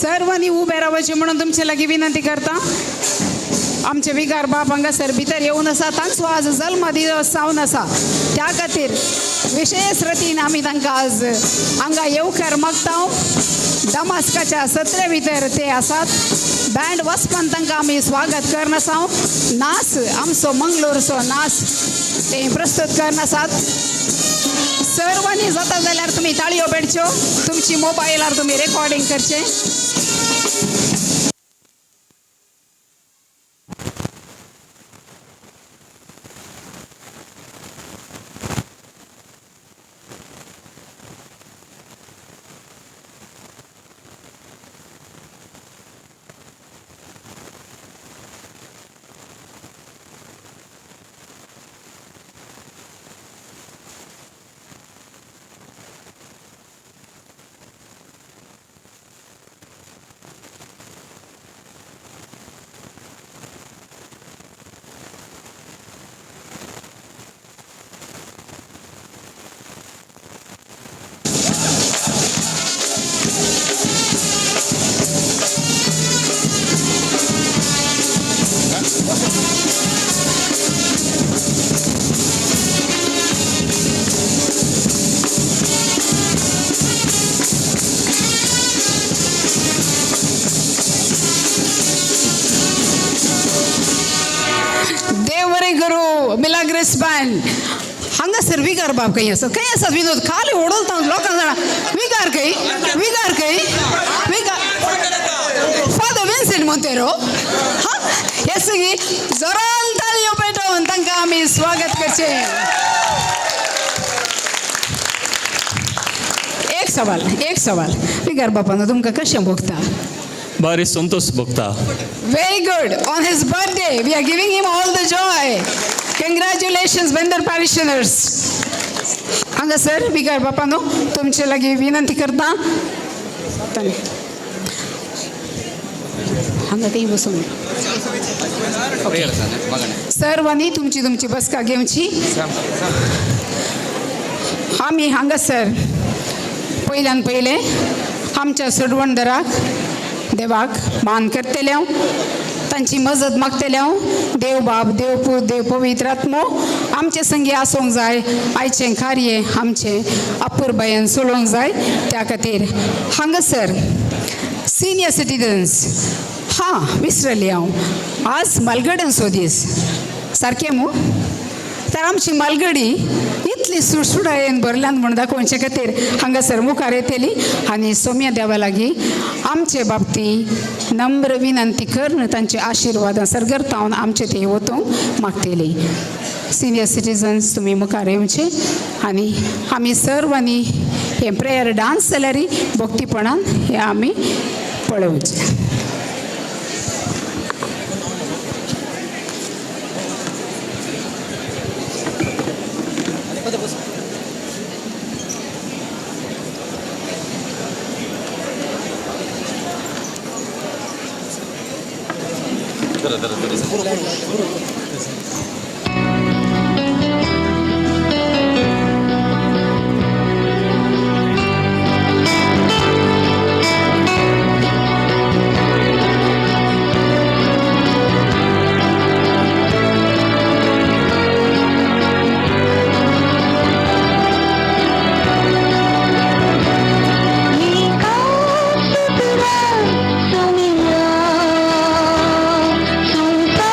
सर्वांनी उबे रावचें म्हणून तुमचे लागीं विनंती करता. आमचे विगार बाप हांगासर भितर येवन आसा, तांचो आज जल्मदिवस जावन आसा. त्या खातीर विशेष रितीन आमी तांकां आज हांगा येवकार मागता. दमास्काच्या सत्रे भितर ते आसात. बँड वचपान तांकां आमी स्वागत करना आसा. नाच आमचो मंगलोरचो नाच ते प्रस्तुत करना आसात. सर्वांनी जाता जाल्यार तुमी ताळयो पेटच्यो, तुमची मोबायलार तुमी रेकॉर्डिंग करचें. मिलाग्रेस बँड हांगासर विगार बाब खंय आसात, खंय आसात विनोद? खाली उडोलता लोकांक जाणा. विगार खंय, विगार खंय, विगार फादर विन्सेंट मोंतेरो. हां, हे सगळी जोरान ताळयो पेटोवन तांकां आमी स्वागत करचें. एक सवाल, एक सवाल विगार बापानो, तुमकां कशें भोगता? बारी संतोष भोगता. Very good. On his birthday, we are giving him all the joy. Congratulations, Bender parishioners. हांगासर विगार बापानो तुमचे लागीं विनंती करता. हांगा तें बसून सर्वांनी तुमची तुमची बसका घेवची. आमी हांगासर पयल्यान पयलें आमच्या सोडवणदाराक देवाक मान करतले हांव, तांची मजत मागतले हांव. देव बाप, देव पूत, देव पवित्र आत्मो आमचे संगी आसूंक जाय. आयचें कार्य आमचें अपुरबायेन चलोवंक जाय. त्या खातीर हांगासर सिनियर सिटीजन्स, हां विसरली हांव, आज मालगड्यांचो दीस सारकें मू? तर आमची मालगडी इतली सुडसुडायेन भरल्यान म्हूण दाखोवचे खातीर हांगासर मुखार येतली आनी सोम्या देवा लागीं आमचे बाबती नम्र विनंती करून तांचे आशिर्वादां सरगरतावन आमचे ते वतूंक मागतली. सिनियर सिटीजन्स तुमी मुखार येवचे आनी आमी सर्वांनी हें प्रेयर डांस जाल्यार भक्तीपणान हें आमी पळोवचें. Sumia, sumpa.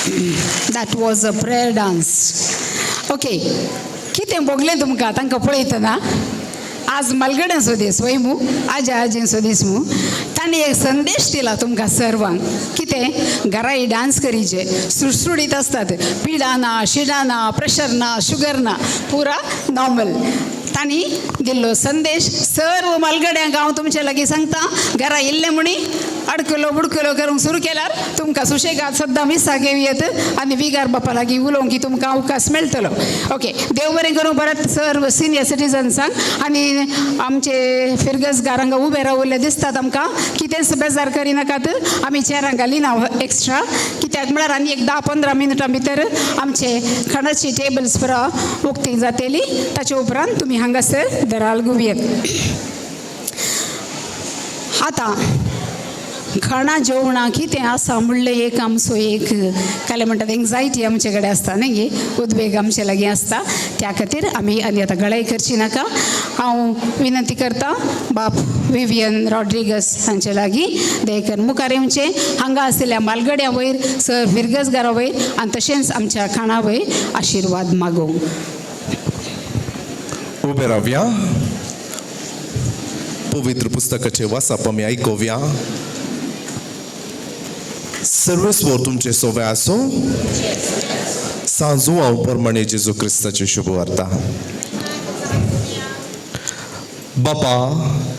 That was a prayer dance. Okay, कितें भोगलें तुमकां तांकां पळयतना? आज मालगड्यांचो दीस वय मू, आज्या आजयेंचो दीस मू. तांणी एक संदेश दिला तुमकां सर्वांक. कितें? घराय डांस करीचे, सुडसुडीत आसतात, पिडा ना, शिडा ना, प्रेशर ना, शुगर ना, पुरा नॉर्मल. तांणी दिल्लो संदेश सर्व मालगड्यांक हांव तुमचे लागीं सांगता. घरा इल्लें म्हणी अडकलो बुडकलो करूंक सुरू केल्यार तुमकां सुशेगाद सद्दां मिसाक येत आनी विगार बापा लागीं उलोवंक की तुमकां अवकाश मेळटलो. ओके, देव बरें करूं परत सर्व सिनियर सिटीजन्सांक. आनी आमचे फिरगजगार हांगा उबे रावल्ले दिसतात आमकां. कितेंच बेजार करिनाकात, आमी चेरां घालिना एक्स्ट्रा, कित्याक म्हळ्यार आनी एक 10-15 मिनटां भितर आमचे खाणाची टेबल्स पुरा उक्ती जातली. ताचे उपरांत तुमी हांगासर दराल गुवयेत. आतां खाणां जेवणां कितें आसा म्हणलें एक आमचो एक काले म्हणटात एंग्जायटी आमचे कडेन आसता न्ही गे, उद्वेग आमचे लागीं आसता. त्या खातीर आमी आनी आतां गळाय करची नाका. हांव विनंती करता बाप विवियन रॉड्रिगस हांचे लागीं, दयेकर मुखार येवचें, हांगा आशिल्ल्या मालगड्यां वयर, सर फिरगजगारा वयर आनी तशेंच आमच्या खाणा वयर आशिर्वाद मागोवंक. उबे रावया. पवित्र पुस्तकाचे वाचप आमी आयकुया. सर्वेस्वर तुमचे सोवे आसूं. सांजुआंव प्रमाणे जेजू क्रिस्ताची शुभवार्ता. बापा,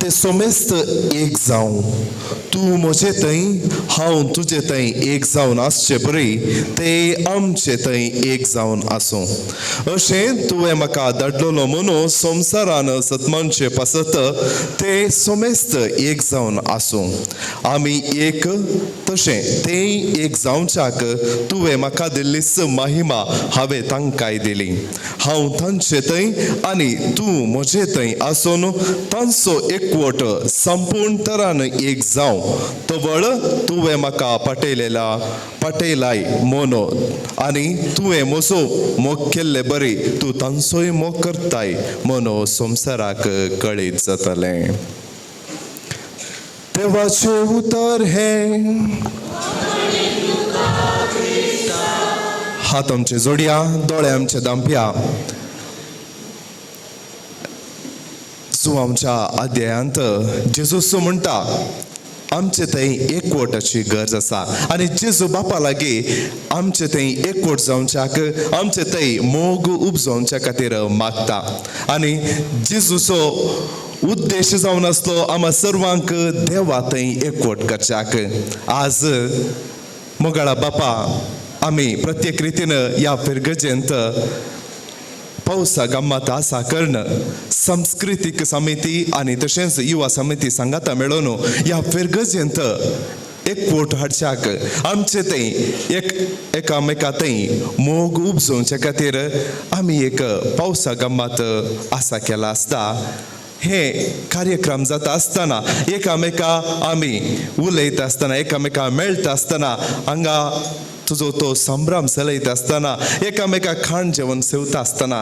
ते सोमेस्त एक जावं, तूं म्हजे थंय हांव तुजे थंय एक जावन आसचे बरी ते आमचे थंय एक जावन आसूं. अशें तुवें म्हाका धाडलेलो म्हणून संवसारान सतमानचे पासत ते सोमेस्त एक जावन आसूं. आमी एक तशें तेय एक जावच्याक तुवें म्हाका दिल्लीच महिमा हांवें तांकांय दिली. हांव तांचे थंय आनी तूं म्हजे थंय आसून तांचो एकवट संपूर्ण तरान एक जावं. तवळ तुवें म्हाका पाटयलेला पाटयलाय मोनो आनी तुवें म्हजो मोग केल्ले बरी तूं तांचोय मोग करताय मोनो संवसाराक कळीत जातलें. देवाचें उतर हें. हात आमचे जोडया, दोळे आमचे दांपया. सो आमच्या अध्यायांत जेजूस म्हणटा आमचे थंय एकवटाची गरज आसा आनी जेजू बापा लागीं आमचे थंय एकवट जावच्याक, आमचे थंय मोग उपजावच्या खातीर मागता. आनी जेजूचो उद्देश जावन आसलो आमा सर्वांक देवा थंय एकवट करच्याक. आज मोगाळा बापा, आमी प्रत्येक रितीन ह्या फिरगजेंत पावसा गम्मत आसा कर्ण सांस्कृतीक समिती आनी तशेंच युवा समिती सांगाता मेळोवन ह्या फिरगजेंत एकवट हाडच्याक, आमचे थंय एक एकामेका थंय मोग उपजोवचे खातीर आमी एक पावसा गम्मत आसा केला आसता. हे कार्यक्रम जाता आसतना एकामेका आमी उलयता आसतना, एकामेका मेळटा आसतना, हांगा तुजो तो संभ्रम चलयता आसतना, एकामेका खाण जेवण सेवता आसतना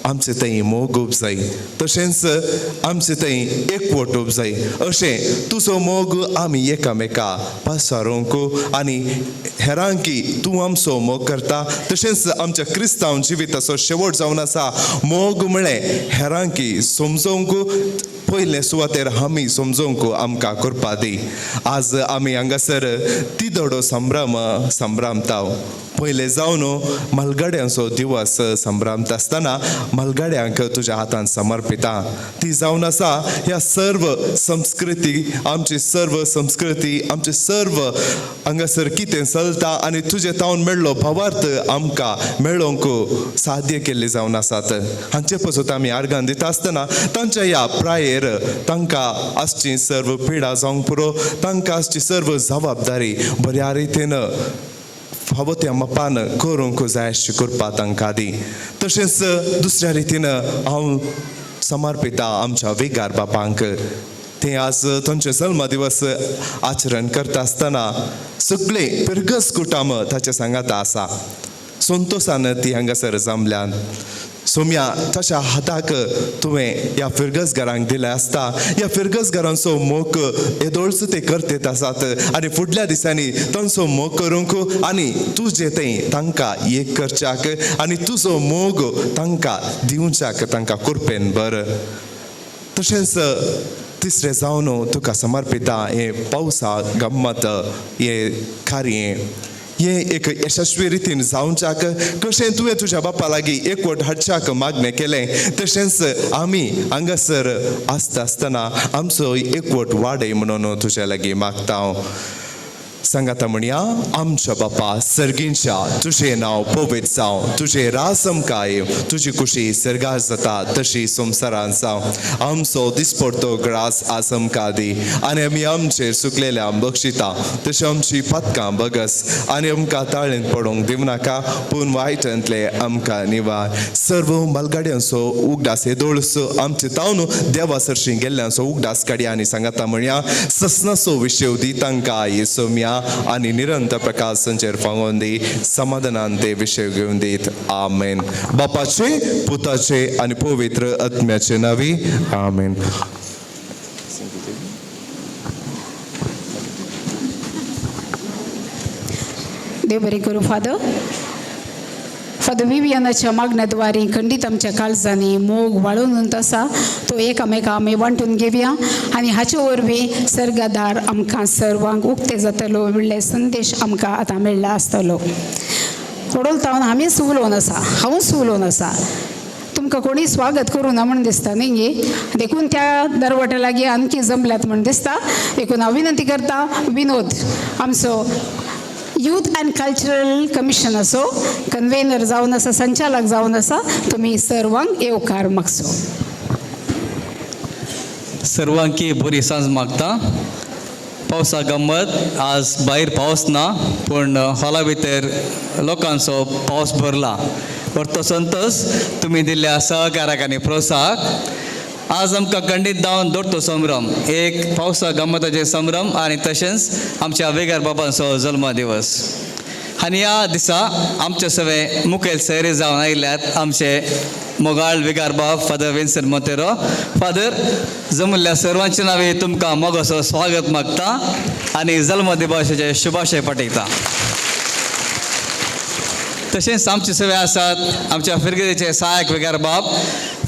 आमचे थंय मोग उपजाय, तशेंच आमचे थंय एकवट उपजाय. अशें तुजो मोग आमी एकामेका पसारूंक आनी हेरांकी तूं आमचो मोग करता, तशेंच आमच्या क्रिस्तांव जिविताचो शेवट जावन आसा मोग म्हळें हेरांकी समजोवंक पयले सुवातेर आमी समजोवंक आमकां करपा दी. आज आमी हांगासर तिदोडो संभ्रम संभ्रमता. पयले जावन मालगाड्यांचो दिवस संभ्रमता आसतना मालगाड्यांक तुज्या हातान समर्पिता. ती जावन आसा ह्या सर्व संस्कृती, आमची सर्व संस्कृती, आमचे सर्व हांगासर कितें चलता आनी तुजे तावन मेळ्ळो भावार्थ आमकां मेळोवंक साध्य केल्ले जावन आसात. हांचे पसत आमी आर्गां दिता आसतना तांच्या ह्या प्रायेर तांकां आसची सर्व पिडा जावंक पुरो, तांकां आसची सर्व जबाबदारी बऱ्या रितीन फावो त्या मापान करूंक जाय अशी करपा तांकां दी. तशेंच दुसऱ्या रितीन हांव समर्पिता आमच्या विगार बापांक. ते आज तांचे जल्म दिवस आचरण करता आसतना सगळे पिरगस कुटाम ताचे सांगाता आसा. संतोशान ती हांगासर जमल्यान. सोम्या तशा हाताक तुवें ह्या फिरगजगारांक दिलें आसता. ह्या फिरगजगारांचो मोग येदोळच ते करतेत आसात आनी फुडल्या दिसांनी तांचो मोग करूंक आनी तुजें थंय तांकां एक करच्याक आनी तुजो मोग तांकां दिवच्याक तांकां कुरपेन बर. तशेंच तिसरें जावन तुका समर्पिता हें पावसा गम्मत हें कार्य हें एक यशस्वी रितीन जावच्याक कशें तुवें तुज्या बापा लागीं एकवट हाडच्याक मागणें केलें, तशेंच आमी हांगासर आसता आसतना आमचो एकवट वाडय म्हणून तुज्या लागीं मागता हांव. सांगाता म्हणया, आमच्या बापा सर्गींच्या, तुजें नांव पवित्र जावं, तुजें राज आमकां येवं, तुजी कुशी सर्गार जाता तशी संवसारांत जावं. आमचो दिसपडतो ग्रास आज आमकां दी आनी आमी आमचेर चुकलेल्या बक्षिता तशें आमची पातकां बगस आनी आमकां ताळेंत पडूंक दिवनाका, पूण वायटांतले आमकां निवार. सर्व मालगाड्यांचो उगडास येदोळस आमचे तावन देवा सरशी गेल्ल्यांचो उगडास काडया आनी सांगाता म्हणया, ससनाचो विशेव दी तांकां येसोम्या आनी निरंतर प्रकाशांचेर फांगोवन दी, समाधानान ते विशय घेवन दीत. आमेन. बापाचे, पुताचे आनी पवित्र आत्म्याचे नावी आमेन. देव बरें करूं फादर. फादर विवियनाच्या मागण्याद्वारे खंडीत आमच्या काळजांनी मोग वाळून आसा तो एकामेका आमी वांटून घेवया आनी हाचे वरवीं सर्गादार आमकां सर्वांक उक्ते जातलो म्हणले संदेश आमकां आतां मेळ्ळा आसतलो. कोडोल तावन आमीच उलोवन आसा, हांवूच उलोवन आसा, तुमकां कोणी स्वागत करूं ना म्हूण दिसता न्ही गे, देखून त्या दरवट्या लागीं आणखी जमल्यात म्हूण दिसता. देखून हांव विनंती करता विनोद आमचो यूथ अँड कल्चरल कमिशनाचो कन्वेनर जावन आसा, संचालक जावन आसा, तुमी सर्वांक येवकार मागचो. सर्वांकी बरी सांज मागता. पावसा गम्मत आज भायर पावस ना पूण हॉला भितर लोकांचो पावस भरला. परतो संतोष तुमी दिल्ल्या सहकाराक आनी प्रोत्साहक. आज आमकां खंडीत जावन दवरतो संभ्रम एक पावसा गम्मताचे संभ्रम आनी तशेंच आमच्या वेगार बाबांचो जल्म दिवस. आनी ह्या दिसा आमचे सगळे मुखेल सोयरे जावन आयिल्ल्यात आमचे मोगाळ विगार बाब फादर विन्सन मोतेरो. फादर, जमुल्ल्या सर्वांचे नावे तुमकां मोगाचो स्वागत मागता आनी जल्म दिवसाचे शुभाशय पाठयता. तशेंच आमचे सगळे आसात आमच्या फिरगेचे सहायक विगार बाब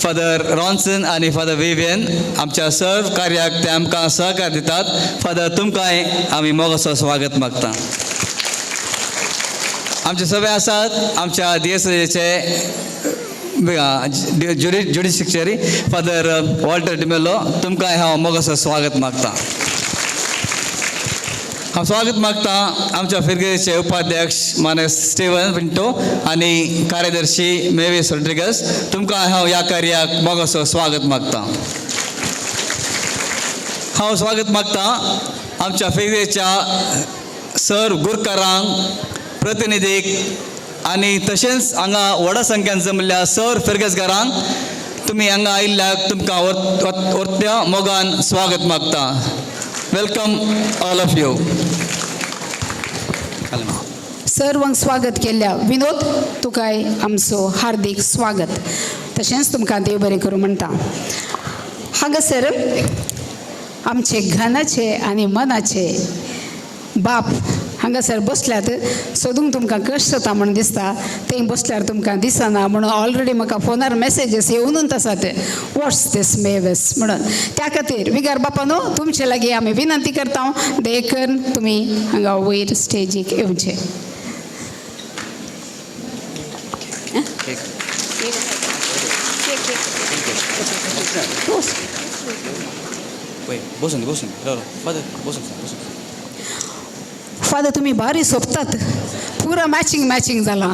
फादर रॉन्सन आनी फादर विवियन. आमच्या सर्व कार्याक ते आमकां सहकार दितात. फादर, तुमकांय आमी मोगाचो स्वागत मागता. आमचे सगळे आसात आमच्या डी एस एचे ज्युडिशियरी फादर वॉल्टर डिमेलो, तुमकांय हांव मोगाचो स्वागत मागता. हांव स्वागत मागता आमच्या फिरगेचे उपाध्यक्ष मानस स्टीवन पिंटो आनी कार्यदर्शी मेवीस रोड्रिगस, तुमकां हांव ह्या कार्याक मोगाचो स्वागत मागता. हांव स्वागत मागता आमच्या फिरगेच्या सर गुरकारांक, प्रतिनिधीक आनी तशेंच हांगा व्हडा संख्यान जमल्ल्या सर फिरगेजगारांक. तुमी हांगा आयिल्ल्याक तुमकां वर्त्या मोगान स्वागत मागता. Welcome all of you. सर्वांक स्वागत केल्ल्या विनोद तुकाय आमचो हार्दीक स्वागत, तशेंच तुमकां देव बरें करूं म्हणटा. हांगासर आमचे घनाचे आनी मनाचे बाप हांगासर बसल्यात, सोदूंक तुमकां कश्ट जाता म्हूण दिसता, थंय बसल्यार तुमकां दिसना म्हणून ऑलरेडी म्हाका फोनार मॅसेजीस येवनूच आसात वॉट्स दीस मेवस म्हणून. त्या खातीर विगार बापा न्हू तुमचे लागीं आमी विनंती करता, देखून तुमी हांगा वयर स्टेजीक येवचे. बसून बसून फादर, बसून बसून. फादर तुमी भारी सोंपतात, पुरा मॅचिंग मॅचिंग जालां,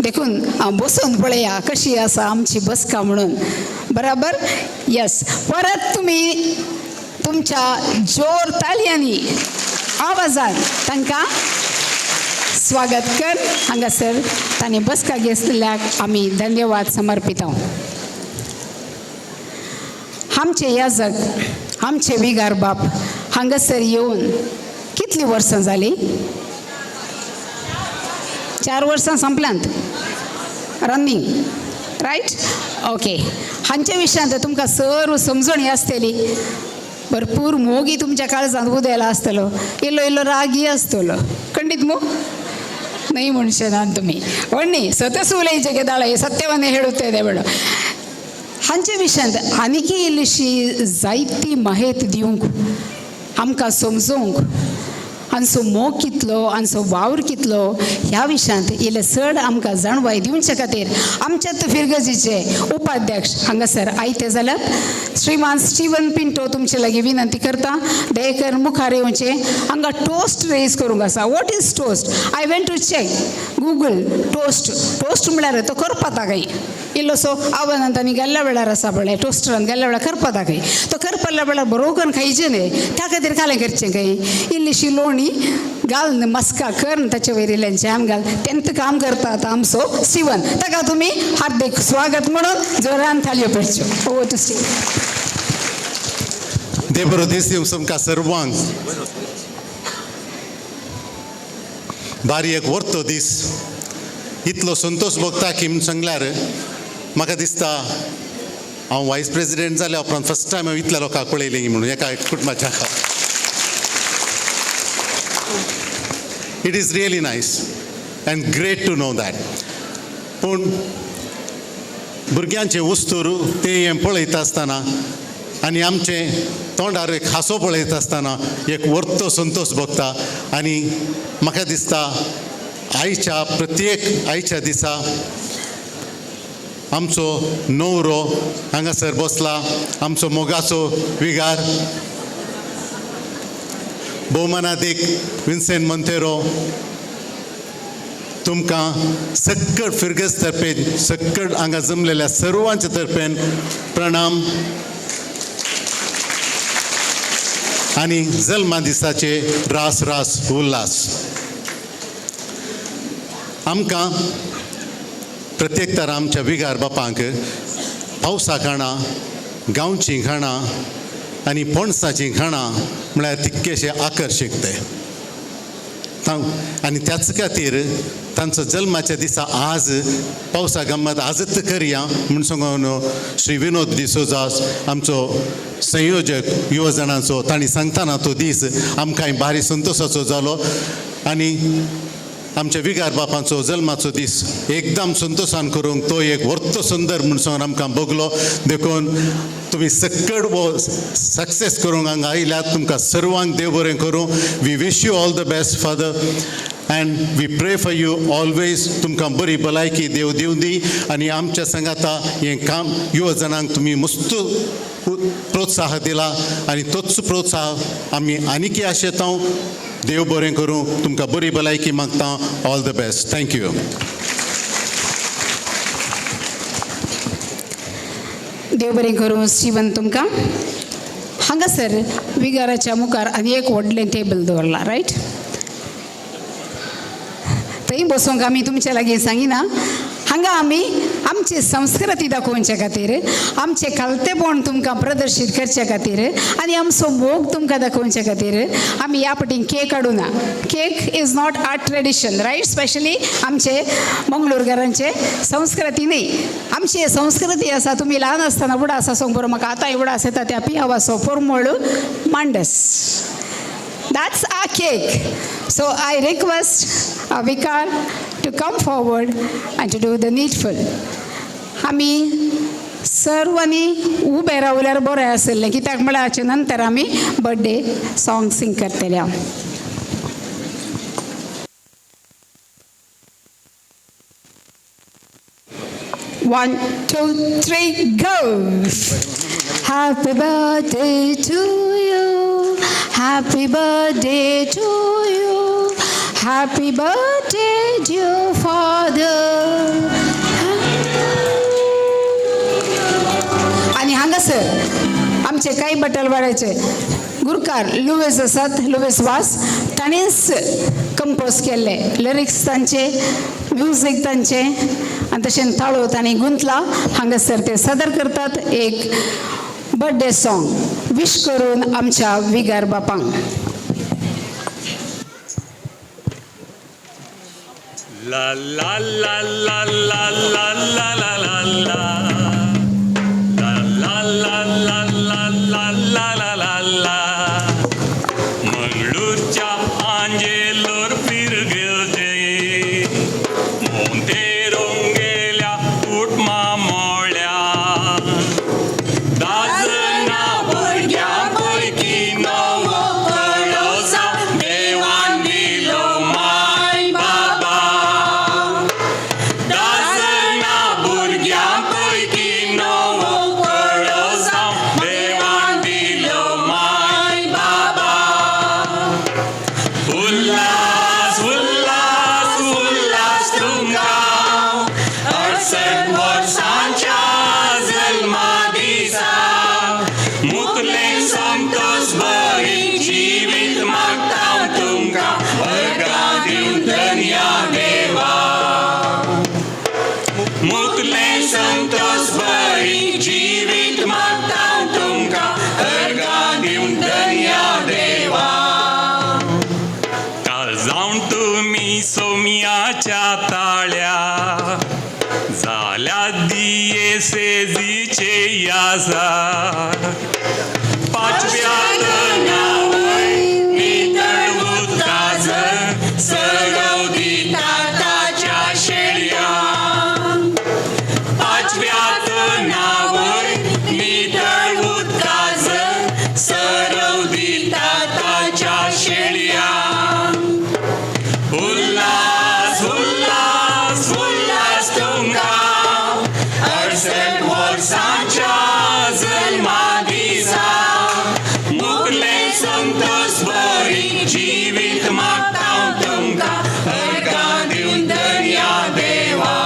देखून हांव बसून पळया कशी आसा आमची बसका म्हणून. बराबर, येस. परत तुमी तुमच्या जोर ताळयांनी आवाजान तांकां स्वागत कर. हांगासर तांणी बसका घेतल्याक आमी धन्यवाद समर्पिता. आमचे याजक, आमचे विगार बाप हांगासर येवन कितलीं वर्सां जालीं? 4 वर्सां संपल्यांत रनिंग. रायट? ओके, हांच्या विशयांत तुमकां सर्व समजणी आसतली. भरपूर मोगी तुमच्या काळजांत उदेला आसतलो, इल्लो इल्लो रागी आसतलो, खंडीत मू न्हय म्हणशे ना तुमी व्हडनी सतच उलयचे केदाळ हे सत्यवाने ಹೇಳುತ್ತೇನೆ ಬೇಡ. हांचे विशयांत आनीकय इल्लीशी जायती माहिती दिवंक, आमकां समजोवंक आमचो मोग कितलो, आमचो वावर कितलो, ह्या विशयांत इल्लें चड आमकां जाणवाय दिवचे खातीर आमच्यात फिरगजीचे उपाध्यक्ष हांगासर आयते जाल्यात श्रीमान स्टिवन पिंटो तुमचे लागीं विनंती करता, दयेकर मुखार येवचें. हांगा टोस्ट रेज करूंक आसा. What is toast? I went to check Google. Toast, toast म्हळ्यार तो करपाता खंय इल्लोसो आव्हानांत आनी गेल्ल्या वेळार आसा पळय टोस्टरान गेल्ल्या वेळार करपाता खंय. तो करपल्ल्या वेळार बरो करून खायचें न्हय, त्या खातीर कालें करचें खंय, इल्लीशी लोणी घाल, मस्का कर, ताचे वयर इल्लें जॅम घाल. तेंत काम करता आतां आमचो स्टिवन. ताका तुमी हार्दीक स्वागत म्हणून जोरान थालयो पडच्यो. Over to Steven. देव बरो दीस दिवं तुमकां सर्वांक. बारी एक वर्तो दीस. इतलो संतोश भोगता की म्हूण सांगल्यार म्हाका दिसता हांव वायस प्रेसिडेंट जाल्या उपरांत फर्स्ट टायम हांव इतल्या लोकांक पळयलें म्हणून एका कुटुंबाच्या. It is really nice and great to know that. पूण भुरग्यांचें उस्तूर तें हें पळयता आसतना आनी आमचें तोंडार एक हांसो पळयता आसतना एक वर्तो संतोश भोगता. आनी म्हाका दिसता आयच्या प्रत्येक आयच्या दिसा आमचो न्हवरो हांगासर बसला, आमचो मोगाचो विगार भोवमानादीक विन्सेंट मोंतेरो, तुमकां सक्कड फिरगज तर्फेन, सक्कड हांगा जमलेल्या सर्वांच्या तर्फेन प्रणाम आनी जल्मा दिसाचे रास रास उल्हास. आमकां प्रत्येक तर आमच्या विगार बापांक पावसा खाणां, गांवचीं खाणां आनी पणसाचीं खाणां म्हळ्यार तितकेशे आकर्शीक ते आनी त्याच खातीर तांचो जल्माच्या दिसा आज पावसा गम्मत आजच करया म्हूण सांगून श्री विनोद डिसोजा आमचो संयोजक युवजणांचो तांणी सांगतना तो दीस आमकां भारी संतोशाचो जालो. आनी आमच्या विगार बापांचो जल्माचो दीस एकदम संतोशान करूंक तो एक वर्तो सुंदर म्हूण सांगून आमकां भोगलो. देखून तुमी सक्कड वो सक्सेस करूंक हांगा आयल्यात, तुमकां सर्वांक देव बरें करूं. We wish you all the best, father, and we pray for you always. तुमकां बरी भलायकी देव दिवं दी आनी आमच्या सांगाता हें काम युवजणांक तुमी मस्त प्रोत्साह दिला आनी तोच प्रोत्साह आमी आनीकय आशेता. देव बरें करूं, तुमकां बरी भलायकी मागता. All the best, thank you. देव बरें करूं स्टिवन तुमकां. हांगासर विगाराच्या मुखार आनी एक व्हडलें टेबल दवरलां, रायट? थंय बसूंक आमी तुमच्या लागीं सांगिना. हांगा आमी आमची संस्कृती दाखोवचे खातीर, आमचें खालतेपण तुमकां प्रदर्शीत करचे खातीर आनी आमचो मोग तुमकां दाखोवचे खातीर आमी ह्या पटीन cake हाडुना. Cake is not our tradition, right? Specially आमचे मंगळूरकारांचे संस्कृती न्ही. आमची संस्कृती आसा, तुमी ल्हान आसतना उडास आसूंक बरो, म्हाका आतांय उडास येता त्या पियावाचो पोरमोळ मांडस. That's our cake. So I request our vicar to come forward and to do the needful. आमी सर्वांनी उबे रावल्यार बरें आसलें, कित्याक म्हळ्यार हाचे नंतर आमी बर्थडे सॉंग सिंग करतले. One, two, three, go! Happy birthday to you. Happy birthday to you. Happy birthday, dear father. आणि हांगासर आमचे काही बटलवाड्याचे गुरकार लुवेस आसात, लुवेस वास, ताणेंच कंपोज केल्ले लिरिक्स तांचे, म्युजीक तांचे आनी तशें ताळो तांणी गुंतला. हांगासर ते सादर करतात एक बर्थडे सॉंग विश करून आमच्या विगार बापांक. La la la la la la la la la la. La la la la la la la la la la. मंगळूरच्या Angelore फिरगेलचे मोंतेरोंगेल्या उठमा मोळ्या दाजना भुरग्यां पैकी नवो कळोसा देवान दिलो माय बाबा. दाजना भुरग्यां पैकी नवो कळोसा देवान दिलो माय बाबा. उल्हास उल्हास उल्हास तुमकां 68 वर्सांच्या जल्मा दिसा मुकलें संतोष बरी जिवीत मागता तुमकां वर्गां दिवन धन्या देवा. मुकलें संतोष बरी जिवीत मागता तुमकां वर्गां दिवन धन्या देवा. काल जावन तुमी सोम्याच्या ताळ्या जाल्या दिये सेजीचे यासा पाचव्या नावय नितळ उदकाच सरव दिता ताच्या शेळया. पाचव्या नावय नितळ उदकाच सरव दिता ताच्या शेळया. उल्हास उल्हास उल्हास तुमकां 68 वर्सांच्या जल्मा दिसा मुकलें संतोष बरी जिवीत मागता तुमकां अर्गां दिवन दर्या देवा.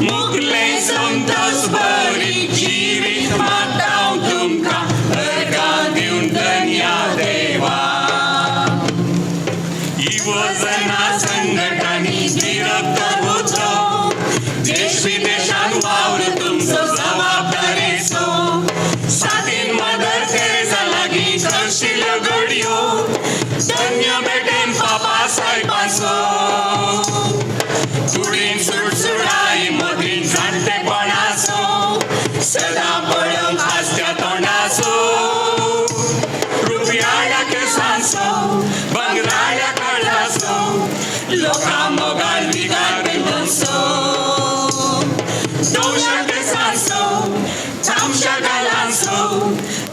मुकलें संतोष बरी जिवीत मागता तुमकां अर्गां दिवन दर्या देवा. युवजना संघटनी विरक्त होतो देश विदेशात वावर तुमचो जबाबदारीचो सातीन मदर तेरेसा लागीं करशिल्ल्यो घडयो धन्य बेटेन पापा साहेबाचो. कुडीन सुडसुडाय मदीं जाणटेपणाचो सदां पळोवंक हांसत्या तोंडाचो रुपयाळ्या केसांचो भांगराळ्या काळाचो लोकां मोगाळ विगार तुमचो दोशा केसांचो तामशा गालांचो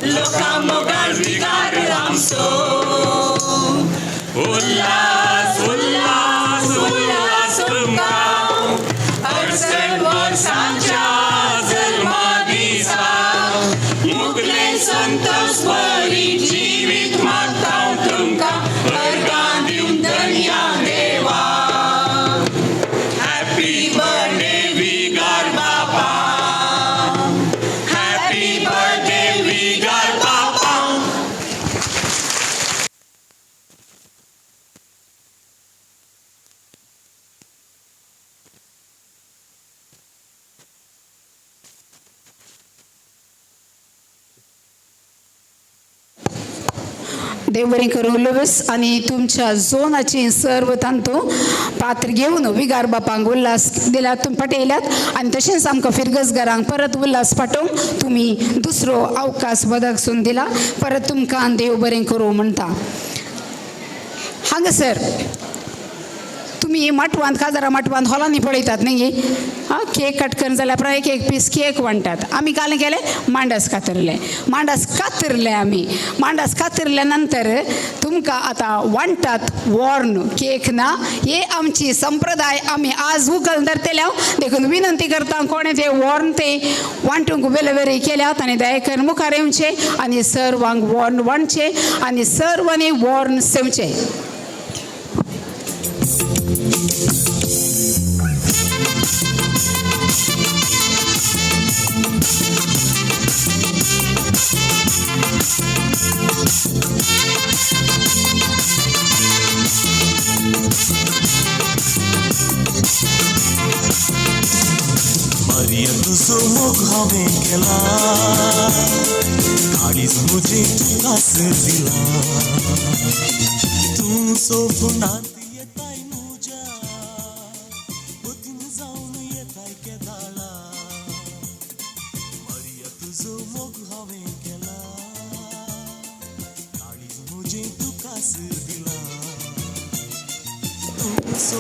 लोकां मोगाळ विगार आमचो. उल्हास उल्हास उल्हास तुमकां 68 वर्सांच्या जल्मा दिसा मुकलें संतोष बरी जिवीत मागता तुमकां वर्गां दिवन धन्या देवा. हॅपी बर्थडे विगार बापा. हॅपी बर्थडे विगार बापा. देव बरें करूं लुवीस आनी तुमच्या झोनाची सर्व तांतू पात्र घेवन विगार बापांक उल्हास दिल्यात तुमी पाटयल्यात आनी तशेंच आमकां फिरगजगारांक परत उल्हास पाठोवंक तुमी दुसरो अवकाश बदकसून दिला. परत तुमकां देव बरें करूं म्हणटा. हांगासर तुमी माटवांत काजारा माटवांत हॉलांनी पळयतात न्ही आं केक कट करून जाल्यार प्राय एक एक पीस केक वांट्टात. आमी काल केले मांडस कातरले मांडस कातरले आमी मांडस कातरल्या नंतर तुमकां आतां वांट्टात वॉर्न केक ना हे आमची संप्रदाय आमी आज उखल धरतले हांव. देखून विनंती करता कोणें ते वॉर्न ते वांटूंक वेले वेरे केल्यात आनी दया करून मुखार येवचे आनी सर्वांक वॉर्न वांटचे आनी सर्वांनी वॉर्न सेवचे. मारिया तुजो मोग हांवें केला काळीज म्हजें तुका दिला तूं सोफनांत येताय म्हज्या.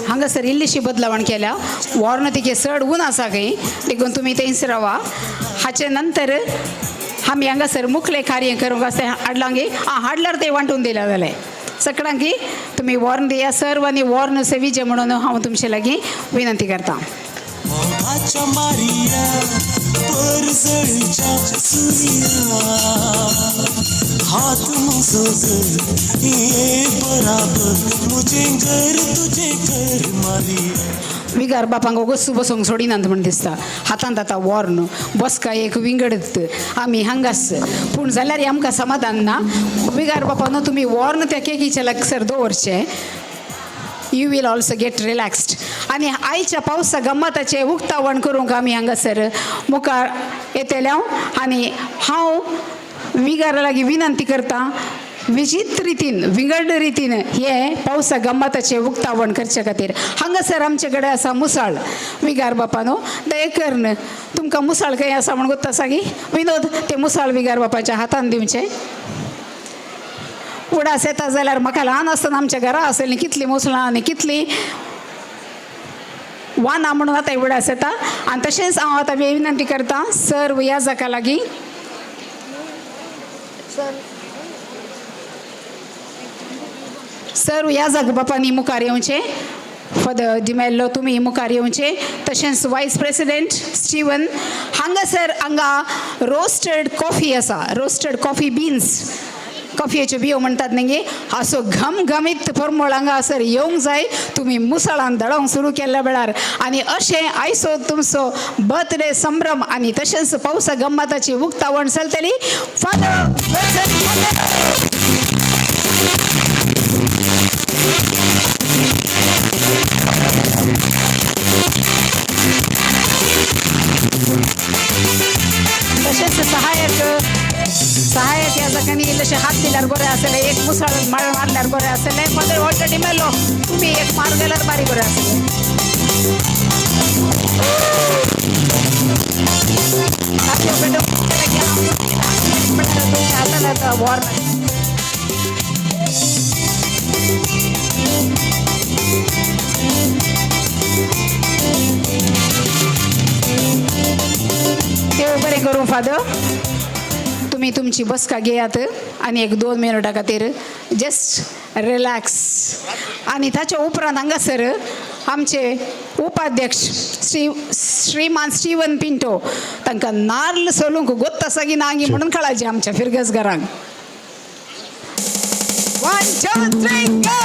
हांगासर इल्लीशी बदलावण केल्या. वॉर्न तिके चड ऊन आसा खंय, देखून तुमी थंयच रावा. हाचे नंतर आमी हांगासर मुखले कार्य करूंक आसा हाडलां गे. आं, हाडल्यार ते वांटून दिल्या जालें सगळ्यांकी. तुमी वॉर्न दिया सर्व आनी वॉर्न सेवीचे म्हणून हांव तुमचे लागीं विनंती करता. मोगाच्या मारिया परजळच्या सुर्या, हात म्हजो धर ये बराबर, म्हजें घर तुजें घर मारिया. विगार बापांक वगोच बसूंक सोडिनात म्हण दिसता. हातांत आतां वॉर्न बसका एक विंगडत आमी हांगास, पूण जाल्यार आमकां समाधान ना. विगार बापानो, तुमी वॉर्न त्या केकीच्या लागसर दवरचें. You will also get relaxed. आनी आयच्या पावसा गम्मताचें उक्तावण करूंक आमी हांगासर मुखार येतले. आनी हांव विगारा लागीं विनंती करता, विचित्र रितीन विंगड रितीन हे पावसा गम्मताचें उक्तावण करचे खातीर. हांगासर आमचे कडेन आसा मुसाळ. विगार बापानो, दया करून तुमकां मुसाळ खंय आसा म्हण गोत्त आसा की विनोद, ते मुसाळ विगार बापाच्या हातान दिवचें. उडास येता जाल्यार म्हाका ल्हान आसतना आमच्या घरा आसलीं कितलीं मुसळां आनी कितलीं वानां म्हणून आतां उडास येता. आनी तशेंच हांव आतां विनंती करता सर्व ह्या जाका लागीं सर्व ह्या जाग बापांनी मुखार येवचें. फादर डिमेल्लो, तुमी मुखार येवचें. तशेंच वायस प्रेसिडेंट स्टिवन. हांगासर हांगा रोस्टेड कॉफी आसा, रोस्टेड कॉफी बिन्स, कॉफयेच्यो बियो म्हणटात न्ही, असो घमघमीत परमळ हांगासर येवंक जाय तुमी मुसळान दळोवंक सुरू केल्ल्या वेळार. आनी अशें आयसो तुमचो बर्थडे संभ्रम आनी तशेंच पावसा गम्मताची उक्तावण चलतली. फादर. तशेंच सहायक सहायक ह्या जाग्यांनी इल्लेशे हात दिल्यार बरें आसलें, एक मुसळ मार मारल्यार बरें आसलें. फादर वॉल्टर डिमेलो, तुमी एक मार गेल्यार बारी बरें आसलें. तुमच्या हातान वॉर. देव बरें करूं फादर, तुमी तुमची बसका घेयात आनी एक 2 मिनटां खातीर जस्ट रिलॅक्स. आनी ताच्या उपरांत हांगासर आमचे उपाध्यक्ष श्रीमान स्टीवन पिंटो, तांकां नार्ल सोलूंक गोत्त आसा की ना म्हणून कळाचे आमच्या फिरगस घरांक. 1 2 3 गो.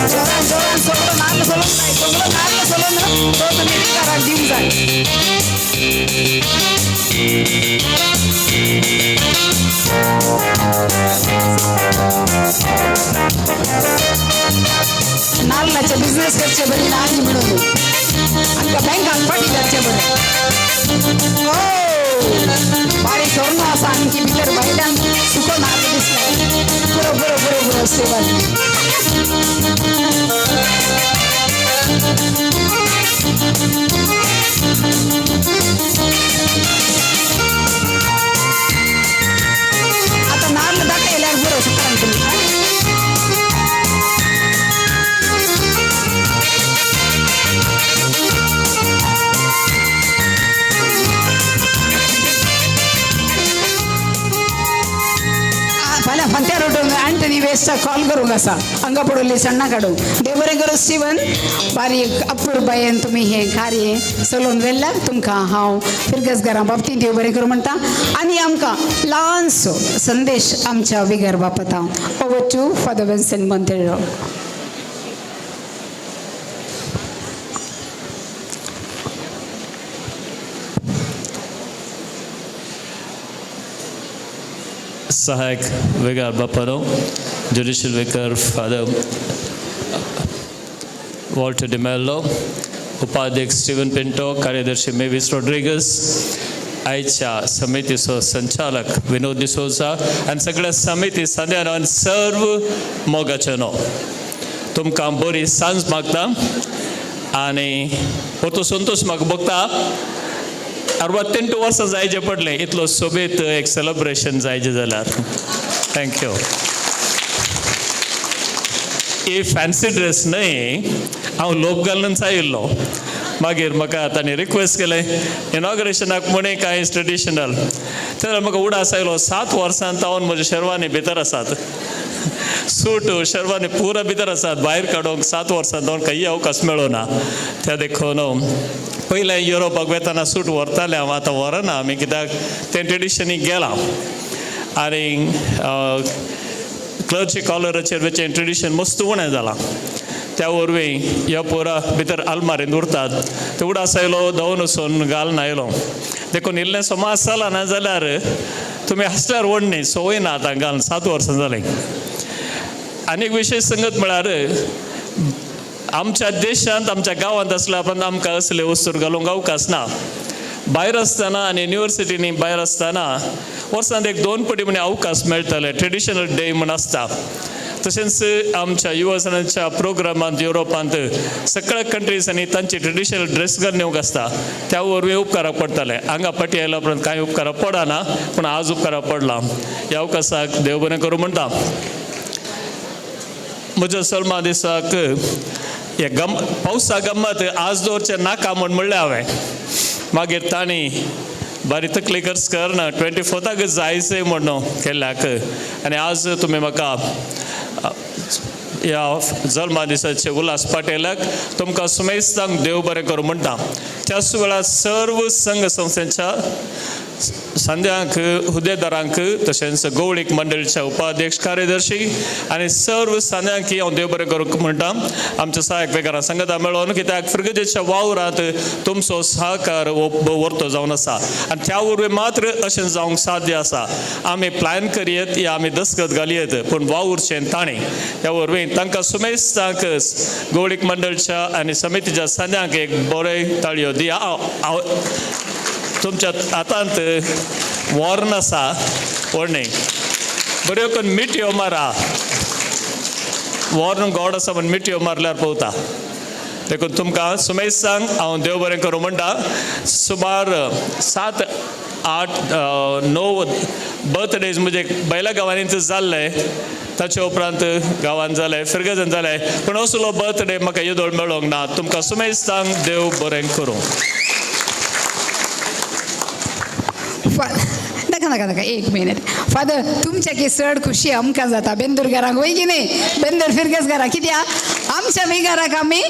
जोरान जोरान सगळो नाल्ल सोलूंक जाय, सगळो नाल्ल सोलून तो तुमी घराक दिवंक जाय. नाल्लाचे बिझनेस करचे बरी नाल्ल म्हणून आमकां बँकाक फाटी करचे बरें. हो, बारीक सोर्नो आसा आणखी भितर भायल्यान सुको नाल्ल दिसता. बरो बरो बरो बरो सेवन. आतां नाल्ल दाखयल्यार बरो सकाळीं तुमी. फाल्यां फांत्यार उठून अँटनी वेस्टाक कॉल करूंक आसा, हांगा पडवली सण्णां काडूंक. देव बरें करूं स्टिवन, बारीक अपुरबायेन तुमी हें कार्य चलोवन व्हेल्ल्याक तुमकां हांव फिरगस घरां बाबतींत देव बरें करूं म्हणटा. आनी आमकां ल्हानसो संदेश आमच्या विगर बापत. हांव over to father Vincent Monteiro. सहायक विगार बापानो, judicial vicar father Walter D'Mello, उपाध्यक्ष स्टीवन पिंटो, कार्यदर्शी मेविस रॉड्रिगस, आयच्या समितीचो संचालक विनोद डिसोजा आनी सगळ्या समिती सद्यान आनी सर्व मोगाचे नो तुमकां बरी सांज मागता. आनी परतो संतोश म्हाका बघता 68 वर्सां जायचे पडलें इतलो सोबीत एक सेलिब्रेशन जायचें जाल्यार. Thank you. He fancy dress न्हय, हांव लोप घालून आयिल्लो. मागीर म्हाका तांणी रिक्वेस्ट केलें इनॉग्रेशनाक म्हणे कांय ट्रेडिशनल. तेन्ना म्हाका उडास आयलो 7 वर्सां तावन म्हजे शेरवानी भितर आसात, सूट शेरवानी पुरा भितर आसात, भायर काडूंक 7 वर्सां तावन काही अवकाश मेळो ना. त्या देखून पयलें युरोपाक वेतना सूट व्हरतालें हांव, आतां व्हरना आमी कित्याक तें ट्रेडिशनीक गेलां. आनी क्लर्ची कॉलराचेर वचें ट्रेडिशन मस्त उणें जालां, त्या वरवीं ह्या पोरा भितर आलमारींत उरतात. ते उडास आयलो धांवन वचून घालून आयलो. देखून इल्लें समाज जाला ना जाल्यार तुमी हांसल्यार व्हड न्ही, संवय ना आतां घालून 7 वर्सां जालीं. आनी एक विशेश संगत म्हळ्यार आमच्या देशांत आमच्या गांवांत आसल्या उपरांत आमकां असले वस्तूर घालूंक अवकाश ना. भायर आसतना आनी युनिवर्सिटींनी भायर आसतना वर्सांत 1-2 पटी म्हण अवकाश मेळटाले, ट्रेडिशनल डे म्हण आसता. तशेंच आमच्या युवजनांच्या प्रोग्रामांत युरोपांत सगळ्या कंट्रीजांनी तांची ट्रेडिशनल ड्रेस घालून येवंक आसता, त्या वरवीं उपकाराक पडटाले. हांगा पाटी आयल्या उपरांत कांय उपकाराक पडना, पूण आज उपकाराक पडला. ह्या अवकाशाक देव बरें करूं म्हणटा. म्हज्या सलमा दिसाक हे गम पावसा गम्मत आज दवरचें नाका म्हूण म्हणलें हांवें. मागीर तांणी बारी तकली खर्च करना 24 जायचे म्हण केल्याक. आनी आज तुमी म्हाका ह्या जल्मा दिसाचे उल्हास पाटेलाक तुमकां सुमेस्तांक देव बरें करूं म्हणटा. त्याच वेळार सर्व संघ संस्थेच्या संध्यांक हुद्देदारांक तशेंच गौळीक मंडळीच्या उपाध्यक्ष कार्यदर्शी आनी सर्व सांद्यांक हांव देव बरें करूंक म्हणटा. आमच्या सहायक वेगारां संगता मेळोन कित्याक फिरगजेच्या वावरांत तुमचो सहकार वर्तो जावन आसा आनी त्या वरवीं मात्र अशें जावंक साध्य आसा. आमी प्लॅन करयत या आमी दस्खत घालयत पूण वावुरचें ताणें. त्या वरवीं तांकां सुमेस्तांक गौळीक मंडळच्या आनी समितीच्या सांद्यांक एक बरें ताळयो दिया. तुमच्या हातांत वॉर्न आसा व्हडलें बऱ्यो करून मिठयो मारा, वॉर्न गोड आसा म्हण मिठयो मारल्यार पळोवता. देखून तुमकां सुमेस्तांक हांव देव बरें करूं म्हणटा. सुमार 7, 8, 9 बर्थडेज म्हजे बैला गांवांनी जाल्ले, ताचे उपरांत गांवांत जाले, फिरगजन जाले, पूण असलो बर्थडे म्हाका येदोळ मेळोंक ना. तुमकां सुमेस्तांक देव बरें करूं. नाका नाका नाका एक मिनिट फादर, तुमच्या की चड खुशी आमकां जाता बेंदूर घरांक वय की न्ही, बेंदूर फिरगज घरां कित्याक आमच्या मिगाराक आमी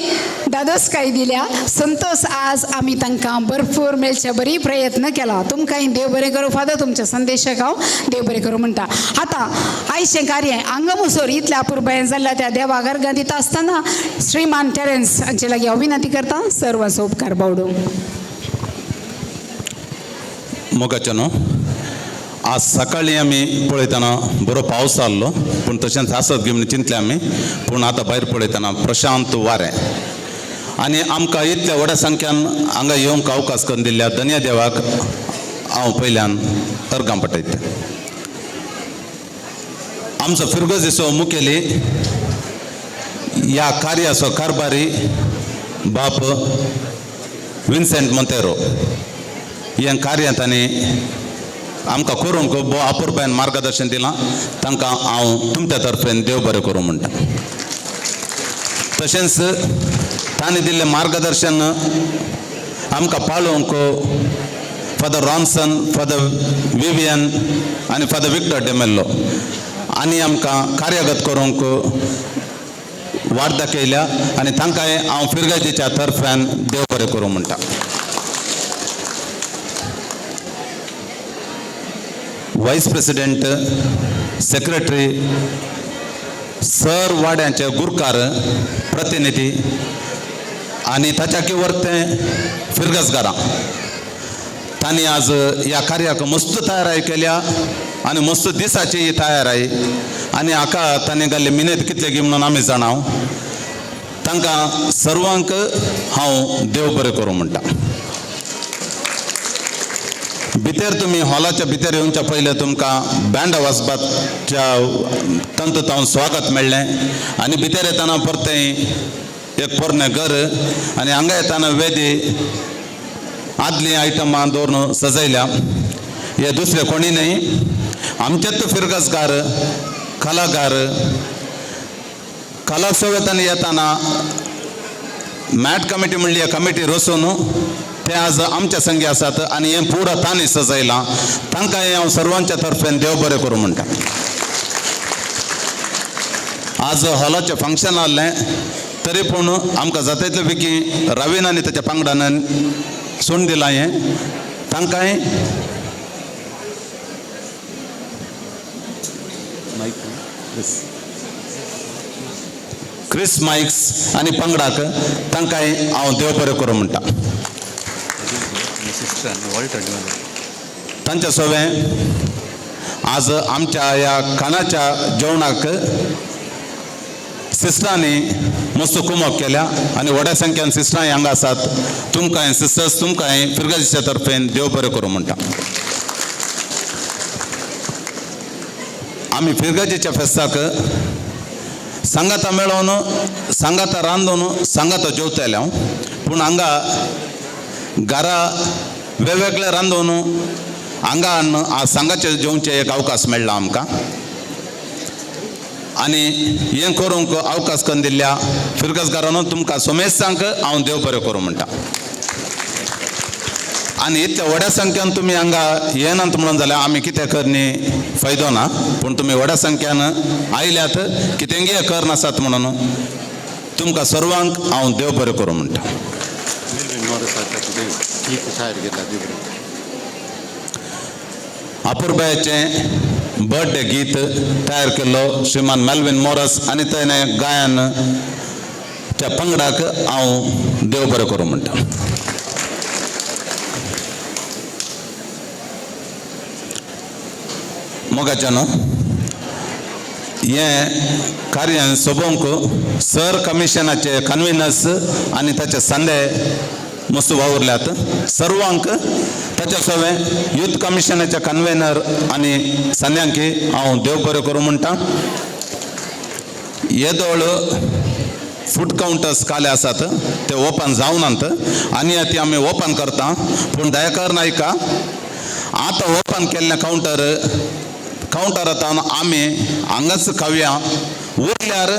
दादोसकाय दिल्या. संतोष आज आमी तांकां भरपूर मेळचे बरी प्रयत्न केला. तुमकांय देव बरें करूं फादर, तुमच्या संदेशाक हांव देव बरें करूं म्हणटा. आतां आयचें कार्य आंगमुसोर इतल्या अपुरबायेन जाल्ल्या त्या देवा गर्गां दिता आसतना श्रीमान टेरन्स हांचे लागीं हांव विनंती करता सर्वांचो उपकार बावडूं. मोगाचें न्हू, आज सकाळीं आमी पळयतना बरो पावस आसलो, पूण तशेंच आसत गी म्हूण चिंतलें आमी, पूण आतां भायर पळयतना प्रशांत वारें आनी आमकां इतल्या व्हडा संख्यान हांगा येवंक अवकाश करून दिल्ल्या धन्य देवाक हांव पयल्यान अर्गां पटयता. आमचो फिरगजेचो मुखेली ह्या कार्याचो कारभारी बाप विन्सेंट मोंतेरो हें कार्य तांणी आमकां करूंक भोव अपुरबायेन मार्गदर्शन दिलां, तांकां हांव तुमच्या तर्फेन देव बरें करूं म्हणटा. तशेंच तांणी दिल्लें मार्गदर्शन आमकां पाळोवंक फादर रॉन्सन, फादर विवियन आनी फादर विक्टर डेमेल्लो आनी आमकां कार्यगत करूंक वाट दाखयल्या आनी तांकांय हांव फिरगजेच्या तर्फान देव बरें करूं म्हणटा. वायस प्रेसिडेंट, सेक्रेटरी, सर वाड्यांचे गुरकार प्रतिनिधी आनी ताच्या वरतें फिरगजगारां तांणी आज ह्या कार्याक मस्त तयाराय केल्या आनी मस्त दिसाची तयाराय आनी हाका तांणी घाल्ले मिनेत कितले गी म्हणून आमी जाणाव. तांकां सर्वांक हांव देव बरें करूं म्हणटा. भितर तुमी हॉलाच्या भितर येवच्या पयलें तुमकां बँड वाजपाच्या तंत्र तावन स्वागत मेळ्ळें आनी भितर येतना परतें एक पोरणें घर आनी हांगा येताना वेदी आदलीं आयटमां दवरून सजयल्या. हे दुसरे कोणी न्हय, आमचेच फिरगजगार कलाकार कलासोवेतान येताना मॅट कमिटी म्हणली कमिटी रचून ते आज आमच्या संगी आसात आनी हें पुरा तांणी सजयलां. तांकां हें हांव सर्वांच्या तर्फेन देव बरें करूं म्हणटा. आज हॉलाचें फंक्शन आहलें तरी पूण आमकां जाता तितले बेगीन रवीन आनी ताच्या पंगडान सोडून दिलां हें. तांकांय क्रिस मायक्स आनी पंगडाक तांकांय हांव देव बरें करूं म्हणटा. तांच्या सोवें आज आमच्या ह्या खाणाच्या जेवणाक सिस्टरांनी मस्त कुमक केल्या आनी व्हड्या संख्यान सिस्टरां हांगा आसात. तुमकां सिस्टर्स, तुमकां फिरगजीच्या तर्फेन देव बरें करूं म्हणटा. आमी फिरगजीच्या फेस्ताक सांगाता मेळोवन, सांगाता रांदून, सांगाता जेवताले हांव. पूण हांगा घरा वेगवेगळे रांदून हांगा हाडून सांगाचें जेवचे एक अवकाश मेळ्ळा आमकां आनी हें करूंक अवकाश करून दिल्ल्या फिरगजगारान तुमकां सोमेस्तांक हांव देव बरें करूं म्हणटा. आनी इतल्या व्हड्या संख्यान तुमी हांगा येनात म्हणून जाल्यार आमी कितें करणी फायदो ना, पूण तुमी व्हड्या संख्यान आयल्यात कितेंगी कर नासात म्हणून तुमकां सर्वांक हांव देव बरें करूं म्हणटा. अपुरबायेचें बर्थडे गीत तयार केल्लो श्रीमान मेल्विन मोरस आनी तेणें गायन त्या पंगडाक हांव देव बरें करूं म्हणटा. मोगाच्यान हें कार्य सोबोवंक सर कमिशनाचे कन्विनर्स आनी ताचे सांदे मस्त वावुरल्यात सर्वांक. ताच्या सोवें युथ कमिशनाचे कन्वेनर आनी सांद्यांकी हांव देव बरें करूं म्हणटा. येदोळ फूड कावंटर्स काले आसात ते ओपन जावनात आनी ती आमी ओपन करता, पूण दयाकर नायका आतां ओपन केल्लें कावंटर आतां आमी हांगाच खावया, उरल्यार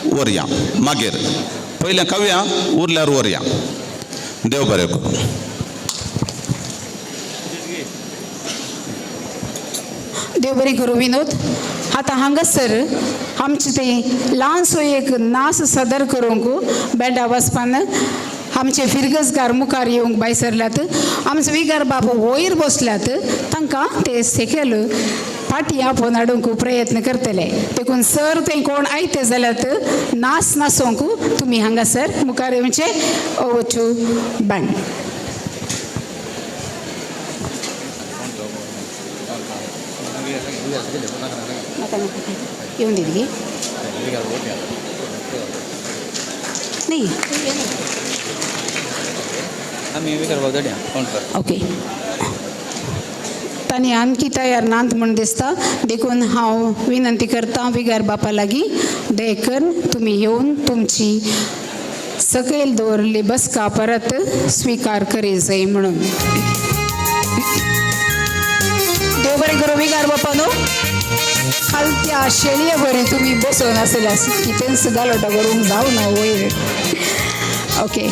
व्हरया, मागीर पयलें खावया, उरल्यार व्हरया. देव बरें करूं. देव बरें करूं विनोद. आतां हांगासर आमचे ते ल्हानसो एक नाच सादर करूंक बँडा वचपान आमचे फिरगजगार मुखार येवंक भायर सरल्यात. आमचे विगार बाबू वयर बसल्यात, तांकां ते सेकेल पाटी आपोवन हाडूंक प्रयत्न करतले. देखून सर ते कोण आयते जाल्यार नाच नाचोवंक तुमी हांगासर मुखार येवचे. ओवचू बँड. नाका नाका येवन दी नाही. ओके, तांणी आणखी तयार नात म्हूण दिसता, देखून हांव विनंती करता विगार बापा लागीं दयेकर तुमी येवन तुमची सकयल दवरिल्ली बसका परत स्विकार करी जाय म्हणून. देव बरें करूं विगार बापा न्हू. खालत्या शेळये बरें तुमी बसोन आसल्यार कितेंच गालोटा करूंक जावना वयर. ओके,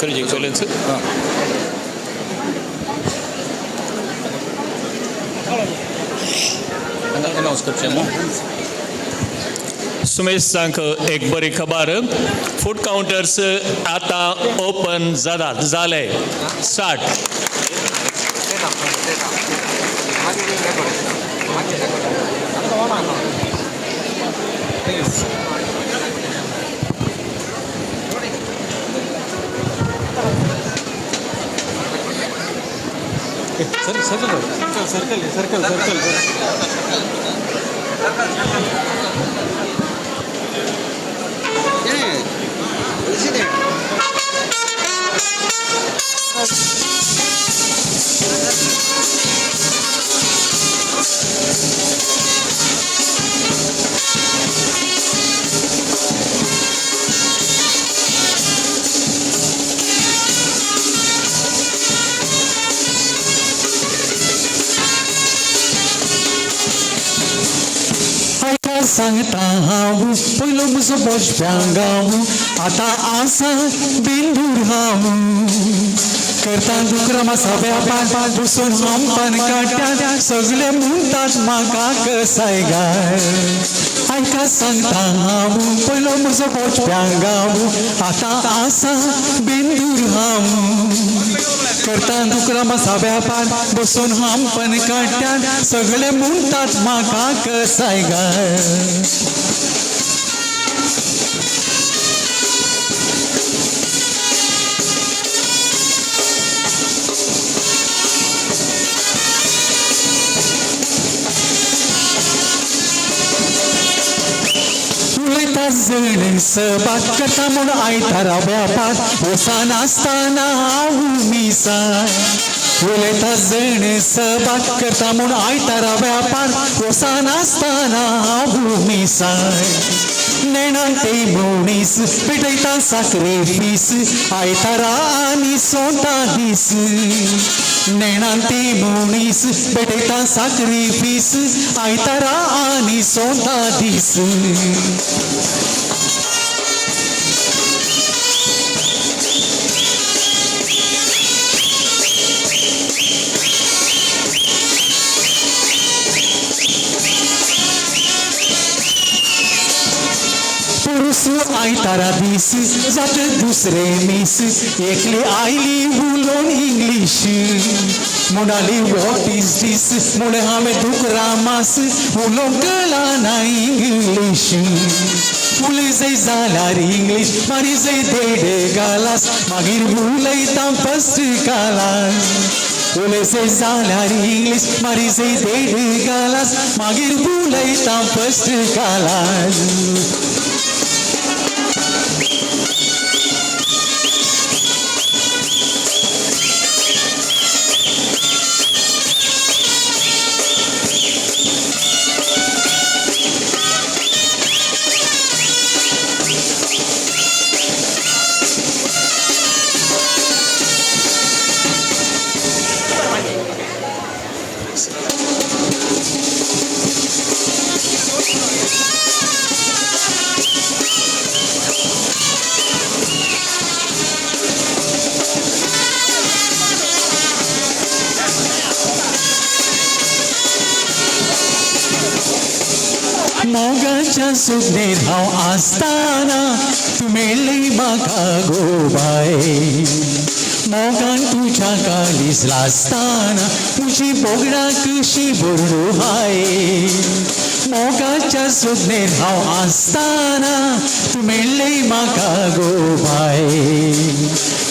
करची पयलेंच अनावन्स करचें सुमेश एक बरी खबर, फूड कावंटर्स आतां ओपन जातात जाले स्टार्ट. सांगता हांव पयलो म्हजो बशप्यां गांव आतां आसा बेंदूर हांव करता दुकरा मासा वेपार बसून हांव काट्यार सगळे म्हणटात म्हाका कसाय गाय. आयका सांगता हांव पयलो म्हजो बशप्यां गांव आतां आसा बेंदूर हांव करता दुकरा मासा वेपार बसून हांव काट्यार सगळे म्हणटात म्हाका कसाय गाय. जण सबात करता म्हूण आयतारा वेपार वसान आसतना हांव मिसाय उलयता जण सबात करता म्हूण आयतारा वेपार वसान आसतना हांव मिसाय नेणां ते मनीस पेटयता साकरे पीस आयतारा आनी सोंता दीस नेणां ते मनीस पेटयता साकरे पीस आयतारा आनी सोंता दीस. आयतारा दीस जात दुसरे मीस एकली आयली उलोवन इंग्लीश म्हणाली what is दीस म्हळें हांवें दुकरा मास उलोवंक कळना इंग्लीश उलय जय जाल्यार इंग्लीश मारी जय देड गालास मागीर उलयता फर्स्ट कालास उलय जय जाल्यार इंग्लीश मारी जय देड गालास मागीर उलयता फर्स्ट कालास. मोगाच्या सुगणेर हांव आसतना तूं मेळ्ळी म्हाका गो बाय मोगान तुज्या काळीज लासतना तुजी बोगडां कशी भरडू हाय मोगाच्या सुगणेर हांव आसतना तूं मेळ्ळी म्हाका गो बाय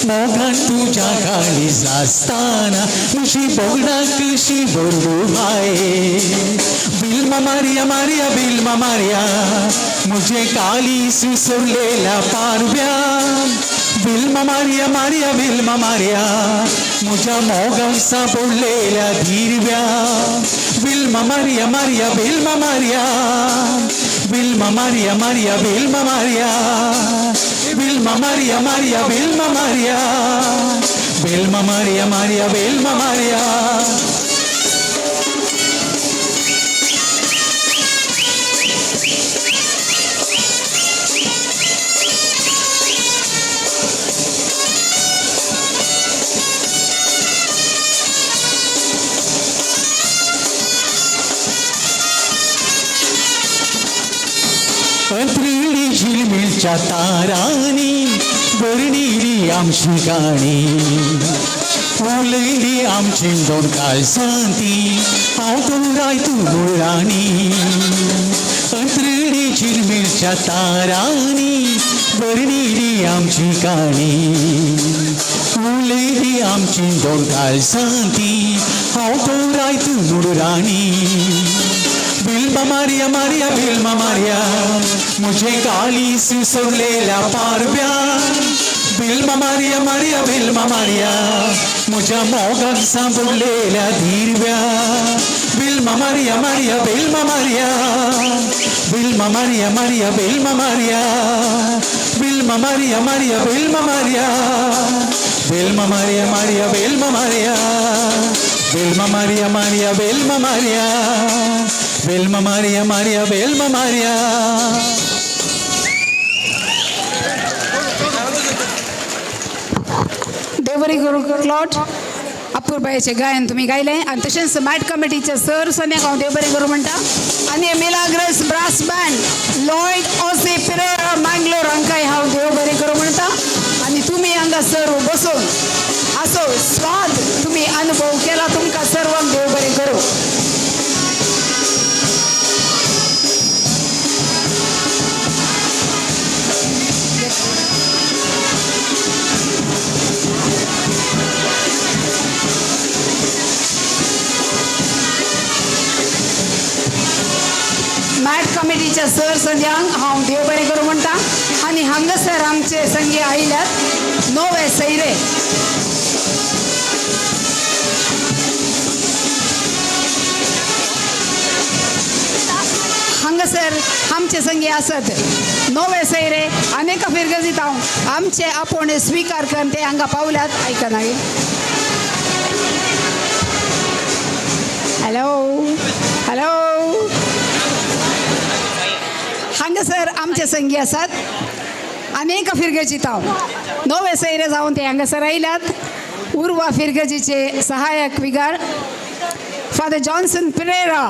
मोगान तुज्या काळीज लासतना तुजी बोगडां कशी भरडू हाय. बिल्मा मारिया मारिया बिल्मा मारिया मुझे काली सुसुरलेल्या पारव्या Vilma Maria Maria Vilma Maria म्हज्या मोगाक सांपडलेल्या दिरव्या. Vilma Maria Maria Vilma Maria Vilma Maria Maria Vilma Maria Vilma Maria Maria Vilma Maria Vilma Maria Maria Vilma Maria. अंत्रिणी झिलमिलच्या तारांनी बरणिली आमची गाणी, उलयली आमची दोन काळजांती हांव तूं राय तूं मुळांनी. अंत्रिणी झिलमिलच्या तारांनी बरणिली आमची गाणी, उलयली आमची दोन काळजांती हांव तूं राय तूं मुळांनी. Vilma Maria Maria Vilma Maria मुझे काली सोडलेल्या पारव्या. Vilma Maria Maria Vilma Maria मुझ्या मोगाक सांपडलेल्या दिरव्या. Vilma Maria Maria Vilma Maria Vilma Maria Maria Vilma Maria Vilma Maria Maria Vilma Maria Vilma Maria Maria Vilma Maria Vilma Maria Maria Vilma Maria Vilma Maria Maria Vilma Maria. Deori गुरु clot अपूर्बायेचें गायन तुमी गायलें आनी तशेंच mat कमिटीचे sir सोन्या हांव देवबरी गुरू म्हणटा आनी Milagres brass band Lloyd Jose Pereira Mangalore हांकांय हांव देव बरें करूं म्हणटा आनी तुमी हांगा सर बसून असो स्वाद तुमी अनुभव केला तुमकां सर्वांक देव बरें करूं. मॅट कमिटीच्या सर संध्यांक हांव देव बरें करूं म्हणटा आनी हांगासर आमचे संगी आयल्यात नवे सैरे. हांगासर आमचे संगी आसत नवे सैरे अनेक फिरगजीत हांव आमचे आपोवणें स्विकार करून ते हांगा पावल्यात. आयकना हॅलो हॅलो हांगासर आमचे संगी आसात अनेक फिरगजीत हांव नवे सैरे जावन ते हांगासर आयल्यात. उर्वा फिरगजीचे सहायक विगार फादर जॉन्सन पिरेरा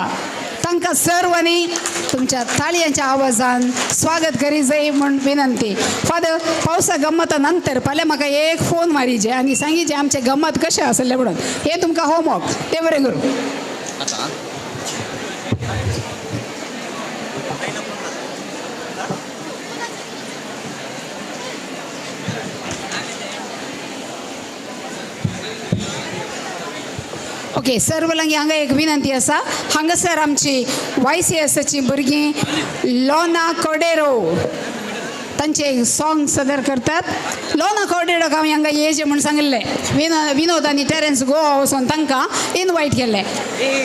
तांकां सर्वांनी तुमच्या ताळयांच्या आवाजान स्वागत करी जाय म्हूण विनंती. फादर पावसा गम्मता नंतर फाल्यां म्हाका एक फोन मारीजे आनी सांगीजे आमचें गम्मत कशें आसलें म्हणून. हें तुमकां होमवर्क तें बरें करूं. ओके सर्व लागीं हांगा एक विनंती आसा. हांगासर आमची वाय सी एसाची भुरगीं लोना कोडेरो तांचे एक सॉंग सदर करतात. लोना कोडेरोक हांवें हांगा येजे म्हूण सांगिल्लें. विनोद आनी टेरन्स गोवा वचोन तांकां इनवायट केल्लें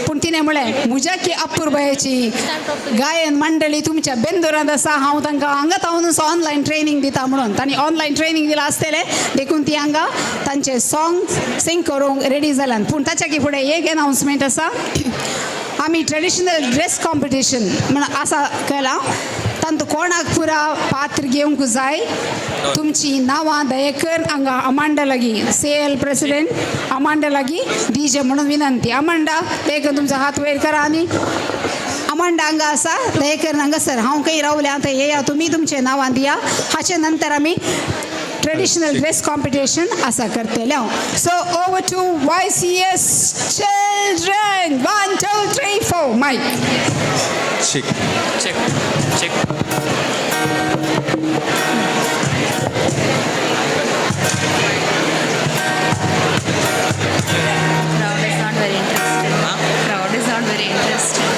पूण तिणें म्हळें म्हज्या की अपुरबायेची गायन मंडळी तुमच्या बेंदुरांत आसा हांव तांकां हांगा तावनूच ऑनलायन ट्रेनींग दिता म्हणून तांणी ऑनलायन ट्रेनींग दिलां आसतलें देखून ती हांगा तांचे सॉंग सिंग करूंक रेडी जाल्यान. पूण ताच्या की फुडें एक एनावन्समेंट आसा. आमी ट्रेडिशनल ड्रेस कॉम्पिटिशन म्हण आसा केलां. तांतू कोणाक पुरा पात्र घेवंक जाय तुमची नांवां दयेकर हांगा अमांडा लागीं सी एल प्रेसिडेंट अमांडा लागीं दिजे म्हणून विनंती. अमांडा दयेकर तुमचो हात वयर करा आनी अमांडा हांगा आसा दयेकर हांगासर हांव खंय रावलें आतां येया तुमी तुमचें नांवां दिया. हाचे नंतर आमी ट्रेडिशनल ड्रेस कॉम्पिटिशन आसा करतले हांव. So over to Y C S children 1 2 3 4 mic. Check check check. Crowd is not very interested. Crowd is not very interested.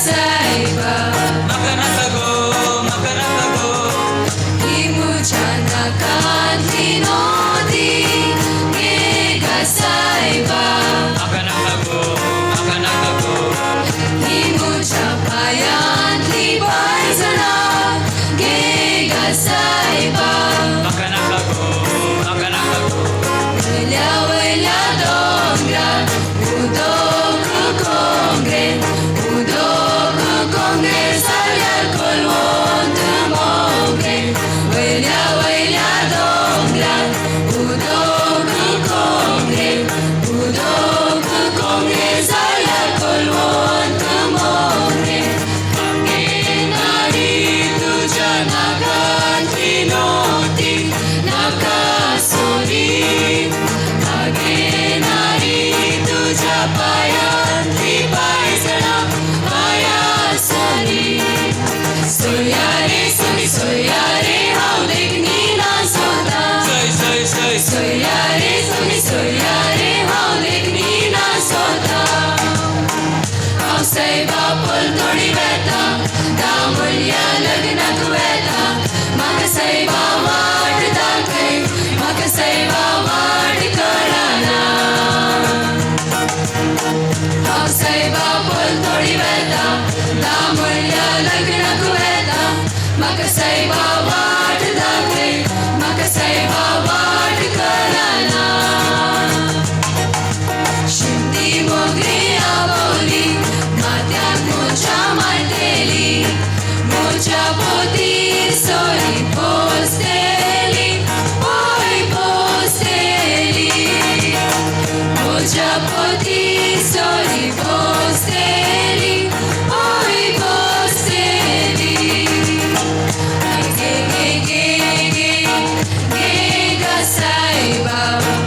सायबा. म्हाका नाका गो, म्हाका नाका गो. ही म्हज्या नाकांतली नोती घे गा सायबा. म्हाका नाका गो, म्हाका नाका गो. ही म्हज्या पायांतली पांयजणां घे गा सायबा. म्हाका नाका गो, म्हाका नाका गो. वयल्या वयल्या दोंगरार उदक कोंगरे, उदक कोंगरे जाल्यार कोलवंत मोगरे. वयल्या वयल्या दोंगरार उदक कोंगरे, उदक कोंगरे जाल्यार कोलवंत मोगरे. नारी तुज्या नाकांतली नोती नाका सोरी. आगे नारी तुज्या पायांतली पांयजणां पांया सरी. सोया रे सोमी सोया रे हांव देखणी ना सोता. सय सय सय. सोया रे सोमी सोया रे हांव देखणी ना सोता. हांव सायबा पलतोडी वेता, दामोल्या लग्नाक वेता. म्हाका सायबा वाट दाखय, म्हाका सायबा वाट कळना. हांव सायबा पलतोडी वेता, दामोल्या लग्नाक वेता. म्हाका सायबा वाट दाखय, म्हाका सायबा वाट कळना. शिमती मोगरी आबोली माथ्याक म्हज्या मारतेली. म्हज्या पोतीर सोरी पोसतेली, पोय पोसतेली. म्हज्या पोतीर सोरी पोसतेली, पोय पोसतेली. गे गे गे गे गे गा सायबा.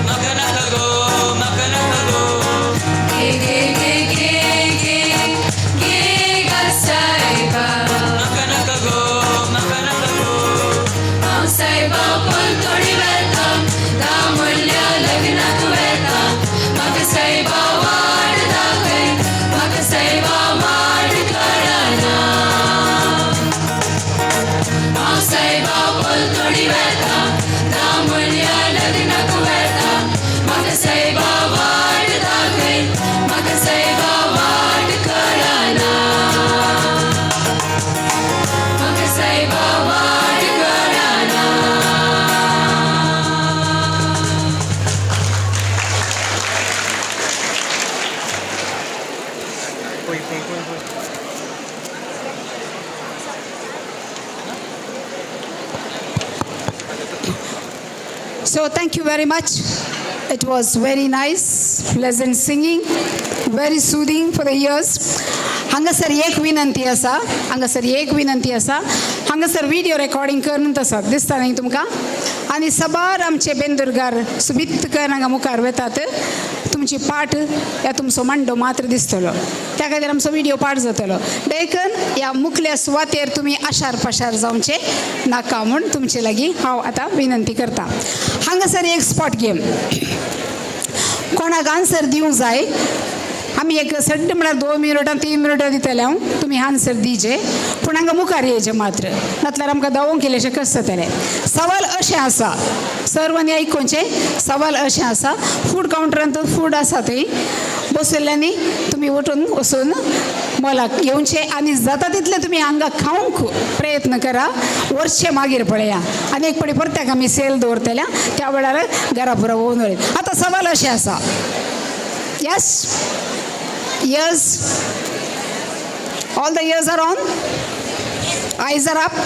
म्हाका नाका गो, म्हाका नाका गो. गे गे गे गे गे गे गा सायबा. म्हाका नाका गो, म्हाका नाका गो. हांव सायबा पलतोडी वेता, दामोल्या लग्नाक वेता. म्हाका सायबा वाट दाखय, म्हाका सायबा वाट कळना. हांव सायबा पलतोडी वेता, दामोल्या लग्नाक वेता. म्हाका सायबा वाट दाखय, म्हाका सायबा वाट कळना. म्हाका सायबा वाट कळना. So thank you very much. It was very nice, pleasant singing, very soothing for the ears. हांगासर एक विनंती आसा, हांगासर एक विनंती आसा. हांगासर व्हिडिओ रेकॉर्डिंग करून आसा, दिसता न्ही तुमकां? आनी सबार आमचे बेंदुरगार सुबीत कर हांगा मुखार वेतात. तुमची पाट या तुमचो मांडो मात्र दिसतलो, त्या खातीर आमचो व्हिडिओ पाठ जातलो. देखून ह्या मुखल्या सुवातेर तुमी आशार पाशार जावचे नाका म्हूण तुमचे लागीं हांव आतां विनंती करता. हांगासर एक स्पॉट गेम, कोणाक आन्सर दिवंक जाय, आमी एक सड्ड म्हळ्यार 2 मिनटां 3 मिनटां दितले हांव, तुमी आन्सर दिवचे, पूण हांगा मुखार येयचे मात्र, नातल्यार आमकां दावोंक केलेशें कशें जातलें. सवाल अशें आसा, सर्वांनी आयकुचें. सवाल अशें आसा, फूड कावंटरांत फूड आसा, थंय बसयल्ल्यांनी तुमी वटून वचून मोलाक येवचें आनी जाता तितलें तुमी हांगा खावंक प्रयत्न करा. वर्षे मागीर पळया आनी एक पडी परत्याक आमी सेल दवरतल्या, त्या वेळार घरा पुरो वोवन वयर. आतां सवाल अशें आसा, yes yes, all the ears are on, eyes are up.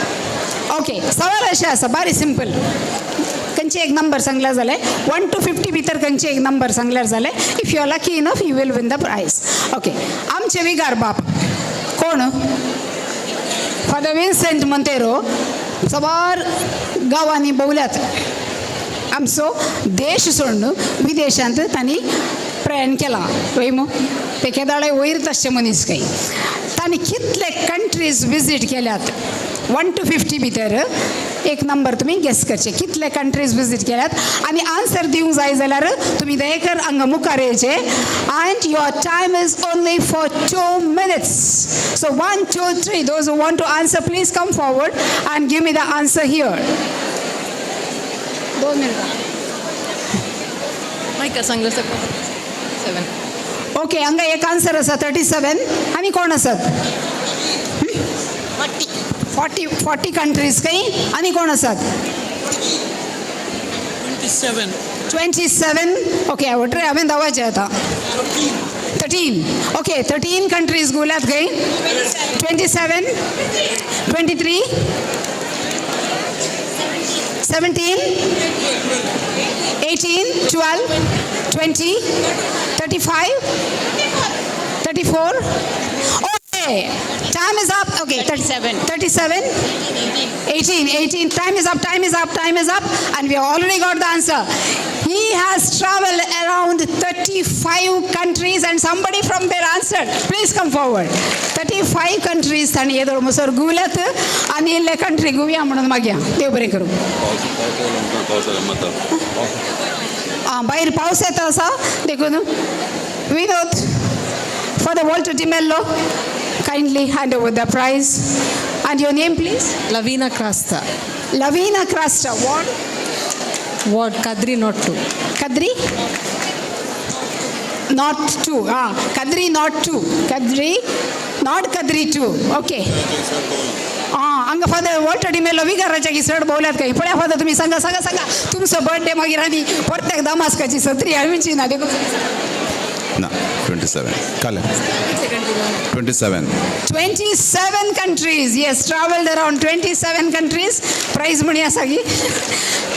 Okay, सवाल अशें आसा, बारी सिंपल. खंयचे एक नंबर सांगल्यार जालें, 1 to 50 भितर खंयचे एक नंबर सांगल्यार जालें. If you are lucky enough, you will win the prize. Okay, आमचे विगार बाप कोण? Father Vincent Monteiro. सबार गांवांनी भोवल्यात, आमचो देश सोडून विदेशांत तांणी प्रयाण केलां वय मू. ते केदाळे वयर आसचे मनीस खंय. तांणी कितले कंट्रीज विजीट केल्यात? 1 to 50 भितर एक नंबर तुमी गेस करचे, कितले कंट्रीज विजीट केल्यात. आनी आन्सर दिवंक जाय जाल्यार तुमी दयेकर हांगा मुखार येवचे. And your time is only for 2 minutes. So 1, 2, 3, those who want to answer, please come forward and give me the answer here. 2 मिनटां. मायका सांगलें 7. ओके, हांगा एक आन्सर आसा 37. आनी कोण आसात? 40 कंट्रीज खंय. आनी कोण आसात? 27. 27. ओके, वट्रे हांवें धांवाचें आतां. 13. ओके, 13 कंट्रीज गुलात खंय. 27, 23, 17, 18, 12, 20, 35, 34. Okay, time is up. Okay, 37. 37, 18, 18. Time is up, time is up, time is up. And we have already got the answer. He has traveled around 35 countries and somebody from there answered. Please come forward. 35 countries ताणी येदोळ मुसर गुवल्यात आनी इल्ले country गुवया म्हणून मागया. देव बरें करूं. आं, भायर पावस येता आसा देखून Vinod, Father Walter D'Mello, kindly hand over the prize. And your name, please? Lavina Crasta. Lavina Crasta. Ward? Ward Kadri Not 2. Kadri? Not 2. Ah, Kadri Not 2. Kadri, not Kadri 2. Okay. आं, हांगा फादर वॉल्टर डिमेलो विगाराच्या चड भोवल्यात काय. पळया father, तुमी सांगा सांगा सांगा तुमचो बर्थडे मागीर आनी परत्याक दमास्काची सत्री हाडची ना देखून. ना, 27 काल 27. 27 countries. Yes, traveled around 27 countries. Prize म्हणी आसा की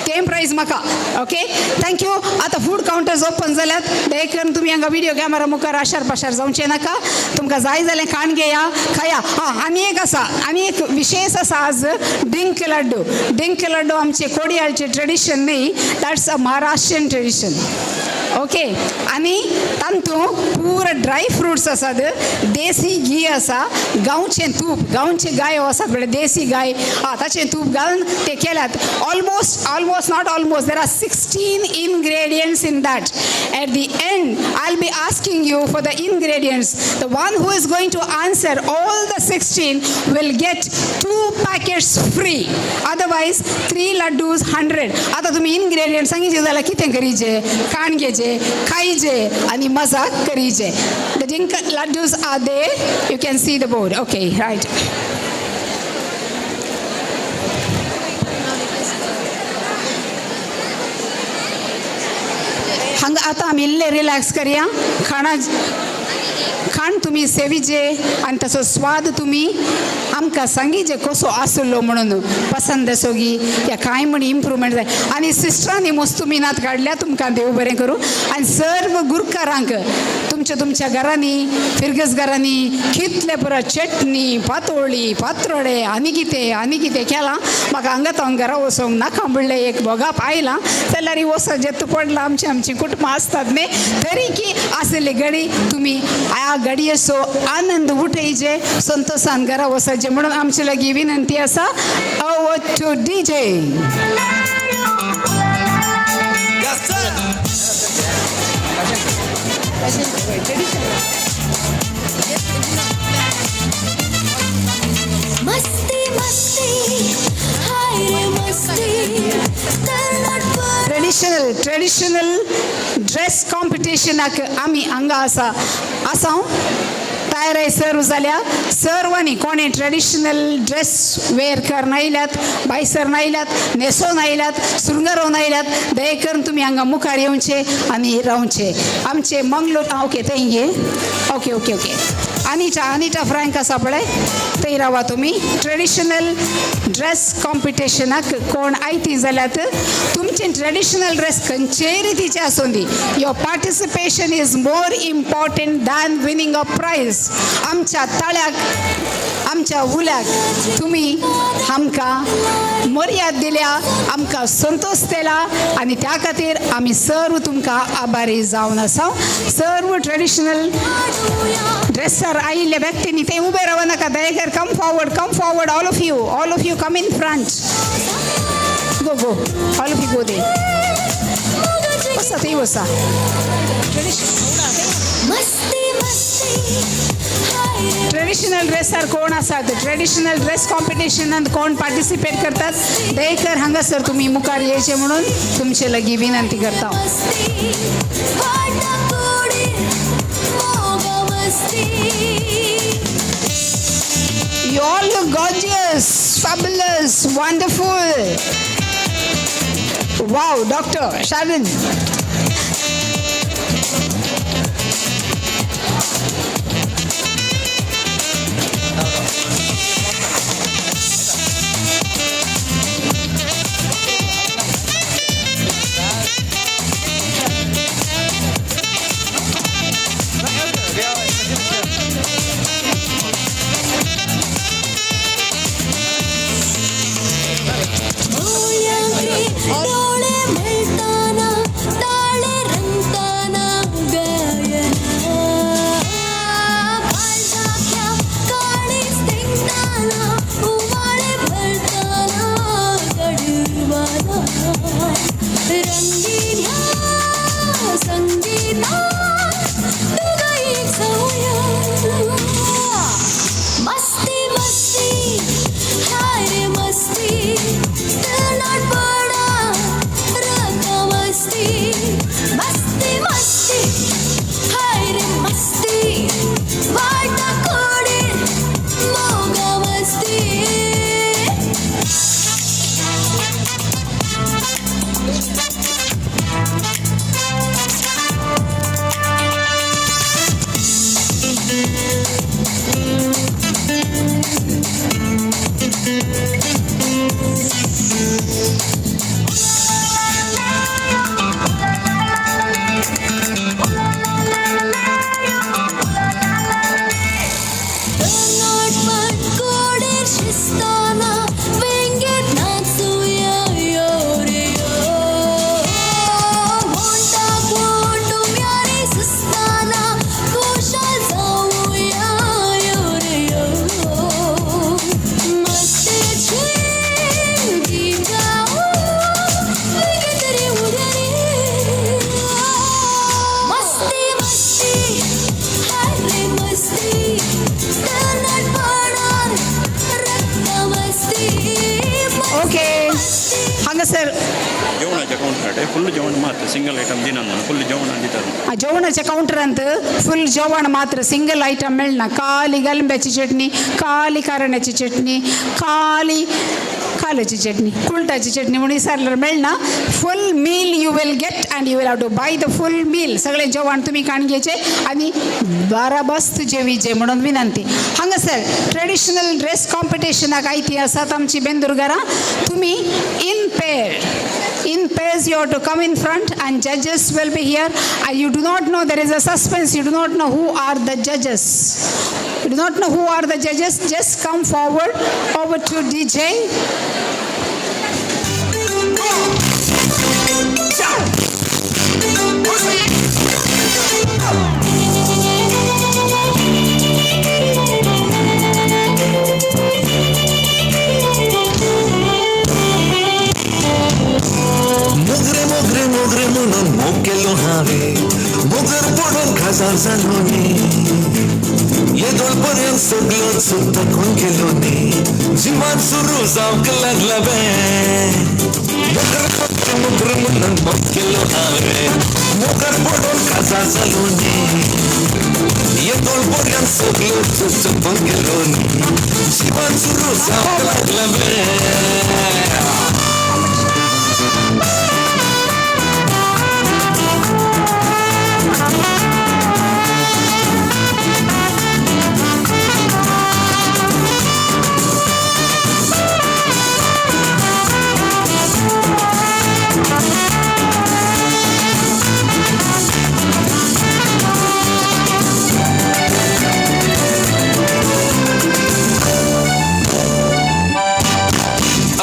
तेम प्रायज म्हाका. Okay, thank you. आतां फूड कावंटर्स ओपन जाल्यात. दया करून तुमी हांगा व्हिडिओ कॅमेरा मुखार आशार पाशार जावचें नाका. तुमकां जाय जाल्यार खाण घेया, खाया. हां, आनी एक आसा, आनी एक विशेष आसा आज, डिंक लाड्डू. डिंक लाड्डू आमचे कोडियाळचे ट्रेडिशन न्ही, that's a Maharashtrian tradition. Okay, आनी तातूंत पुरा ड्राय फ्रुट्स आसात, देसी घी आसा, गांवचें तूप, गांवचे गायो आसात पळय, देसी गाय, आं, ताचें तूप घालून ते केल्यात. Almost, almost, not almost, there are 16 ingredients in that. At the end I will be asking you for the ingredients. The one who is going to answer all the 16 will get 2 packets free. Otherwise 3 laddus 100. आतां तुमी ingredient सांगितले जाल्यार कितें करीचे? खाण घेचे, खायचे आनी मजा करीचे. The drink laddus are there. You can see the board. Okay, right. हांगा आतां आमी इल्ले रिलॅक्स करया. खाणां खाण तुमी सेविचे आनी ताचो स्वाद तुमी आमकां सांगिचे कसो आसलो म्हणून, पसंद आसोगी या कांय म्हण इम्प्रूवमेंट जाय. आनी सिस्टरांनी मस्त मिनात काडल्या, तुमकां देव बरें करूं. आनी सर्व गुरकारांक तुमच्या तुमच्या घरांनी, फिरगस घरांनी कितले पुरो चटणी, पातोळी, पात्रोडे आनी कितें आनी कितें केलां. म्हाका हांगा हांव घरा वचोंक नाका म्हणलें एक भोगाप आयलां जाल्यार वचत जेत्त पडलां. आमची आमची कुटुंबां आसतात न्ही, तरी की आसली घडी तुमी ह्या घडयेचो आनंद उठयचे, संतोशान घरा वचचे म्हणून आमचे लागीं विनंती आसा. Over to DJ. मस्ती मस्ती हाय रे मस्ती. ट्रेडिशनल ट्रेडिशनल ड्रेस कॉम्पिटिशनाक आमी हांगा आसा आसा तयार सर्व जाल्या. सर्वांनी कोणें ट्रेडिशनल ड्रेस वेर करून आयल्यात, बायसर आयल्यात, न्हेसोन आयल्यात, सुरंगारोवन आयल्यात, दया करून तुमी हांगा मुखार येवचे आनी रावचे. आमचे मंगलोर. ओके, थंय घे. Okay okay okay. Anita, Anita Frank आसा पळय, थंय रावा तुमी. ट्रेडिशनल ड्रेस कॉम्पिटिशनाक कोण आयती जाल्यार तुमचें ट्रेडिशनल ड्रेस खंयचेय रितीचें आसूं दी, your participation is more important than winning a prize. आमच्या ताळ्याक, आमच्या उल्याक तुमी आमकां मर्याद दिल्या, आमकां संतोश दिला आनी त्या खातीर आमी सर्व तुमकां आभारी जावन आसा. सर्व ट्रेडिशनल ड्रेसर आयिल्ल्या व्यक्तींनी ते उबे रावं नाका. दयेकर come forward, come forward, all of you, all of you come in front. Go, go, all of you go there. बसा, थंय बसा. मस्ती मस्ती हाय. ट्रेडिशनल ड्रेसार कोण आसात, ट्रेडिशनल ड्रेस कॉम्पिटिशनात कोण पार्टिसिपेट करतात, दयेकर हांगासर तुमी मुखार येयचे म्हणून तुमचे लागीं विनंती करता. You all look gorgeous, fabulous, wonderful. Wow, Doctor Sharon. डोळे मिळताना ताळे रंगताना गायना काळजाख्या काळीज तेंकताना उमाळे भरताना गडवाना रंगीन ह्या संगीतात तुगाई जाऊया. मस्ती मस्ती हाय रे मस्ती तरणाटपणा रंग मस्ती मस्ती मस्ती हाय रे मस्ती वाटा कोडीर मोग मस्ती. तरणाटपण कोडीर शिस्ताना वेंगेत नाचुया यो रे यो वोंटाक वोंट उम्यारी सुस्ताना खुशाल जावया यो रे यो मस्तेची गीत गाऊन वेगेत रे उड्या रे. मस्ती मस्ती हाय रे मस्ती तरणाटपणार रक्त मस्ती. ओके, हांगासर जेवणाच्या काउंटरार फुल जेवण मात्र सिंगल आयटम दिना फुल जेवण दितात. जेवणाच्या काउंटरांत फुल जेवण मात्र, सिंगल आयटम मेळना. खाली गलंब्याची चटणी, खाली कारण्याची चटणी, खाली काल्याची चटणी, कुळटाची चटणी म्हणून विचारल्यार मेळना. Full meal you will get and you will have to buy the full meal. सगळें जेवण तुमी काण घेवचें आनी बाराबस्त जेवीचे म्हणून विनंती. हांगासर ट्रेडिशनल ड्रेस कॉम्पिटिशनाक आयती आसात आमची बेंदुरगारां. तुमी in pair. In pairs, you have to come in front and judges will be here. And you do not know, there is a suspense. You do not know who are the judges. You do not know who are the judges. Just come forward. Over to DJ. मोगरे मोगरे मोगरे म्हणून मोग केलो हांवें, मोगर पडून काजार जालो न्ही. येदोळ पर्यंत सगळो चुकून गेलो न्ही, जिवान सुरू जावंक लागला बे. मोगर मोगरे मोगरे म्हणून मोग केलो हांवें, मोगर पडून काजार जालो न्ही. येदोळ पर्यंत सगळो चुकून गेलो न्ही, जिवान सुरू जावंक लागला बे.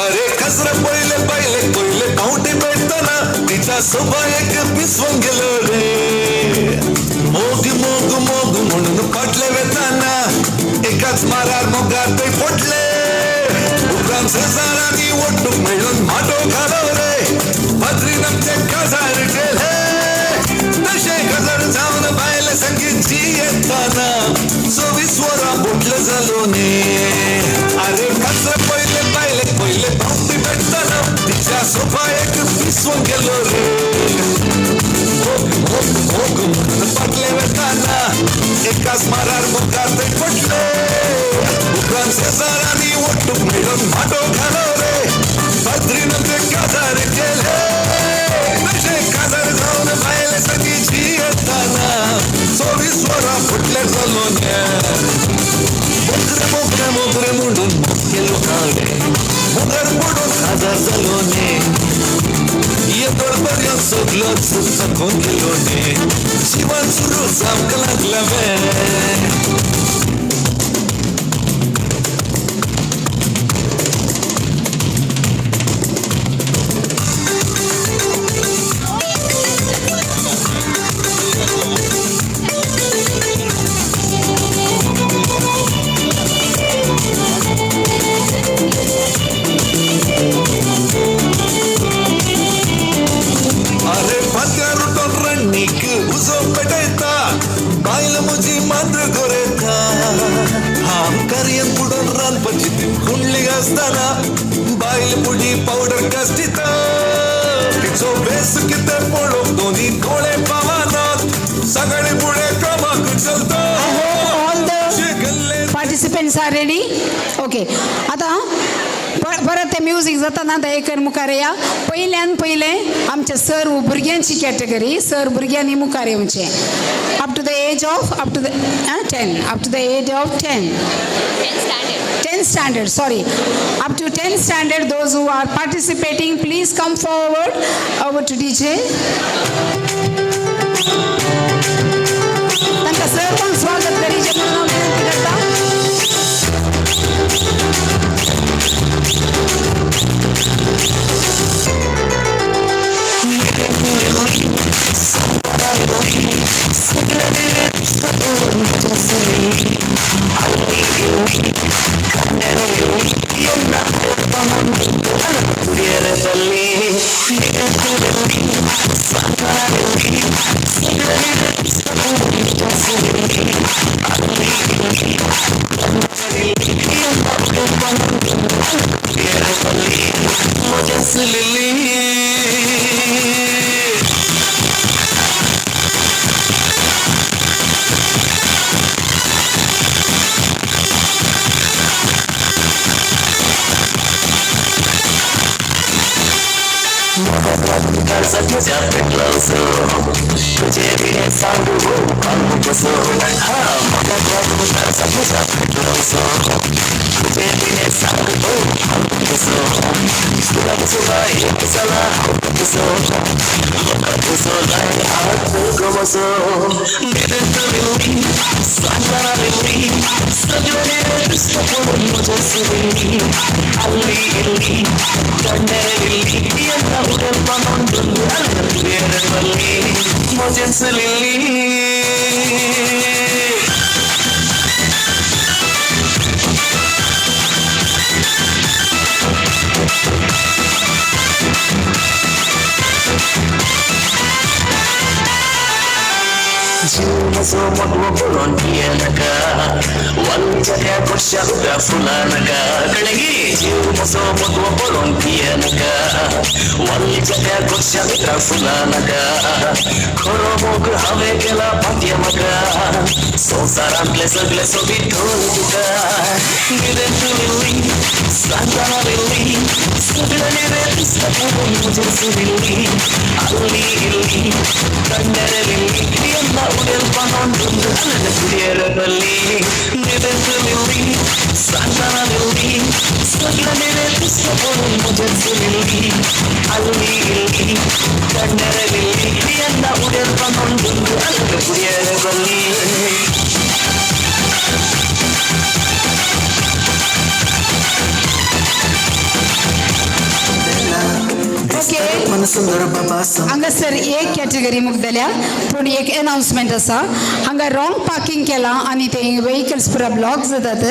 अरे खसरा पहिले पहिले पहिले पावटी भेटताना तिच्या सोबा एक पिसवून गेलो रे. मोग मोग मोग म्हणून फाटले वेताना एकाच मारार मोगार ते फोडले. उपरांत शेजारांनी ओटूक मेळून माटो घालो रे, पत्रीन आमचे काजार केले. तशें काजार जावन बायल संगीत जियेताना 24 वरां बुटले जालो न्ही. आरे काजरा पयले बायलेक पयले पावटी पेट्टना तिच्या सोफा एक पिसवून गेलो रे. मोग मोग मोग म्हणून फाटले वेताना एकाच मारार मुखार थंय पडले. उपरांत शेजारांनी ओटूक मेळून माटो घालो रे. पाद्रीन ते काजार केले. तशें काजार जावन बायले सगळी जियेताना 24 वरां फुटले जालो न्ही. मोगरे मोगरे मोगरे म्हणून मोग केलो हांवें, मोगर पडून काजार जालो न्ही. येदोळ पर्यंत सगलोच जखून गेलो न्ही. जिवन सुरू जावंक लागलें. अरे फात्यार उठोन रणनीक उजो पेटयता, बायल म्हजी मांद्र गोरेता. हांव कार्यान पुडोन रांदपाची ती कुंडली घासतना बायल पुडी पावडर घासता. तिचो भेस कितें पळोवंक दोनी दोळे पावनात, सगळे फुडें कामाक चलता. All the participants are ready? Okay. आतां परत तें म्युजीक जाता ना एक मुखार या. पयल्यान पयलें आमच्या सर भुरग्यांची कॅटेगरी, सर भुरग्यांनी मुखार येवचें. Up to the age of up to the 10, up to the age of 10, 10 standard, sorry, up to 10 standard, those who are participating, please come forward. Over to DJ. तांकां सर्वांक स्वागत करीचें म्हणून हांव विनंती करता. हांगासर एक कॅटेगरी मुगदल्या पूण एक एनाउन्समेंट आसा. हांगा रॉंग पार्किंग केलां आनी ते व्हेकल्स पुरा ब्लॉक जातात.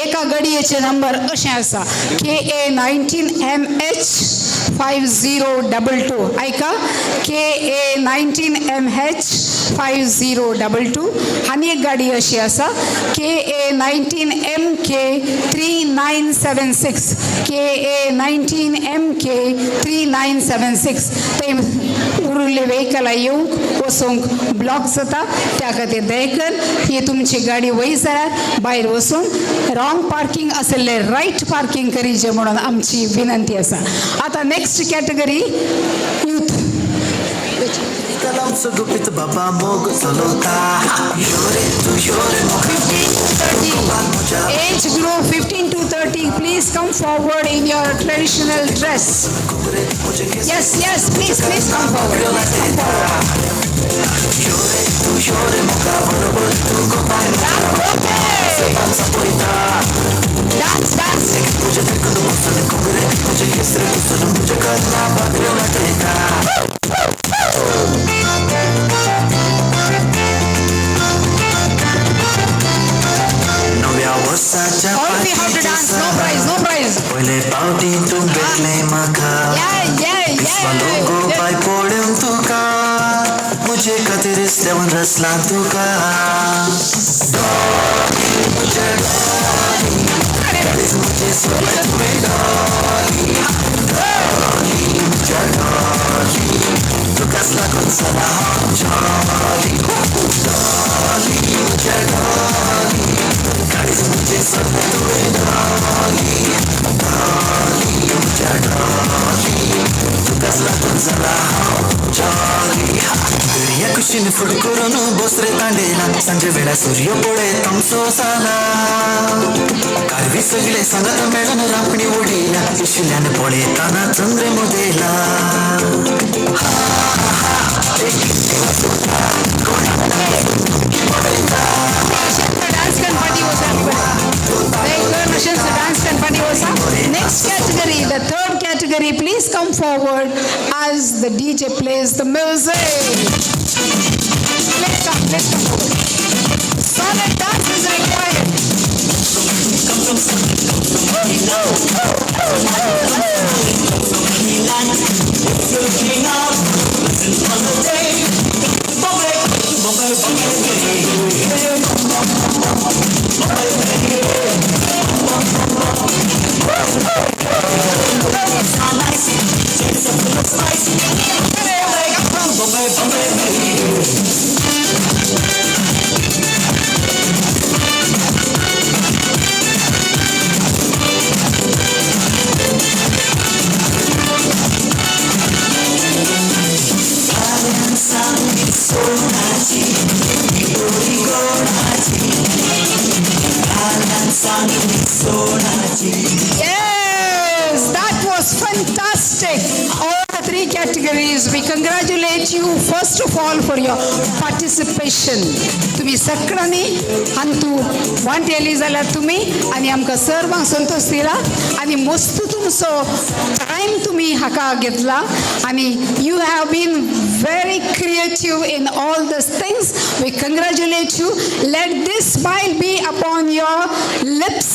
एका गाडयेचे नंबर अशें आसा KA 19 MH 5022. आयका, KA 19 MH 5022. आनी एक गाडी अशी आसा, KA 19 MK 3976, KA 19 MK 3976. ते उरिल्ले वेहिकलां येवंक वचूंक ब्लॉक जाता. त्या खातीर दयकर ही तुमची गाडी वयर सरात, भायर वचून रॉंग पार्किंग आशिल्लें रायट पार्किंग करीचें म्हणून आमची विनंती आसा. आतां नेक्स्ट कॅटेगरी यूथ. आमचो गुपीत बाबा मोग चलवता. 15 to 30 age group, 15 to 30, please come forward in your traditional dress. Yes, please, please come forward. Please come forward. Okay. Dance, dance. नव्या वर्साच्या All we have to dance. No prize, no prize. पयले पावटी तूं भेटलें म्हाका. Yeah. गो पाय पळोवन तुका, म्हजे खातीर देवान रचलां तुका. म्हजें म्हजें सगळें तुवें डॉली, डॉली म्हज्या डॉली, तुकाच लागून जाला हांव जॉली. डॉली म्हजें डॉली, काळीज म्हजें सगळें तुवें डॉली, डॉली म्हज्या डॉली, तुकाच लागून जाला हांव जॉली. दर्या कुशीन फुड करून बस रे तांडेला, सांजे वेळा सूर्य पळय तामसो जाला. कारवी सगळे सांगात मेळून रांपणी उडयला, इशिल्यान पळयताना चंद्र मुदेला. डान्स गणपती वसा. Dance Ganpati वसा. Next category, the third category, please come forward as the DJ plays the music. Please come, please come forward. Solid dance is required. Yes, that was fantastic. All the three categories. We congratulate you first of all for your participation. तुम्ही सगळ्यांनी अंतू वांटेली जाल्यार तुमी आनी आमकां सर्वांक संतोष दिला आनी मस्त तुमचो टायम तुमी हाका घेतला आनी you have been very creative in all these things. We congratulate you. Let this smile be upon your lips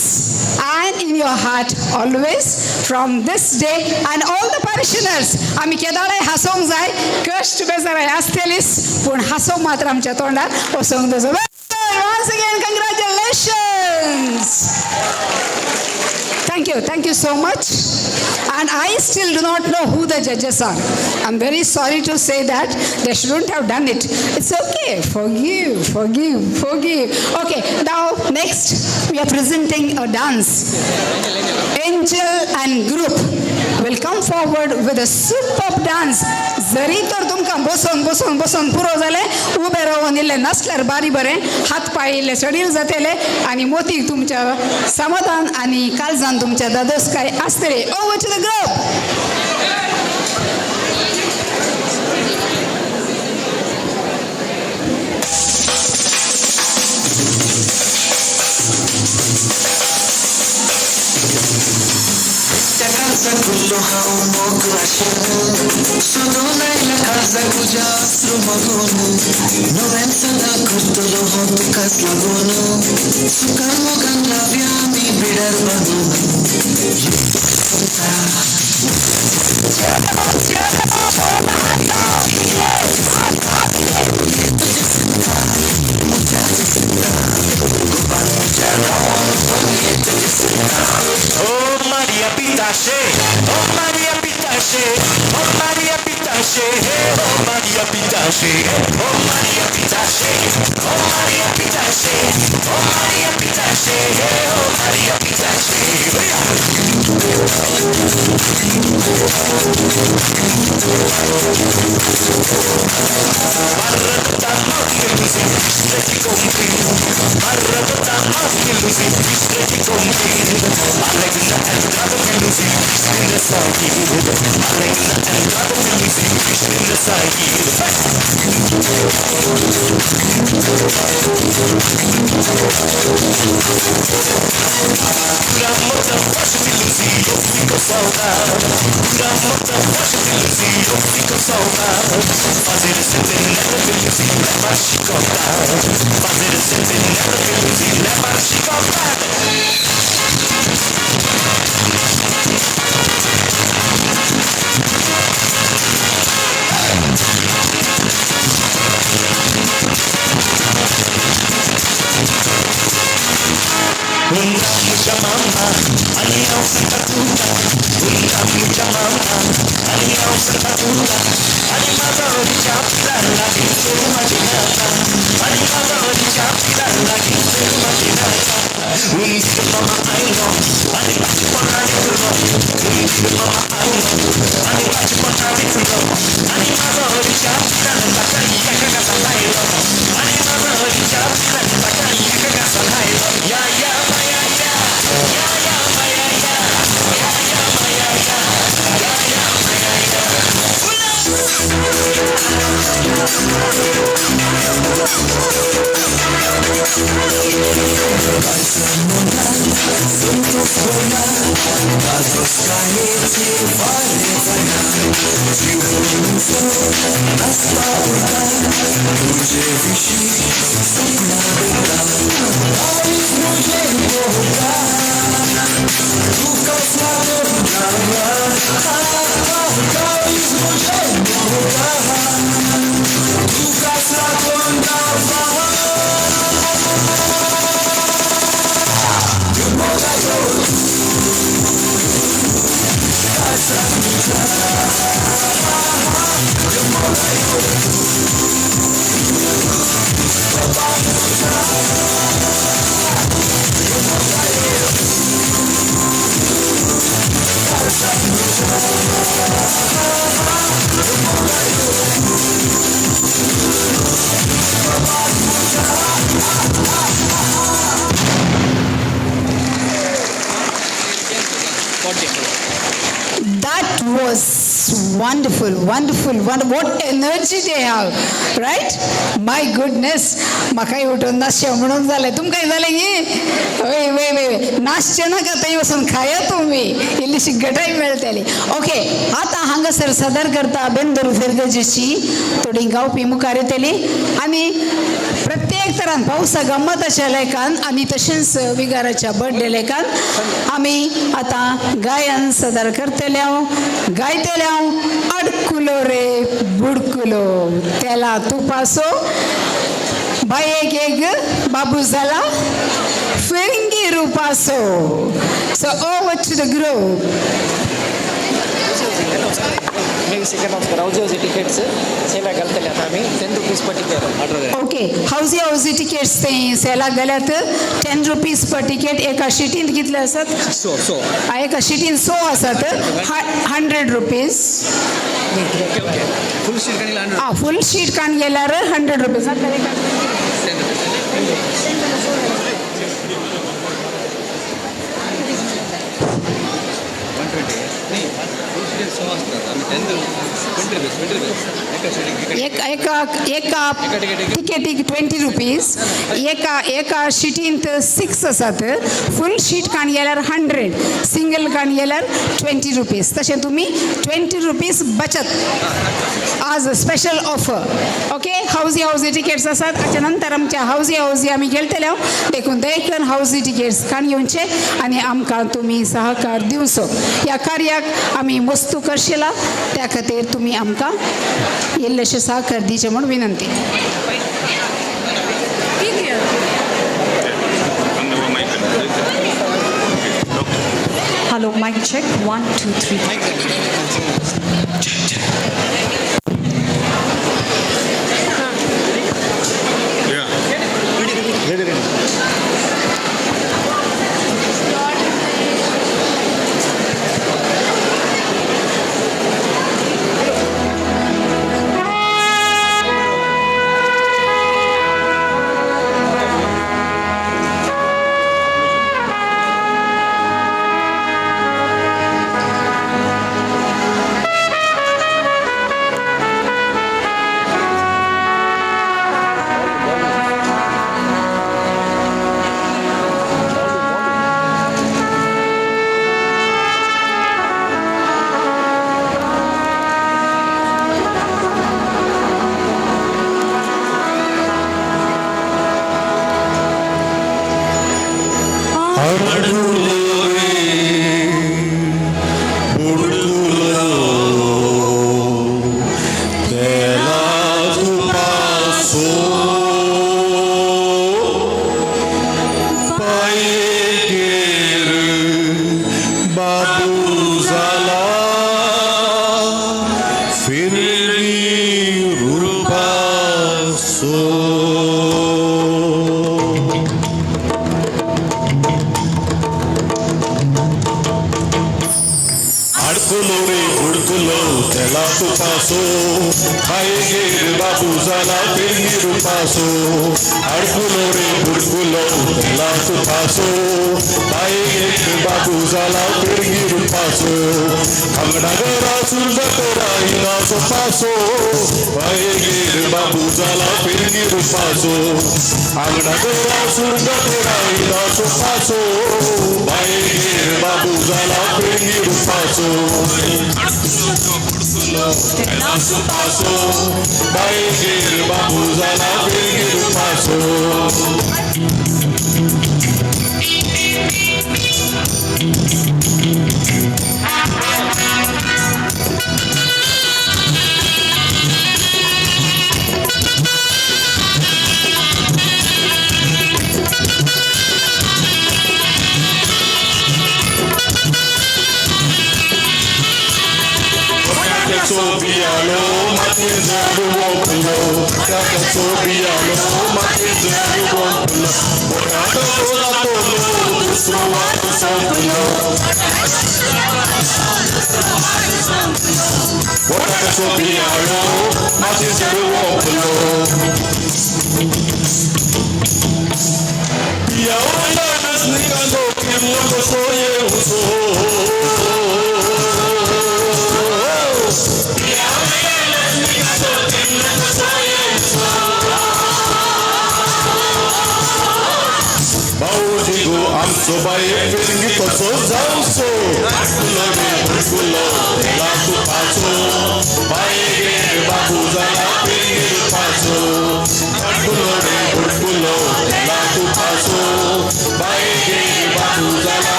and in your heart always from this day. And all the parishioners, आमी केदाळाय हांसोंक जाय. कश्ट बेजाराय आसतलीच, पूण हांसो मात्र आमच्या तोंडार वसोंक जाय. Once again, congratulations. Thank you, thank you so much. And I still do not know who the judges are. I'm very sorry to say that. They shouldn't have done it. It's okay. Forgive, forgive, forgive. Okay, now next we are presenting a dance. Angel and group will come forward with a superb dance. जरी तर तुमकां बसोन बसोन बसोन पुरो जालें, उबे रावन इल्लें नाचल्यार बारी बरें. हात पांय इल्ले सडील जातले आनी मोती तुमच्या समाधान आनी काळजान तुमच्या दादोसकाय आसतली. Over to the group. काळजाक हांव मोग आशेन सोदून आयला, काळजाक तुज्या अश्रू मागून नव्यान सदां करतलो हांव तुकाच लागून. सुखान मोगान रावया आमी बिडार बांदून. Oh Maria Pitache, oh Maria Pitache, oh Maria Pitache, oh Maria Pitache, oh Maria Pitache, oh Maria Pitache, oh Maria Pitache, oh Maria Pitache. That was wonderful, wonderful, wonderful. What energy they have, right? My goodness. म्हाकाय उठून नाचचें म्हणून जालें. तुमकांय जालें न्ही? वय वय वय, नाचचें नाका, थंय वचून खाया तुमी, इल्लीशी घटाय मेळटली. ओके, आतां हांगासर सादर करता बेंदूर फिरगजेची थोडी गावपी मुखार येतली आनी प्रत्येक तरान पावसा गम्मताच्या लेखान आनी तशेंच विगाराच्या बर्थडे लेखान आमी आतां गायन सादर करतले हांव, गायतले हांव. अडकुलो रे बुडकुलो तेला तुपासो, बायेक एक बाबू जाला फिरंगी रुपासो. So over to the group. Okay, हावजी हावजी टिकेट्स ते सेलाक गेल्यात 10 रुपीज पर टिकेट. एका शिटीन कितले आसात? सो एका शिटीन 100 आसात, 100 रुपीज. फुल शीट काण गेल्यार 100 रुपीज. एका एका टिकेटीक 20 रुपीज, एका एका शिटींत 6 आसात. फूल शीट काण गेल्यार 100, सिंगल काण गेल्यार 20 रुपीज. तशें तुमी 20 रुपीज बचत. आज स्पेशल ऑफर. ओके, हावजी हावजी टिकेट्स आसात. हाच्या नंतर आमच्या हावजी हावजी आमी खेळटले, देखून दयेकन हावजी टिकेट्स काण घेवचे आनी आमकां तुमी सहकार दिवचो. ह्या कार्याक आमी वस्तू करशिला, त्या खातीर तुमी आमकां इल्लेशे सहकार दिवचे म्हूण विनंती. Hello, mic check. 1, 2, 3. Ready, ready.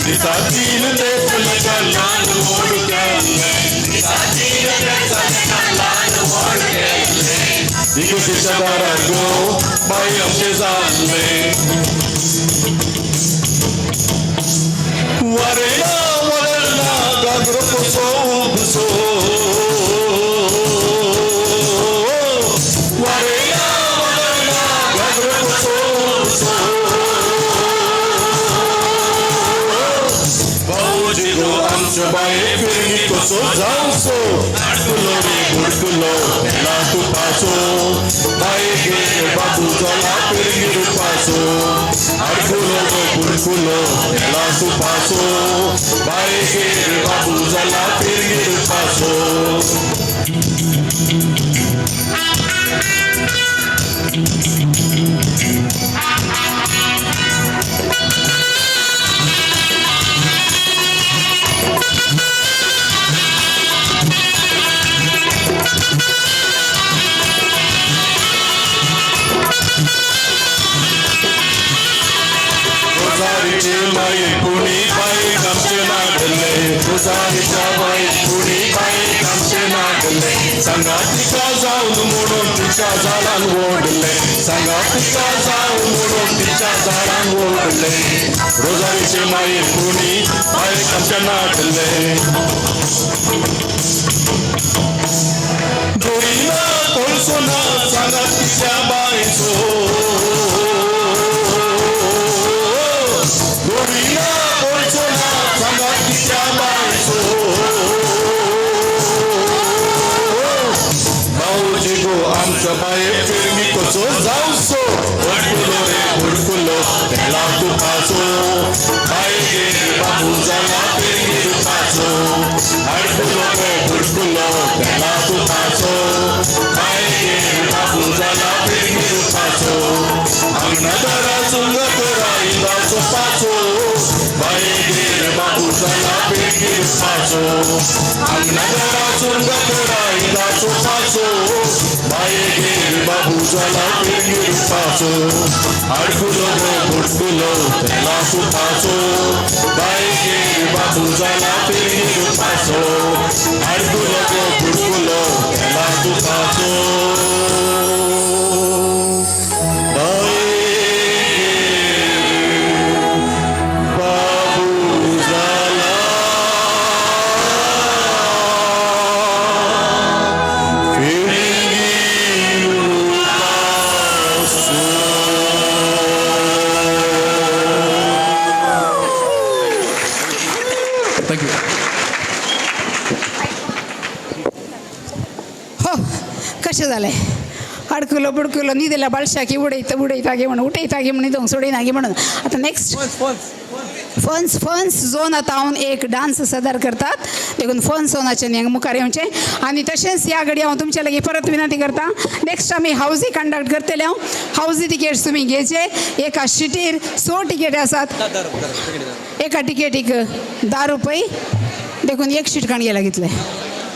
दिसातील ते फुल कल्लान मोड केल्ले दिसातील ते चले कल्लान मोड केल्ले इकुशीच्या दारार गो बाई आमचे जाल्ले वरेना वरना गागरो कसो उबसो वरेना वरना गागरो कसो उबसो भाऊजी गो आमच्या बाये फिरंगी कसो जावचो आडकुलो रे बुडकुलो तेला तुपाचो बाये गे बाबू जाला फिरंगी रुपाचो आडकुलो गो बुडकुलो तेला तुपाचो बाये गे बाबू जाला फिरंगी रुपाचो. रोजारीचे बाई पुणी बाई आमचे नागले रोजारीच्या बाई पुणी बाई आमचे नागले सांगा तिका जाऊन म्हणून तिच्या झाडान ओढले सांगा तिका जाऊन म्हणून तिच्या झाडान ओढले रोजारीचे माई पुणी बाई आमच्या नागले जोडीना कोळसो ना सांगा तिच्या बाईचो गोरीना कोळसो ना सांगा तिच्या बाईचो भाऊजी गो आमच्या बाये फिरंगी कसो जावचो बुडकुलो रे बुडकुलो तेला तुपाचो बाये गे बाबू जाला फिरंगी रुपाचो आडकुलो गो बुडकुलो तेला तुपाचो बाये गे बाबू जाला फिरंगी रुपाचो आंगणा चुंग करा इंदाचो पाचो बाये गे बाबू जाला फिरंगी रुपाचो आंगणा चुंग करा इंदाचो पाचो बाये गे बाबू जाला फिरंगी रुपाचो आडकुलो गो बुडकुलो तेला तुपाचो बाये गे बाबू जाला फिरंगी रुपाचो आडकुलो गो बुडकुलो तेला तुपाचो बाये गे बाबू जाला फिरंगी रुपाचो. Thank you. हो कशें जालें आडकुलो बुडकुलो न्हिदेल्या बाळशाकी उडयता उडयता गे म्हणून उठयता गे म्हणून न्हिदोंक सोडिना गे म्हणून. आतां नेक्स्ट फन्स फन्स झोन आतां हांव एक डांस सादर करतात देखून फन्स झोनाचे न्ही मुखार येवचें. आनी तशेंच ह्या घडी हांव तुमचे लागीं परत विनंती करता नेक्स्ट आमी हावजी कंडक्ट करतले. हांव हावजी तिकेट्स तुमी घेवचे एका शिटीर 6 तिकेटी आसात एका तिकेटीक 10 रुपये देखून एक शीट काण गेला कितले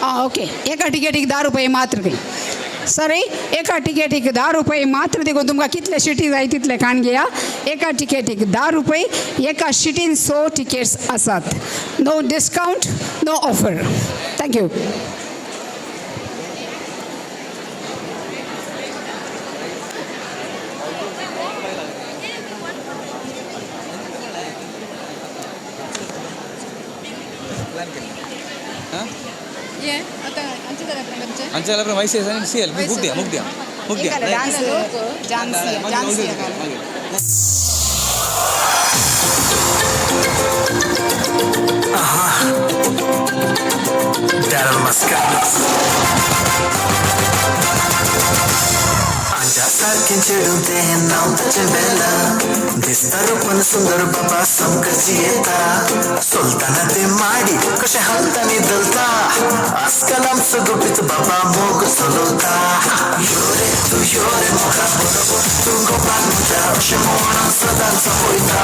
आं ओके एका तिकेटीक 10 रुपये मात्र खंय सॉरी एका तिकेटीक 10 रुपये मात्र देखून तुमकां कितले शिटी जाय तितले काण घेया. एका तिकेटीक 10 रुपये एका शिटीन 6 तिकेट्स आसात. No discount no offer. Thank you. आमच्या जाल्यार वायस आनी सी एल मुख द्या मुख द्या मुख द्या. डान्स डान्स सारखें चेडूं तें नांव ताचें बेला दिसता रूपान सुंदर बाबा सामकें जियेता चलतना तें माडी कशें हालता न्हिदलता आजकाल आमचो गुपीत बाबा मोग चलवता यो रे तूं यो रे मोगा बरोबर तूं गोपाल म्हज्या अशें म्हणून सदांच पळयता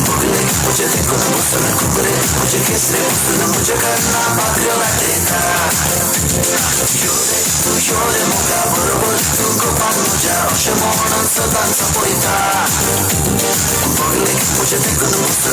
बगले म्हजें देखून बसून खुबरे म्हजें केस रे बसून म्हज्या कारणां भाकऱ्यो वाटयता यो रे तूं यो रे मोगा बरोबर तूं गोपाल म्हज्या अशें म्हणून सदांच पळयता बगले म्हजें देखून बसून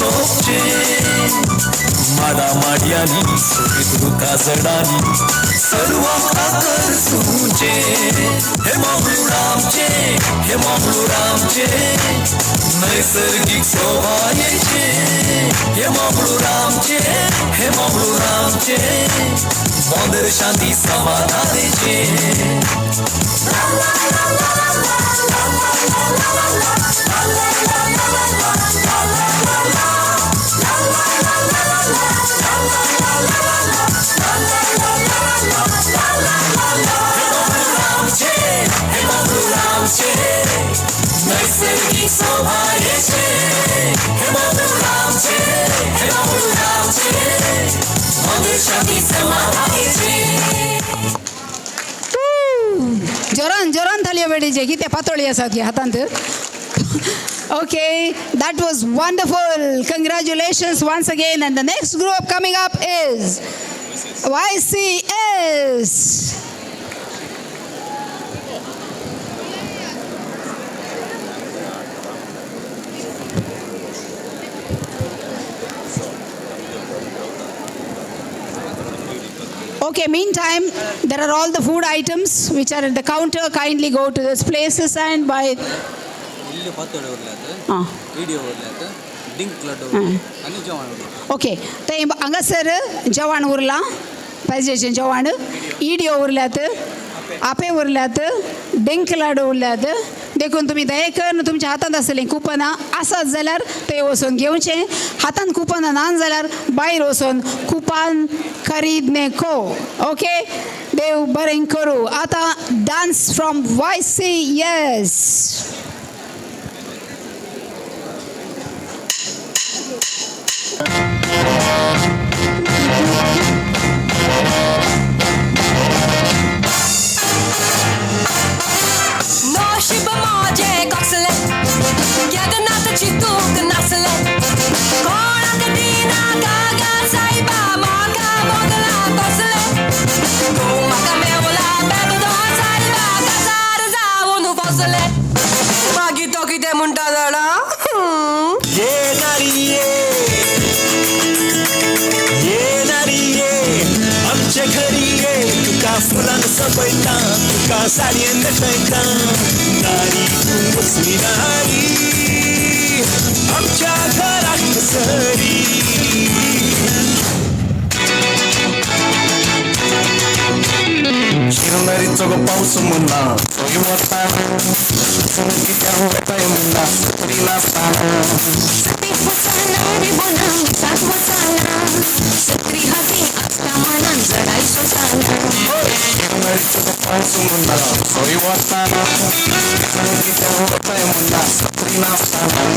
सोबचें माडा माडयांनी सोबीत रुखा झडांनी सर्वांक आकर्शुचें हे मंगळूर आमचें हे मंगळूर आमचें नैसर्गिक शोभायेचें हे मंगळूर आमचें हे मंगळूर आमचें बंदर शांती समाधानेचें. नैसर्गिक शोभायेचें हे मंगळूर आमचें हे मंगळूर आमचें बंदर शांती समाधानेचें. जोरान जोरान थालयो बेडीचे कितें पातोळी आसात की हातांत. Okay, that was wonderful. Congratulations once again. And the next group coming up is YCS. Okay, meantime, there are all the food items which are at the counter. Kindly go to those places and buy. Okay, ते हांगासर जेवण उरलां पेजेचें जेवण इडियो उरल्यात आपे उरल्यात drink लाडू उरल्यात देखून तुमी दया करून तुमच्या हातांत आसलीं कुपनां आसत जाल्यार ते वचून घेवचें हातांत कुपनां ना जाल्यार भायर वचून कुपान खरीदने को. ओके, देव बरें करूं. आतां डांस फ्रॉम YCS. नशीब म्हजें कसलें केन्नाच चिंतूंक नासलें कोणाक दिना गागा सायबा म्हाका भोगलां तसलें तूं म्हाका मेवला बेबदो सायबा काजार जावन बसलें मागीर तो कितें म्हणटा जाणा. ये नारी ये ये नारी ये आमचे घरी ये तुका फुलान सजयता तुका साडयेन नटयता नारी तूं वसली नारी आमच्या घराक सरी. शिरंगारीचो गो पावस म्हणना सोय वताना कित्याक वेताय म्हणना तरी नासताना शिरंगारीचो गो पावस म्हणना सोय वताना कित्याक वेताय म्हणना तरी नासताना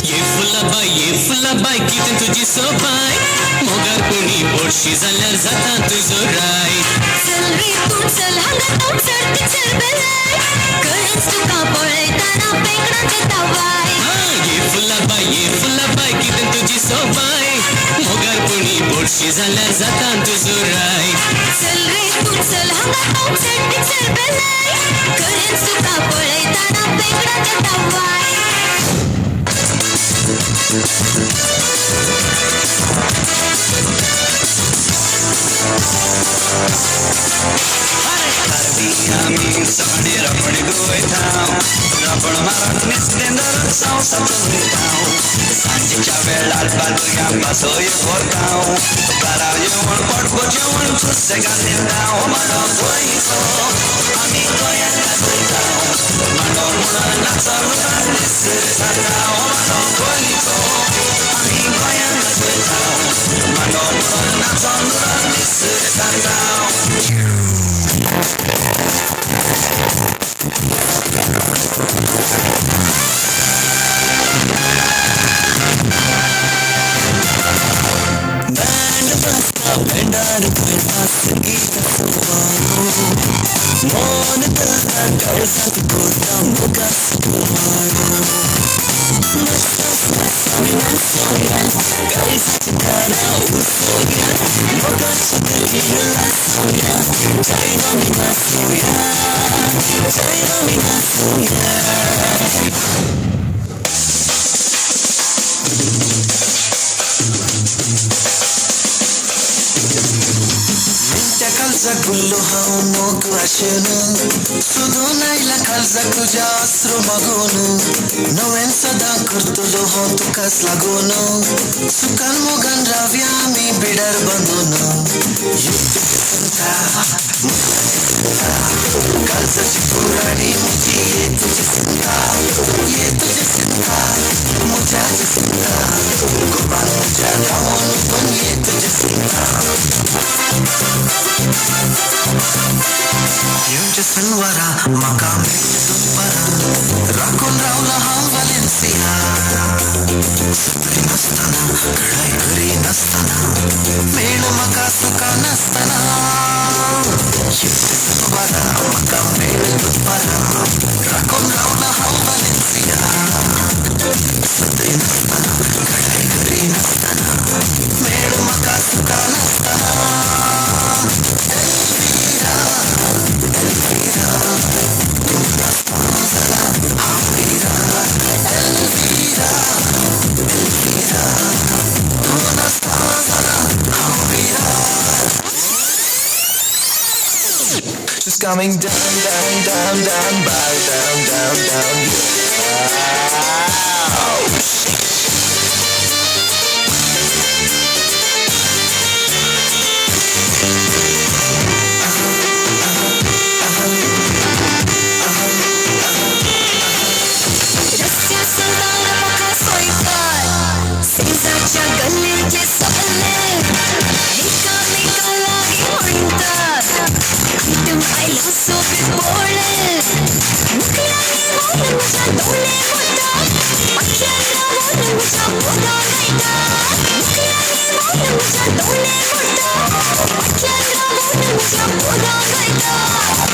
ये फुलाबाय ये फुलाबाय कितें तुजी सोबाय मोगार कोणी बोडशी जाल्यार जाता तुजो राय. चल रे तूं चल हांगा तूं चल ती चल बेलाय खरेंच तुका पळयतना पेंकणाचें तवाय. ये फुलाबाय कितें तुजी सोबाय मोगार कोणी बोडशी जाल्यार जाता तुजो राय. चल रे तूं चल हांगा तूं चल ती चल बेलाय खरेंच तुका पळयतना पेंकणाचें तवाय. आमी सगळे रापण गोयता रापण मारून नुस्तें धरून संवसार चलयता सांजेच्या वेळार बाल भुरग्यांक पासय व्हरता घरा येवन पोटभर जेवण सुसेगाद न्हिदता. मांडो गोंयचो आमी गोंयांत गाजयता मांडो म्हणून नाचो दीस जाता. मांडो गोंयचो आमी गोंयांत गाजयता मांडो म्हणून नाचो दीस जाता. मन करता काळजाक कोरता मोगाचो माळो काळजाच्या दारा उसोया मोगाच्या गतीर लासोया जायवा मी नाचोया जायवा मी नाचोया. काळजाक गुल्लो हांव मोग आशेन सोदून आयला काळजाक तुज्या आसरो मागून नव्यान सदां करतलो हांव तुकाच लागून सुखान मोगान रावया आमी बिडार बांदून काळजाची पुराणी म्हजी ये तुजी चिंता ये तुजी चिंता म्हज्या चिंता गोपान म्हज्या रावोन पण ये तुजी चिंता. येवच्या सनवारा म्हाका मेळ्ळें दनपारां राखून रावला हांव वालेन्सिया सत्री नासतना कडाय करी नासतना मेळ म्हाका सुखा नासतना येवच्या सनवारा म्हाका मेळ्ळें दनपारां राखून रावला हांव वालेन्सिया सत्री नासतना कडाय करी नासतना मेळ म्हाका सुखा नासतना. She's coming down, down, down, down, bow, down, down, down, yeah. रस्त्या संतान म्हाका सोयकार सेजाच्या गल्लीचे सगळे एकामेका लागीं म्हणटात आयटम आयलो सोबीत बोळे मुखल्यानी मोन म्हज्या दोळे मोडटा फाटल्यान रावोन म्हज्या मोगां गायता मुखल्यानी मोन म्हज्या दोळे मोडटा फाटल्यान रावोन म्हज्या मोगां गायता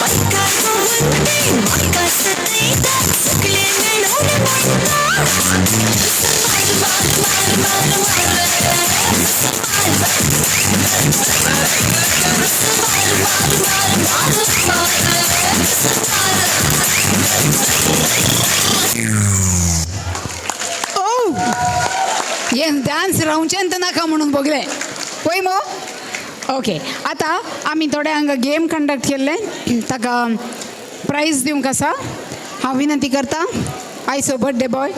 बायकार भोंवून ते म्हाका सतयता सगळे मेळोन म्हणटा मार मार मार मार ओ हे डान्स रावचें नाका म्हणून बगलें पळय मो. ओके आतां आमी थोड्यांक गेम कंडक्ट केल्ले ताका प्रायज दिवंक आसा. हांव विनंती करता आयचो बर्थडे बॉय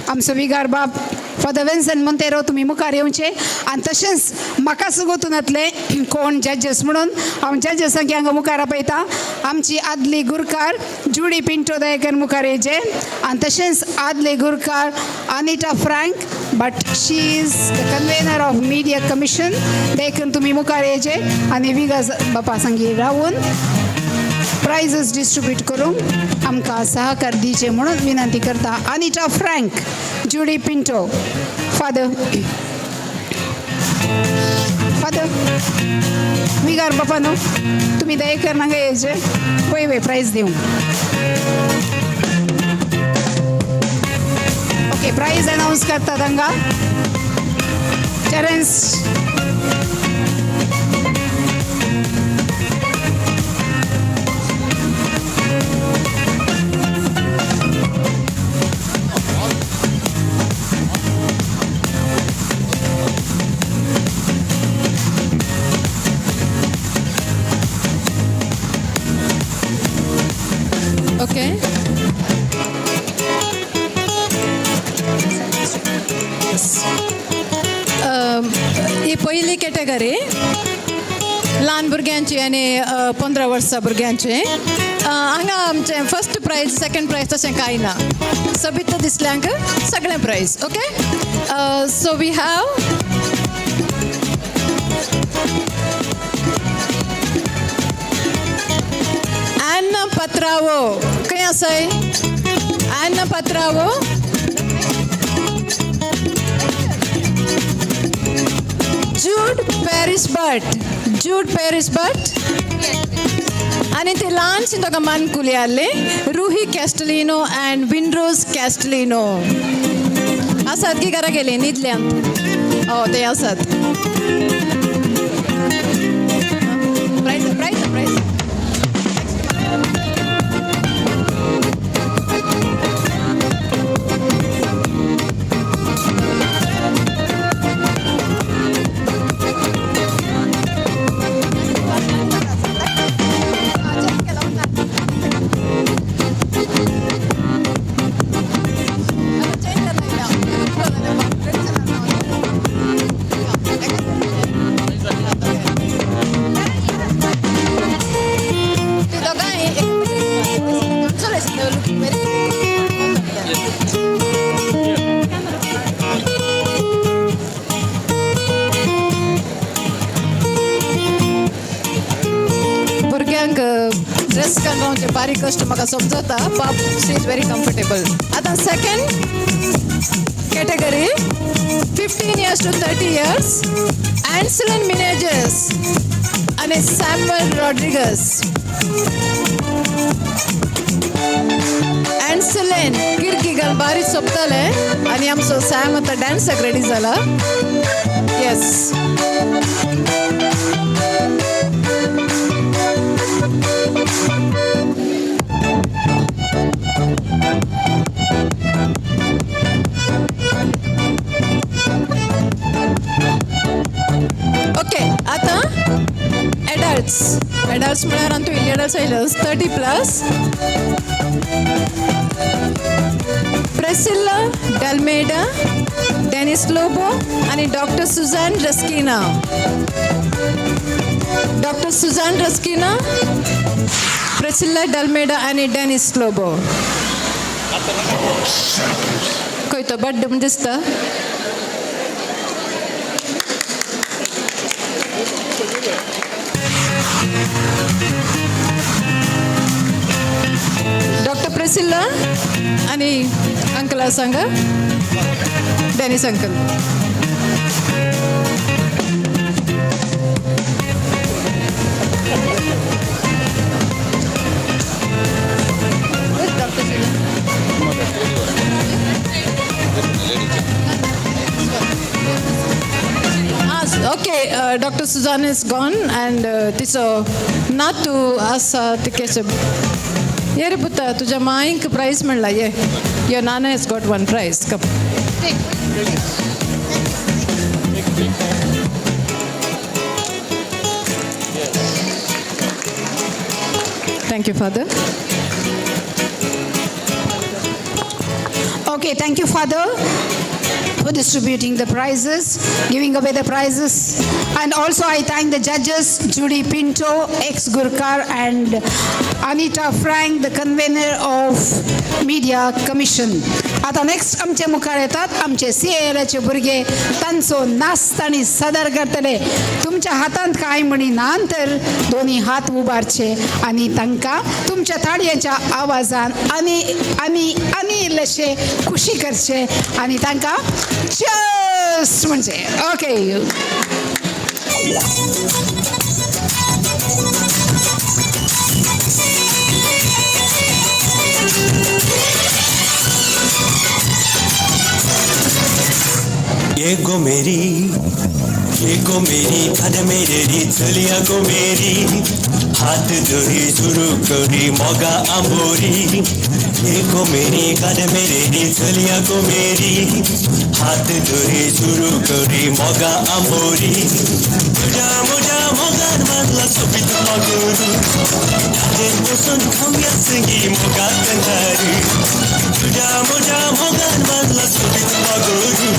आमचो विगार बाब फादर विन्सन मोंतेरो तुमी मुखार येवचे आनी तशेंच म्हाका सुगोतूनातले कोण जजेस म्हणून हांव जजेसांक हांगा मुखार आपयता. आमची आदली गुरकार जुडी पिंटो दयेकर मुखार येवचे आनी तशेंच आदले गुरकार Anita Frank but she is the convener of media commission देखून तुमी मुखार येवचे आनी विगास बापा संगी रावून प्रायझीस डिस्ट्रिब्यूट करूंक आमकां सहकार दिवचे म्हणून विनंती करता. Anita Frank, Judy Pinto, father father विगार बापा न्हू तुमी दयेकर हांगा येवचे पळय वय प्रायज दिवंक. ओके प्रायज अनावन्स करता तांकां टेरन्स. ओके ही पयली कॅटेगरी ल्हान भुरग्यांची आनी 15 वर्सां भुरग्यांची. हांगा आमचें फर्स्ट प्रायज सेकंड प्रायज तशें कांय ना, सोबीत दिसल्यांक सगळें prize. Okay so we have Anna Patrao. खंय आसाय Anna Patrao? Jude Paris Bhat. Jude Paris Bhat आनी ते ल्हानशी दोगां मानकुली आहले, रुही कॅस्टलिनो अँड विंड्रोज कॅस्टलिनो. आसात की घरा गेले न्हिदल्यांत? हो, ते आसात. Prize, prize, prize. ती दोगांय. भुरग्यांक ड्रेस घालून रावचें बारीक कश्ट म्हाका समजता. बाब, she is very comfortable. आतां second category, 15 years to 30 years, Anselin Menezes आनी सॅम्युअल रॉड्रिगस. अँसलेन किरकी घाल बारीक सोंपताले आनी आमचो सॅम आतां डान्साक रेडी जाला. येस. ओके, आतां एडल्ट्स. एडल्ट्स म्हळ्यार आनी तूं इल्ली एडल्ट्स आयले, 30 प्लस. प्रेसिल्ला डॅल्मेडा, डेनिस लोबो आनी डॉक्टर सुजान रस्किना. डॉक्टर सुजान रस्किना, प्रेसिल्ला डॅल्मेडा आनी डेनिस लोबो. खंय तो बड्डे म्हण दिसता. डॉक्टर प्रेसिल्ला आनी अंकला सांगा, Dennis uncle. Okay, Doctor Suzanne is gone and तिचो नातू आसा तिकेचे. ये रे पुता, तुझ्या माईक प्रायज म्हणला. ये, your Nana has got one prize. Come. Thank you, Father. Okay, thank you, Father, for distributing the prizes, giving away the prizes. And also I thank the judges, Judy Pinto, ex-Gurkar, and Anita Frank, the convener of Media Commission. आता next आमचे मुखार येतात आमचे C एलाचे भुरगे. तांचो नाच तांणी सादर करतले. तुमच्या हातांत कांय म्हणी ना तर दोन्ही हात उबारचे आनी तांकां तुमच्या ताळयांच्या आवाजान आनी आनी आनी इल्लेशे खुशी करचे आनी तांकां चर्स म्हणजे. ओके. ये गो मेरी, ये गो मेरी, खाद मेरे री चलिया गो मेरी, हात धरी सुरू करी मोगा आंबोरी. ये गो मेरी, खाद मेरे री चलिया गो मेरी, हात धरी सुरू करी मोगा आंबोरी. तुझ्या म्हज्या मोगान मारला सोबीत मगुरू, ताजेर बसून खावया संगी मोगा कंदारी. तुझ्या म्हज्या मोगान मारला सोबीत मगुरू,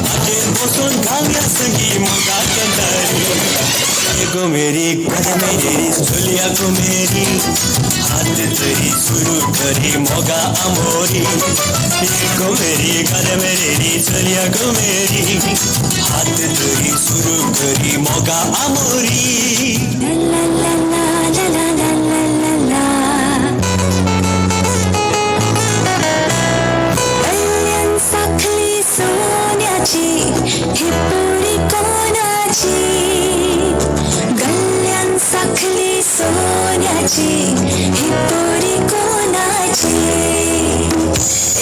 ताजेर बसून खावया संगी मोगा कंदारी. गो मेरी, कद मेरी चलिया गो मेरी, हात धरी सुरू करी मोगा आंबोरी. गो मेरी, कद मेरी चलिया गो मेरी, हात धरी सुरू करी मोगा आंबोरी. La la la la la la la la la. कल्याण साखली सोन्याची, ही पुरी कोणाची? गल्ल्यान साखली सोन्याची. कोणाची, ही पोरी कोणाची।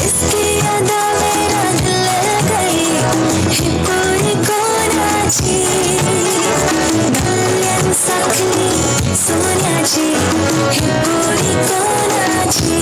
इसकी अदा मेरा दिल गई, ही पोरी कोणाची। गाल्यान साखली सोन्याची, ही पोरी कोणाची।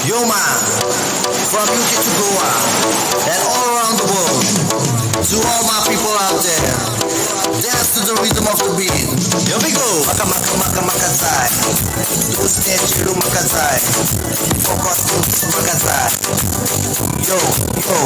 Yo man, from UK to Goa and all around the world, to all my people out there, dance to the rhythm of the beat. Here we go. Maka maka maka maka zai, chiru maka zai, focus maka zai. Yo yo.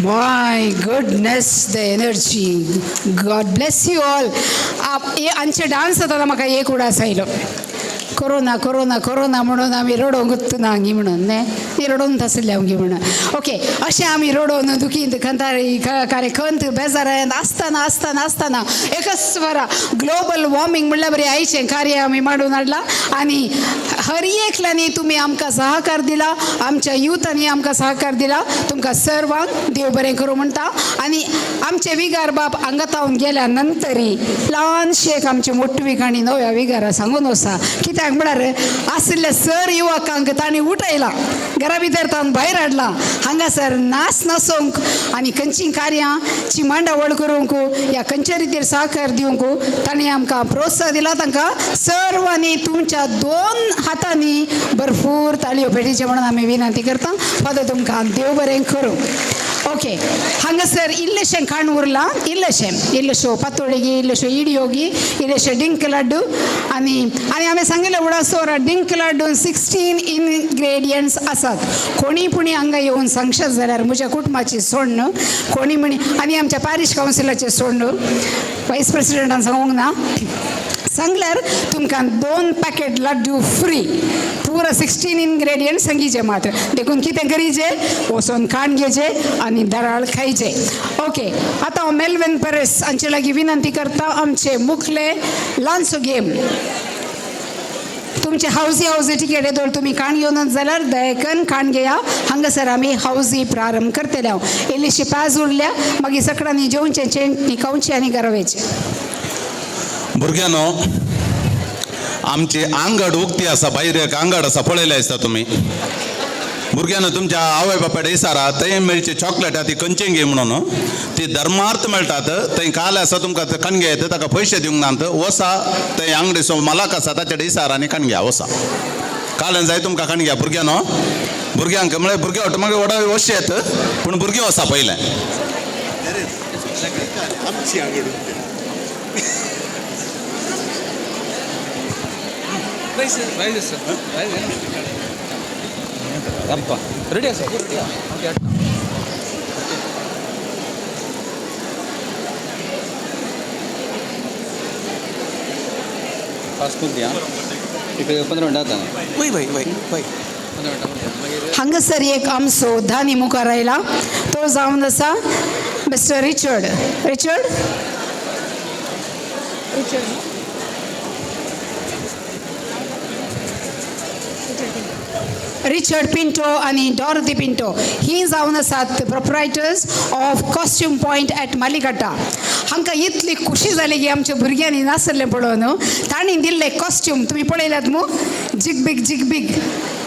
My goodness, the energy. God bless you all. आमचे dance जाता म्हाका एक उडास आयलो. Corona corona corona म्हणून आमी रडोवंक गुत्तना हांगी म्हणून न्ही रडोवन आसले हांगी म्हणून. ओके, अशें आमी रडोवन दुखींत खंतारी कार्य खंत बेजारांत आसतना आसतना आसतना एकच वरा ग्लोबल वॉर्मिंग म्हणल्यार बरी आयचें कार्य आमी मांडून हाडलां आनी हर एकल्यांनी तुमी आमकां सहकार दिला, आमच्या युथांनी आमकां सहकार दिला. तुमकां सर्वांक देव बरें करूं म्हणटा. आनी आमचे विगार बाब हांगा तावन गेल्या नंतरी ल्हानशी एक आमची मोटवी काणी नव्या विगारा सांगून आसा. कित्याक म्हळ्यार आशिल्ल्या सर युवकांक तांणी उठयलां, घरा भितर तावन भायर हाडलां. हांगासर नाच नाचोवंक आनी खंयचीं कार्यां ची मांडावळ करूंक या खंयच्या रितीर साकर दिवंक तांणी आमकां प्रोत्साहन दिला. तांकां सर्वांनी तुमच्या दोन हातांनी भरपूर ताळयो पेटीचे म्हणून आमी विनंती करता. फादर तुमकां देव बरें करूं. ओके, हांगासर इल्लेशें खाण उरलां, इल्लेशें, इल्लेशो पातोळी, इल्लेशो इडियोगी, इल्लेशे डिंक लाड्डू. आनी आनी हांवें सांगिल्लें उडासोर डिंक लाड्डून 16 इनग्रेडियंट्स आसात. कोणी पुणी हांगा येवन सांगशात जाल्यार म्हज्या कुटुंबाची सोडण कोणी म्हणी आनी आमच्या पॅरिश कावन्सिलाचें सोडण वायस प्रेसिडेंटान सांगूंक ना, सांगल्यार तुमकां 2 पॅकेट लाड्डू फ्री. पुरा 16 इनग्रेडियंट्स सांगीचे मात्र. देखून कितें करीचे, वचोन खाण घेवचें आनी दराळ खायचे. ओके, आतां हांव मेलवेन परेस हांचे लागीं विनंती करता आमचे मुखले ल्हानसो गेम. तुमचे हावजी हावजी टिकेट येदोळ तुमी खाण घेवन जाल्यार दयकन खाण घेया. हांगासर आमी हावजी प्रारंभ करतले. हांव इल्लीशी पाज उरल्या, मागीर सगळ्यांनी जेवचें, चेंटणी खावचें आनी घरा वयचें. भुरग्यांनो, आमची आंगड उक्ती आसा, भायर एक आंगड आसा, पळयलें आसता तुमी. भुरग्यांनो, तुमच्या आवय बापायक विचारा थंय मेळची चॉकलेट ती खंयची घे म्हणून, ती धर्मार्थ मेळटात. थंय काल आसा तुमकां कणगे येता, ताका पयशे दिवंक नात. वसा थंय आंगडीचो मालक आसा ताचे कडेन विचारा आनी कणग्या वसा. काल्यान जाय तुमकां कणग्या. भुरग्यांनो, भुरग्यांक म्हळ्यार भुरगे वता मागीर व्हडा वशे येत, पूण भुरगीं वसा पयलें. आमची आंगड रेडी आसा. फास्ट फूड दिया, एक 15 मिनटां जाता. वय वय वय वय. 15 मिनटां मागीर हांगासर एक आमचो धानी मुखार आयला, तो जावन आसा mister Richard. Richard Richard Pinto आनी डॉरथी पिंटो ही जावन आसात proprietors of costume point at Mallikatta. हांकां इतली खुशी जाली की आमच्या भुरग्यांनी नासलें पळोवन तांणी दिल्ले कॉस्ट्यूम तुमी पळयल्यात मू, जिगबीग जिगबीग.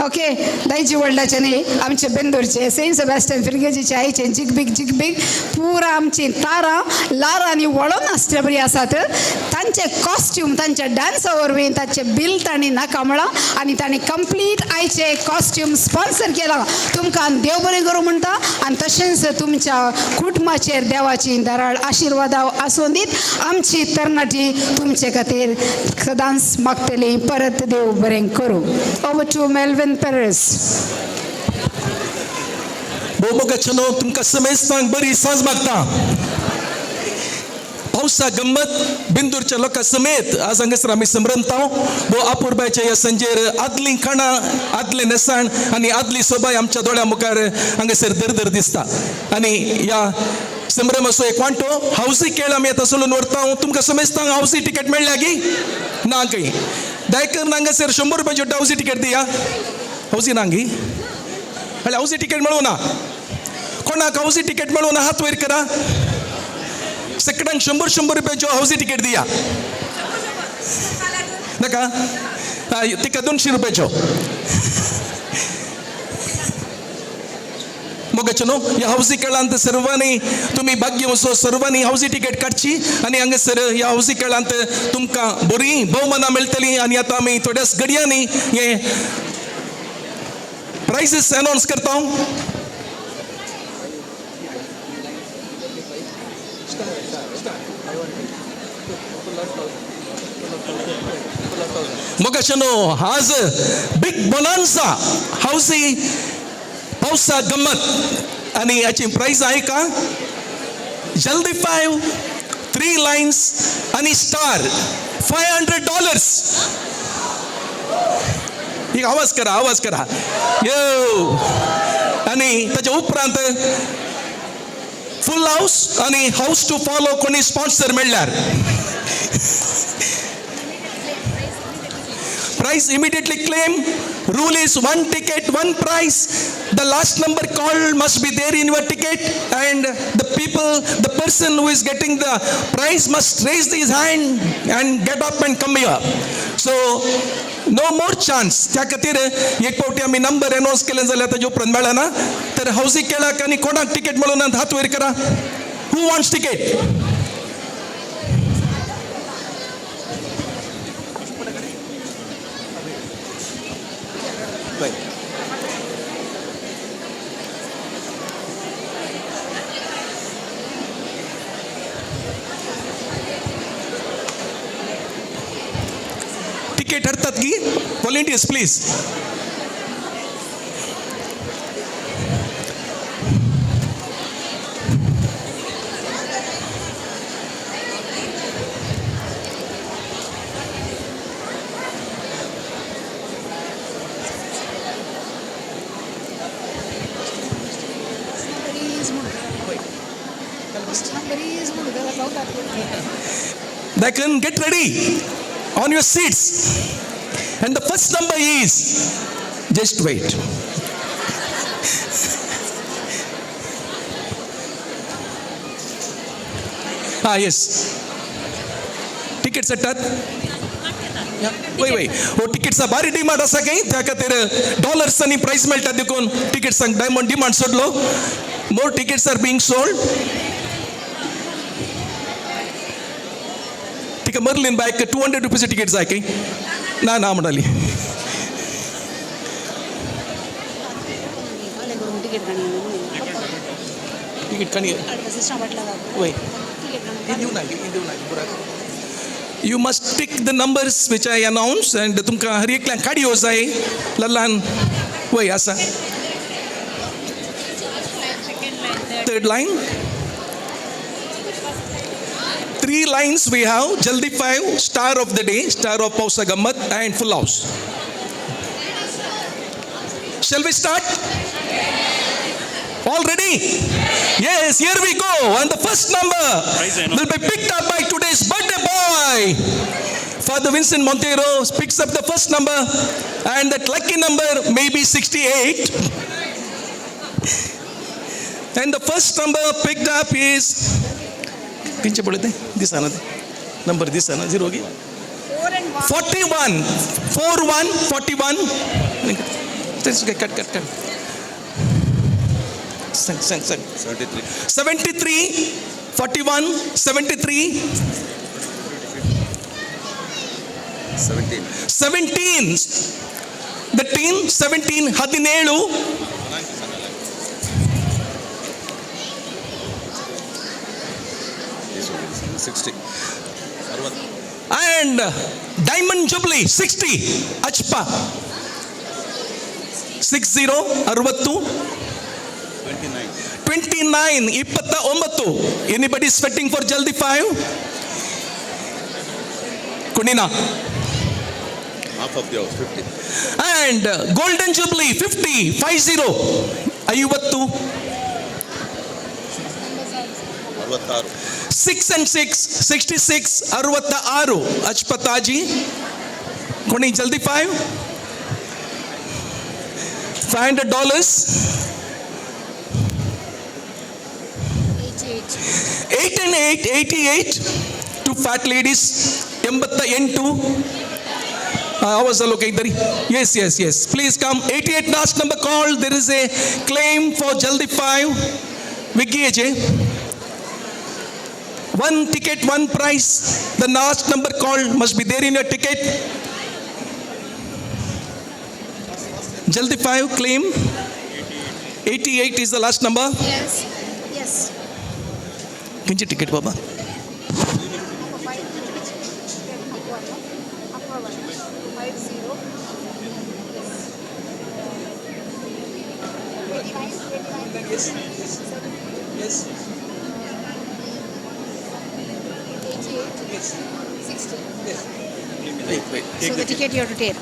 ओके, दायजी व्हडल्याचे न्ही, आमचे बेंदूरचे सेंट सेबास्टियन फिरगेजीचे आयचे जिगबीग जिगबीग पुरा आमची तारां लारां आनी वळोन आसले बरी आसात. तांचे कॉस्ट्यूम तांच्या डान्सा वरवीं तांचे बील तांणी नाका म्हळां आनी तांणी कंप्लीट आयचे कॉस्ट्यूम स्पॉन्सर केलां. तुमकां देव बरें करूं म्हणटा आनी तशेंच तुमच्या कुटुंबाचेर देवाची दराळ आशिर्वादां आसूं दीत. आमची तरणाटी तुमचे खातीर सदांच मागतली. परत देव बरें करूं. Over to Melvin Peres. भोवमोगाचेनो, तुमकां समेस्तांक बरी सांज मागता. पावसा गम्मत बिंदूरच्या लोकां समेत आज हांगासर आमी संभ्रमता. भोव अपुरबायच्या ह्या संजेर आदलीं खाणां, आदलें न्हेसण आनी आदली सोबाय आमच्या दोळ्या मुखार हांगासर दर दिसता. आनी ह्या संभ्रमाचो एक वांटो हावसी खेळ आमी आतां चलून व्हरता. तुमकां समेस्तांक हावसी तिकेट मेळ्ळ्या की ना? खंय दयाकरून हांगासर 100 रुपयाची हावसी तिकेट दिया. हावसी ना गी? म्हळ्यार हावसी तिकेट मेळूं ना? कोणाक हावसी तिकेट मेळूं ना? हात वयर करा. सगळ्यांक 100-100 रुपयाच्यो हावसी तिकेट दिया. नाका तिका 200 रुपयाच्यो. मोगाचे न्हू, ह्या हावसी खेळांत सर्वांनी तुमी भाग्य वचो, सर्वांनी हावसी तिकेट काडची आनी हांगासर ह्या हावसी खेळांत तुमकां बरीं भोवमानां मेळटलीं. आनी आतां आमी थोड्याच घडयांनी हे प्रायजीस अनावन्स करता. मोगाचे न्हू, आज बिग बोनान्सा हावसी पावसा गम्मत आनी हाची प्रायज आहे का जल्दी 5 3 लायन्स आनी स्टार $500. एक आवाज करा, आवाज करा यो. आनी ताच्या उपरांत फुल हावस आनी हावस टू फॉलो कोणी स्पॉन्सर मेळ्ळ्यार. Prize immediately claim. Rule is one ticket, one prize. The last number called must be there in your ticket, and the people, the person who is getting the prize must raise his hand and get up and come here. So no more chance. त्या खातीर एक फावटी आमी number announce केले जाल्यार ताजे उपरांत मेळना. तर हावसी केळाक आनी कोणाक तिकेट मेळूना हात वयर करा. Who wants ticket? Ticket हाडटात की volunteers please. They can get ready on your seats. And the first number is, just wait. Ah, yes. Tickets हाडटात. वय वय हो टिकेट्सा बारी डिमांड आसा काय, त्या खातीर डॉलर्सांनी प्रायस मेळटा देखून टिकेट्सांक डायमंड डिमांड सोडलो. More tickets are being sold. तिका मर्लिन बायक 200 रुपीज टिकेट जाय काय? ना ना म्हणाली. तिकीट काणी वय. You must tick the numbers which I announce and तुमकां हर एकल्याक काडयो जाय ल्हान वय आसा. Third line, three lines we have. Jaldi 5, star of the day, star of Pausa Gammat and full house. Shall we start? All ready? Yes, here we go. And the first number will be picked up by today's birthday boy. Father Vincent Monteiro picks up the first number, and that lucky number may be 68. And the first number picked up is, किंचे पळय दिसना number दिसना zero की 41 41 41. Cut cut cut. सांग सांग सांग. 73 41 73 17. The team 17 17. 60. And Diamond Jubilee 60. Achpa 60 60 29 29. Anybody sweating for Jaldi 5? Kunina. Half of the house, 50. And Golden Jubilee 50 50 50. 6 and 6 66 66. Achpataji Koni Jaldi 5 $500. 8 and 8 88. Two fat ladies 88. आवाज आलो काहीतरी. Yes yes yes, please come. 88 last number call. There is a claim for Jaldi 5. Vicky Ajay. One ticket, one price. The last number called must be there in your ticket. Jaldi 5 claim. 88 is the last number. Yes, yes. Kinchi ticket, Baba? Yes, yes. 88, yes. 60. Yes. Wait, wait. So the ticket you have to take.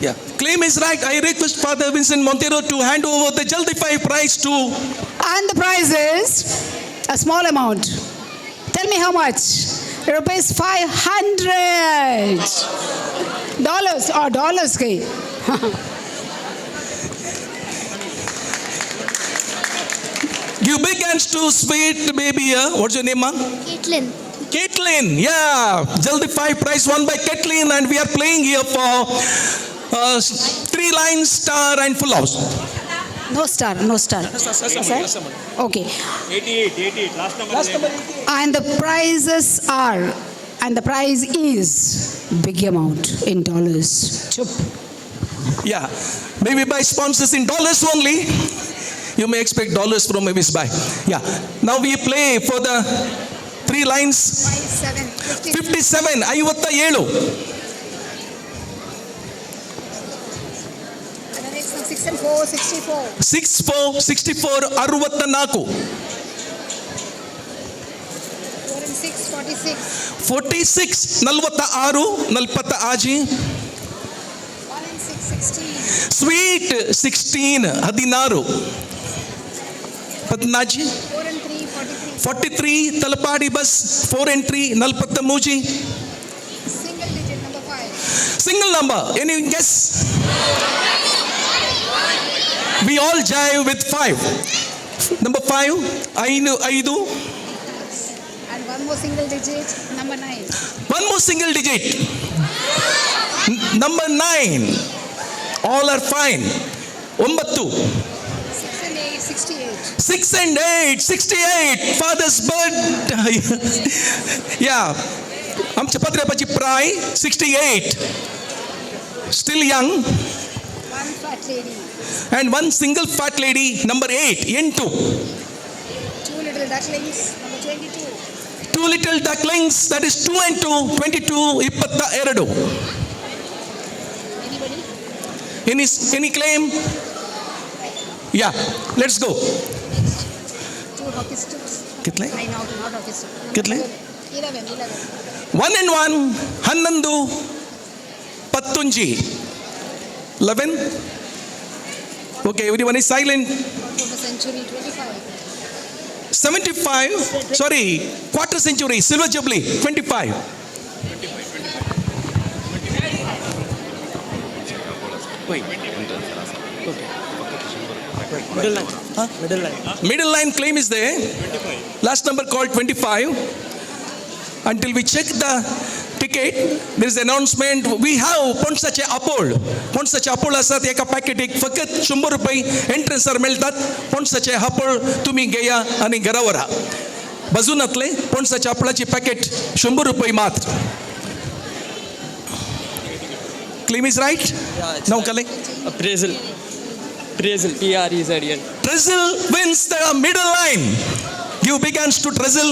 Yeah. Claim is right. I request Father Vincent Monteiro to hand over the Jaldi 5 prize to. And the prize is a small amount. Tell me how much. Rupees 500 dollars or dollars kay. Give big hands to sweet baby here. What's your name, ma'am? Caitlin. Caitlin, yeah. Jaldi 5 prize won by Caitlin, and we are playing here for 3 lines, star and full house. No star, no star. Sir? Okay. 88, 88, last number. Last number. And the prizes are, and the prize is big amount in dollars. Chup. Yeah, maybe by sponsors in dollars only. You may expect dollars from Mavis Bai. Yeah. Now we play for the 3 lines. 57, 57. 6 and 4, 64. 6, 4, 64, 64. 4 and 6, 46. 46, 46, 46. 1 and 6, 16. Sweet 16, 16. 14. 4 and 3, 43. 43, Talapadi bus, 4 and 3, 43. Single digit, number 5. Single number, any guess? We all jive with 5. Number 5, 5, 5. And one more single digit, number 9. One more single digit. Number 9. All are fine. 9. 6 and 8, 68. 6 and 8, 68. Father's birth. Yeah. आमच्या पत्र्यापाची प्राय 68. Still young. One fat lady. And one single fat lady, number 8, N2. 2 little ducklings, number 22. 2 little ducklings, that is 2 and 2, 22, 22. Anybody? Any claim? Yeah, let's go. 2 hockey sticks. Kitle? I know, not hockey sticks. Kitle? 11, 11. 1 and 1, 11, 11. 11. Okay, everyone is silent. Quarter century, 25. 75, sorry, quarter century, silver jubilee, 25. Wait. Okay. Middle line. Huh? Middle line. Middle line claim is there. 25. Last number called 25. Until we check the ticket, there is announcement. We have पणसाचे आपोळ. पणसाचे आपोळ आसात एका पॅकेटीक फकत 100 रुपये एंट्रन्सार मेळटात. पणसाचे आपोळ तुमी घेया आनी घरा व्हरा. बाजूनातले पणसाच्या आपोळाची packet 100 रुपये मात्र. Claim is right? Now collect. Appraisal. Appraisal, P-R-E-Z-L. Trezel wins the middle line. Give big hands to Trezel.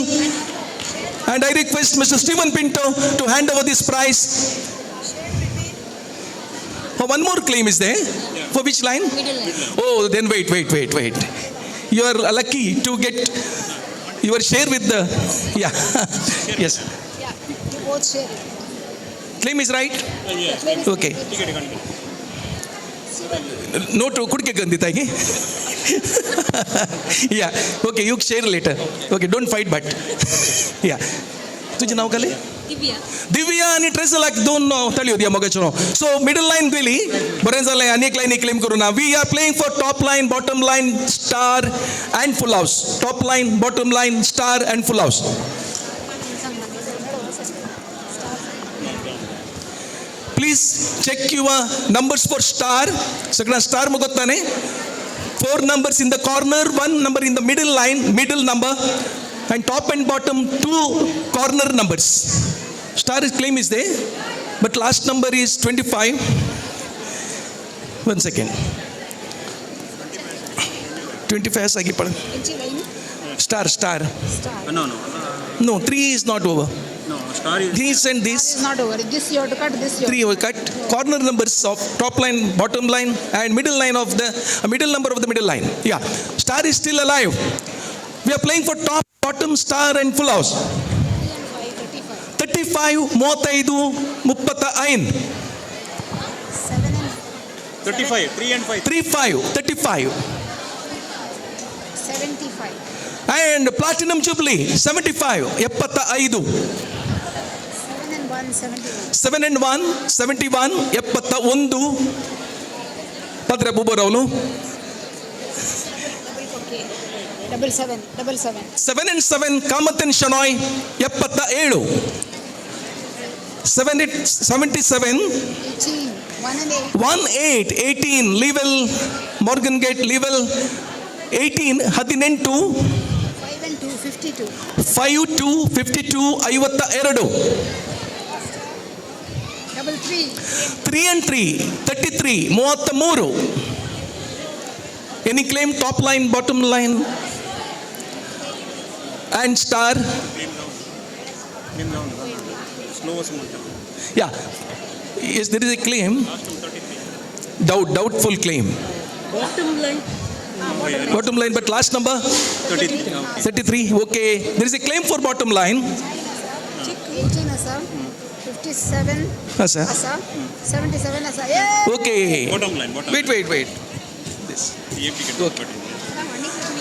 And I request Mr. Stephen Pinto to hand over this prize. Oh, one more claim is there. Yeah. For which line? Middle line. Oh, then wait. You are lucky to get your share with the, yeah. Yes. Yeah, you both share it. Claim is right? Yeah. Okay. Note ಕುಡಿಕೆ ಗಂದಿತ್ತಾಗಿ. Yeah, okay, you share later. Okay, don't fight but. Yeah. तुझे नाव काय? दिव्या. दिव्या आणि ट्रेसलाक दोन ताळयो दिया मोगाचो. So middle line गेली, बरें जालें, आनी एक लायनी क्लेम करूं ना. We are playing for top line, bottom line, star and full house. Top line, bottom line, star and full house. Please check your numbers for star. सगळा star मुगोत्ताने. 4 numbers in the corner, 1 number in the middle line, middle number, and top and bottom 2 corner numbers. Star is claim is there, but last number is 25. 1 second. 25 आसा की पळ. Star, star. No, no. No, 3 is not over. No, star is. This and this. Star is not over. This you have to cut, this you have 3 will cut. Corner numbers of top line, bottom line, and middle line of the middle number of the middle line. Yeah, star is still alive. We are playing for top, bottom, star, and full house. 35, 35, 35. 35, 3 and 5. 35, 35. 75. And platinum jubilee 75, 75. 1 71. 7 and 1 71 71. Padre ಬುಬೋರವನು. Double seven, double seven. 7 and 7 Kamathan Shenoy 77. 77. 18. 1 and 8. 1 8 18 Level Morgan Gate Level 18 18. 5 and 2 52. 5 2 52 52. Double three. 3 and 3 33 33. Any claim top line, bottom line and star? Yeah, yes, there is a claim. Doubtful claim. Bottom line. Bottom line, but last number? 33. Okay, there is a claim for bottom line. 18 asa, 57 asa, asa, 77 asa. Yeah. Okay. Bottom line, bottom. Wait, wait, wait. This. Okay.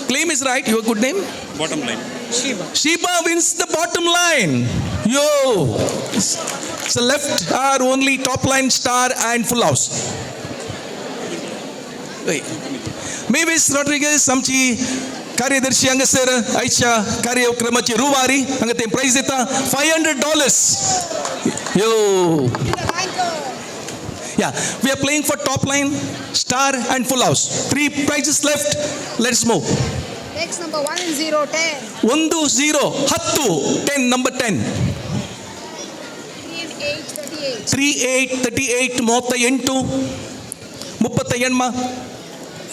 Claim is right. Your good name? Bottom line. Sheba. Sheba wins the bottom line. Yo. So left are only top line, star and full house. Wait. Mavis Rodriguez आमची कार्यदर्शी हांगासर आयच्या कार्यक्रमाची रुवारी हांगा ते prize दिता $500. Yo. Yeah, we are playing for top line, star and full house. 3 prizes left. Let's move. Next number 1 and 0 10. 1 0 10 10 number 10. 3 and 8 38. 3 8 38 38 38.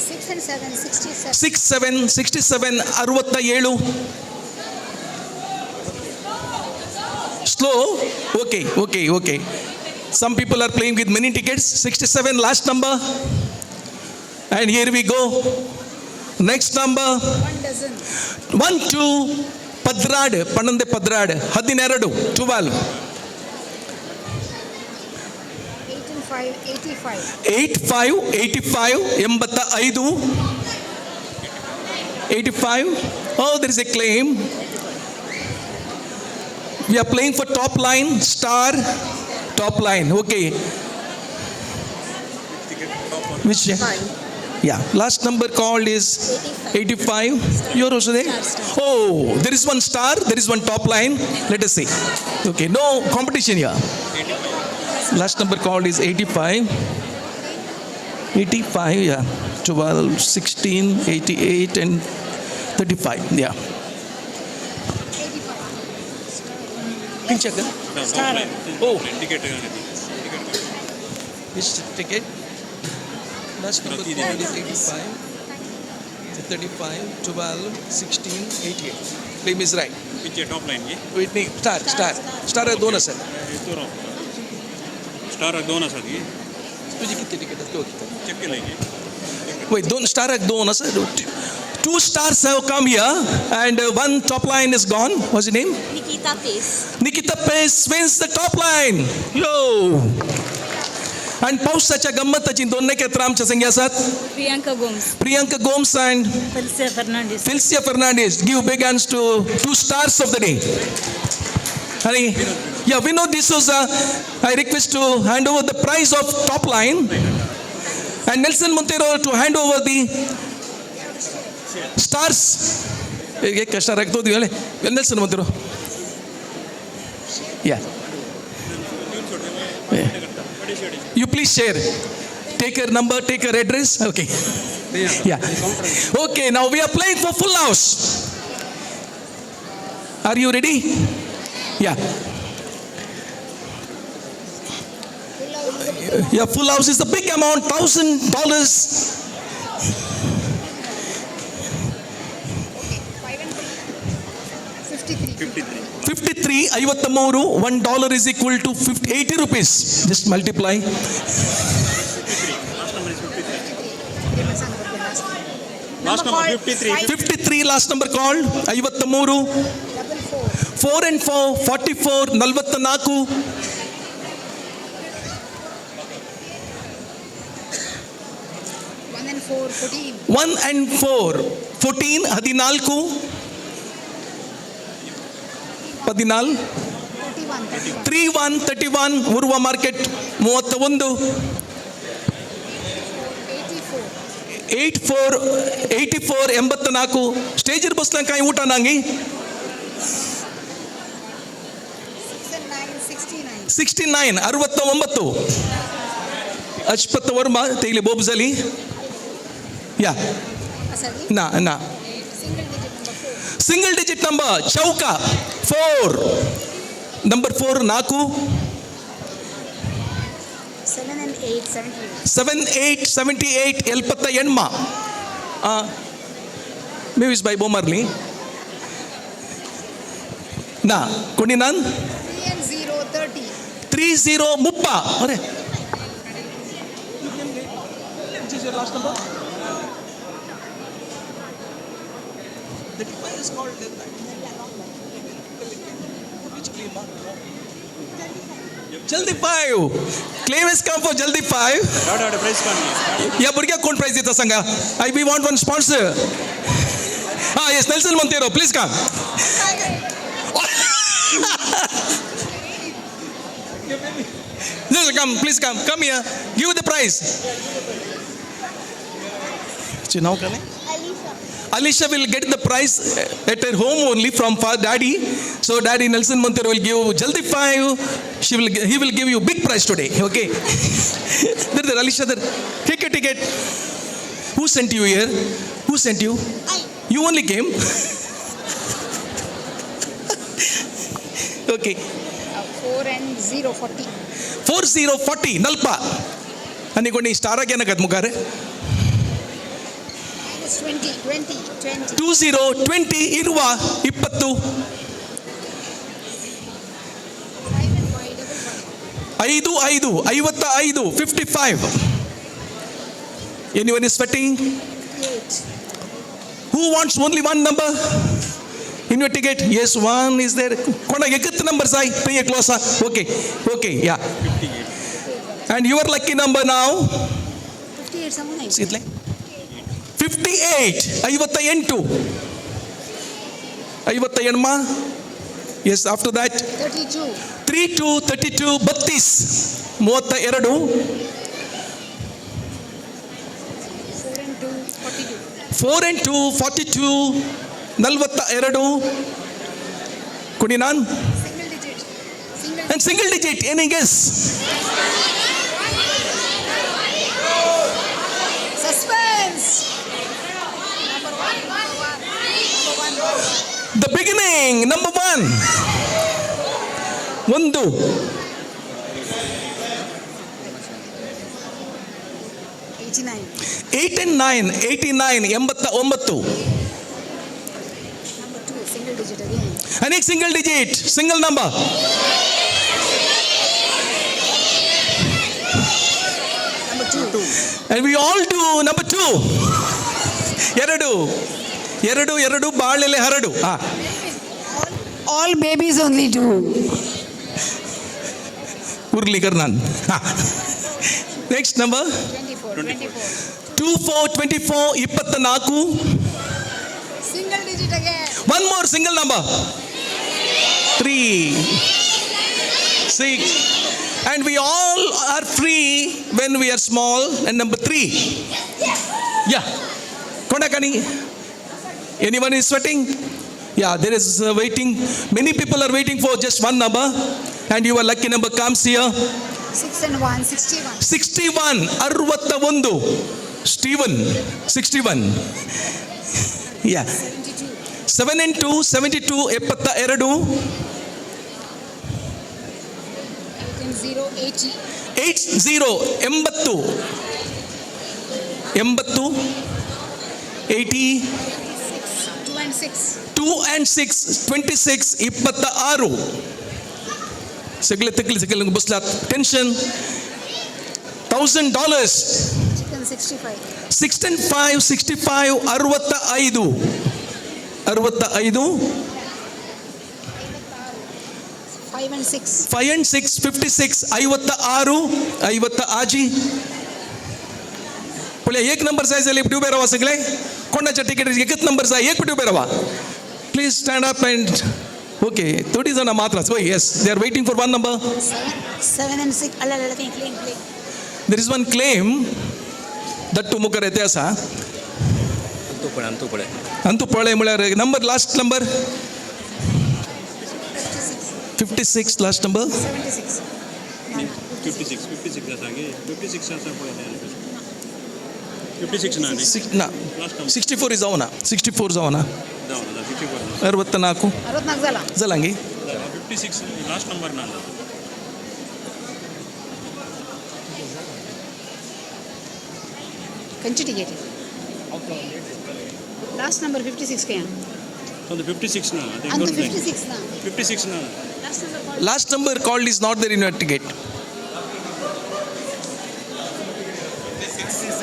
6 and 7 67. 6 7 67 67. Slow. Okay, okay, okay. Some people are playing with many tickets. 67 last number. And here we go. Next number. 1 dozen. 1 2 ಪದ್ರಾಡ್ ಪನ್ನೊಂದು ಪದ್ರಾಡ್ 12 12. 8 and 5 85. 8 5 85 85 85. Oh, there is a claim. We are playing for top line, star, top line. Okay. Which? Yeah, last number called is 85. You're also there? Oh, there is one star, there is one top line. Let us see. Okay, no competition here. Last number called is 85. 85, yeah. 12, 16, 88 and 35, yeah. Can check that? Star. Oh. Ticket. Which ticket? Last number called is 85, 35, 12, 16, 88. Claim is right. Which top line? Wait, no, star, star. Star दोन असेल. Star दोन आसात की? तुझी किती ticket आहेत? Check केलंय की? Wait, दोन स्टार दोन असेल. 2 stars have come here and 1 top line is gone. What's your name? Nikita Pace. Nikita Pace wins the top line. Yo. And पावसाच्या गंमताची दोन नखेत्रां आमच्या संगी आसात. Priyanka Gomes. Priyanka Gomes and Felicia Fernandez. Felicia Fernandez. Give big hands to 2 stars of the day. Hari, yeah, Vinod D'Souza, I request to hand over the prize of top line and Nelson Montero to hand over the stars. एक star रख दो दिवाले. Nelson Montero. Yeah. You please share. Take her number, take her address. Okay. Yeah. Okay, now we are playing for full house. Are you ready? Yeah. Yeah, full house is the big amount, $1,000. 53. 53, 53, $1 is equal to 80 rupees. Just multiply. Last number 53. 53 last number called. 53. 4 and 4, 44, 44. 1 and 4, 14. 1 and 4, 14, 14. 14. 31 31 Urwa market 31. 84 84 84 ಸ್ಟೇಜರ್ ಬಸ್ಲಂಕ ಊಟ ನಂಗಿ. 69 69 ಅಜ್ಪತ್ ವರ್ಮ ತೈಲಿ ಬೋಬ್ಸಲಿ ಯಾ ನಾ ನಾ single digit number ಚೌಕ 4 number 4 4 7 and 8 78 7 8 78 78 Mavis by ಬೋಮರ್ಲಿ ನಾ ಕೊಡಿ ನಾನು 3 and 0 30 3 0 ಮುಪ್ಪ ಅರೆ Jaldi 5 claim is come for Jaldi 5. या भुरग्याक कोण प्राइज दिता सांगा. I we want one sponsor. Ah yes, Nelson Monteiro, please come. Nelson, come, please come, come here, give the prize. नाव काय? Alisha will get the prize at her home only from daddy. So daddy Nelson Monteiro will give Jaldi 5. He will give you big prize today. Okay. There, there, Alisha, there. Take your ticket. Who sent you here? Who sent you? I. You only came. Okay. 4 and 0 40. 4 0 40. Nalpa. Ani koni star agya nakat mukare. 20 20 20 2 0 20 ಇರುವ 20 5 5 55 55. Anyone is sweating? Who wants only one number in your ticket? Yes, one is there. Kona ekut number sai pay close. Okay, okay, yeah. And your lucky number now? 58 someone. Sitle 58 58 58. Yes, after that 32 32 32 32 32 4 and 2 42 42 Kuninan single digit and single digit. Any guess? Suspense. Number 1 1 1. The beginning, number 1. 1 89 8 and 9 89 89. Number 2 single digit again. And a single digit, single number. Number 2. And we all do number 2. 2 2 2 ಬಾಳೆಲೆ ಹರಡು. All babies only do. ಉರ್ಲಿಗರ್ ನಾನು. Next number 24 24 24 24 24. Single digit again. One more single number. 3 6. And we all are free when we are small. And number 3. Yeah. Kondakani. Anyone is sweating? Yeah, there is waiting. Many people are waiting for just one number. And your lucky number comes here. 6 and 1 61. 61 61. Steven 61. Yeah. 72. 7 and 2 72 72. 8 and 0 80. 80 80 80 80 2 and 6. 2 and 6 26 26. ಸಗಲೆ ತಕ್ಕಲಿ ಸಗಲೆ ಬಸ್ಲಾತ್ tension. $1000. Chicken 65. 6 and 5 65 65 65. 5 and 6. 5 and 6 56 56 56. पळय एक number जाय जाल्यार उबे रावा सगळे. कोणाच्या ticket एकच number जाय, एक उबे रावा. Please stand up and okay, थोडी जाणां मात्र आसा. Yes, they are waiting for one number. 7 and 6. अला अला claim claim. There is one claim that मुखार येते आसा. अंतू पळय, अंतू पळय म्हळ्यार number, last number 56, last number 76. 56 56 आसा गे, 56 आसा पळय, 56 ना न्ही? ना, 64 जावना, 64 जावना. जावना, 64. 64. 64 जाला. जालां गे. 56 लास्ट नंबर ना. खंयची टिकेट? लास्ट नंबर 56 काय? अंतू 56 ना. अंतू 56 ना. 56 ना. Last number called is not there in your ticket.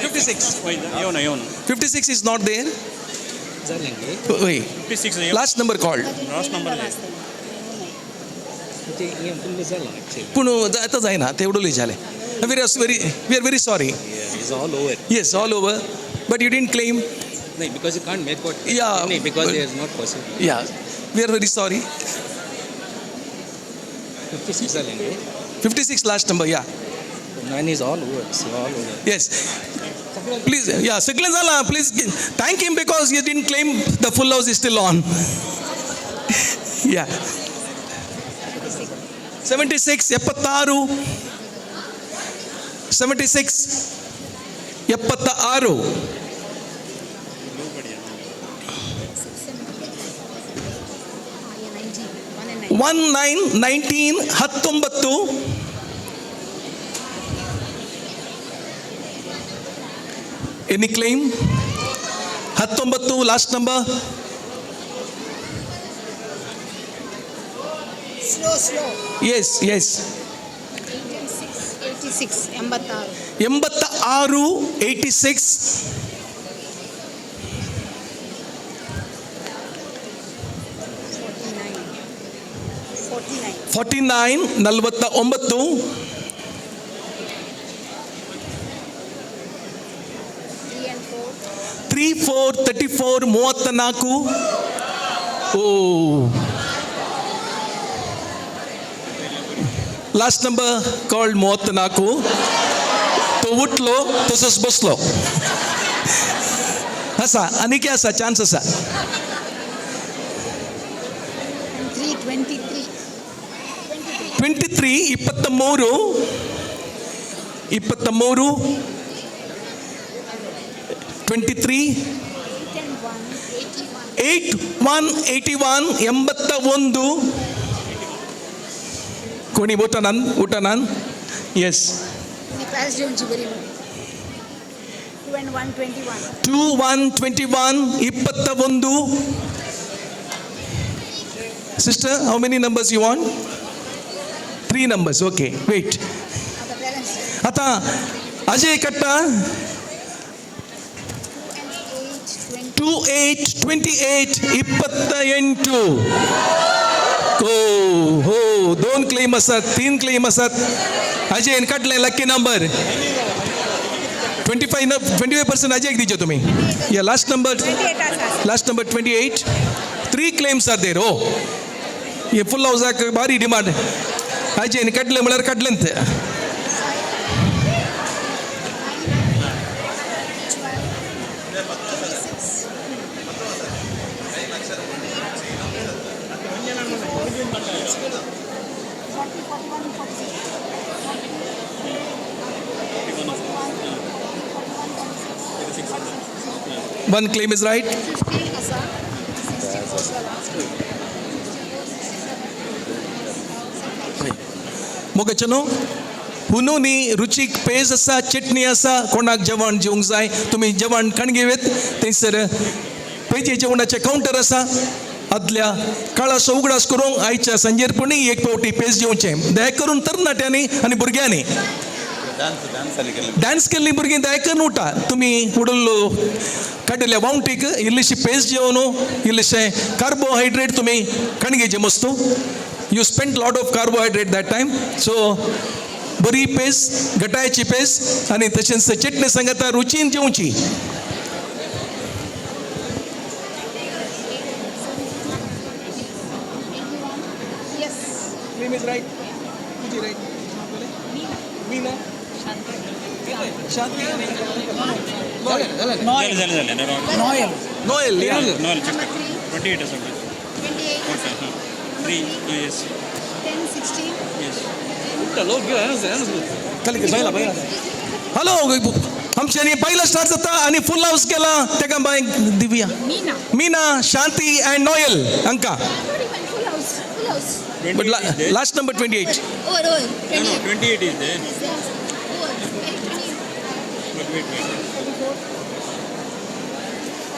56. येवना येवना. 56 is not there. Wait. 56. Last number called. Last number. पूण आतां जायना, तेवडोले जालें. We are very sorry. It's all over. Yes, all over. But you didn't claim. No, because you can't make out. Yeah. No, because it is not possible. Yeah, we are very sorry. 56 जालें. 56 last number, yeah. 9 is all over. It's all over. Yes. Please, yeah, सगळें जाला. Please thank him because he didn't claim. The full house is still on. Yeah. 76, 76. 76, 76. 1 9 19 19. Any claim? 19 last number. Slow slow. Yes yes. 86, 86. 86, 86. 49, 49. 3 4 34, 34. Oh, last number called 34. तो उठलो तसोच बसलो. आसा आनी कितें आसा, चान्स आसा. 3 23. 23, 23, 23, 23. 8 1 81, 81. कोणी उठनान, उठनान. येस. 2 and 1 21. 2 1 21, 21. Sister, how many numbers you want? 3 numbers. Okay, wait. आता अजय कट्टा. 2 8 28, 28. हो हो, 2 क्लेम आसात, 3 क्लेम आसात. अजयन काडले लकी नंबर. 25% अजयक दिचे तुमी. या last number, last number 28. 3 claims are there. हो, हे फुल हावसाक भारी डिमांड. अजयन काडले म्हळ्यार काडलें ते. One claim is right. मोगाचेनो हुनूनी रुचीक पेज आसा, चटणी आसा. कोणाक जेवण जेवंक जाय तुमी जेवण कणगेवेत थंयसर पेजे जेवणाचें कावंटर आसा. आदल्या काळाचो उगडास करूंक आयच्या सांजेर पुणी एक पावटी पेज जेवचें. दया करून तरणाट्यांनी आनी भुरग्यांनी डान्स केल्ली भुरगीं दया करून उठा. तुमी उडल्लो काडिल्ल्या वावटीक इल्लीशी पेज जेवन इल्लेशें कार्बोहायड्रेट तुमी कणगेचें मस्तू. You spend lot of carbohydrate that time. So बरी पेज, घटायची पेज आनी तशेंच चटणी सांगता रुचीन जेवची. Name is right. तुजी right. Meena. Shanti. झालं झालं झालं. Noel. Noel. Yeah. Noel check. 28 आसा. Okay. 3 yes. 10, 16. Yes. Hello, आमच्यानी पहिला स्टार्ट जाता आनी फुल हाऊस केला तेका बाय Divya. Meena. Meena, Shanti and Noel अंका. Full house. Full house. But last number 28. Over, over. No, no, 28 is there. Over. 28. But wait, wait.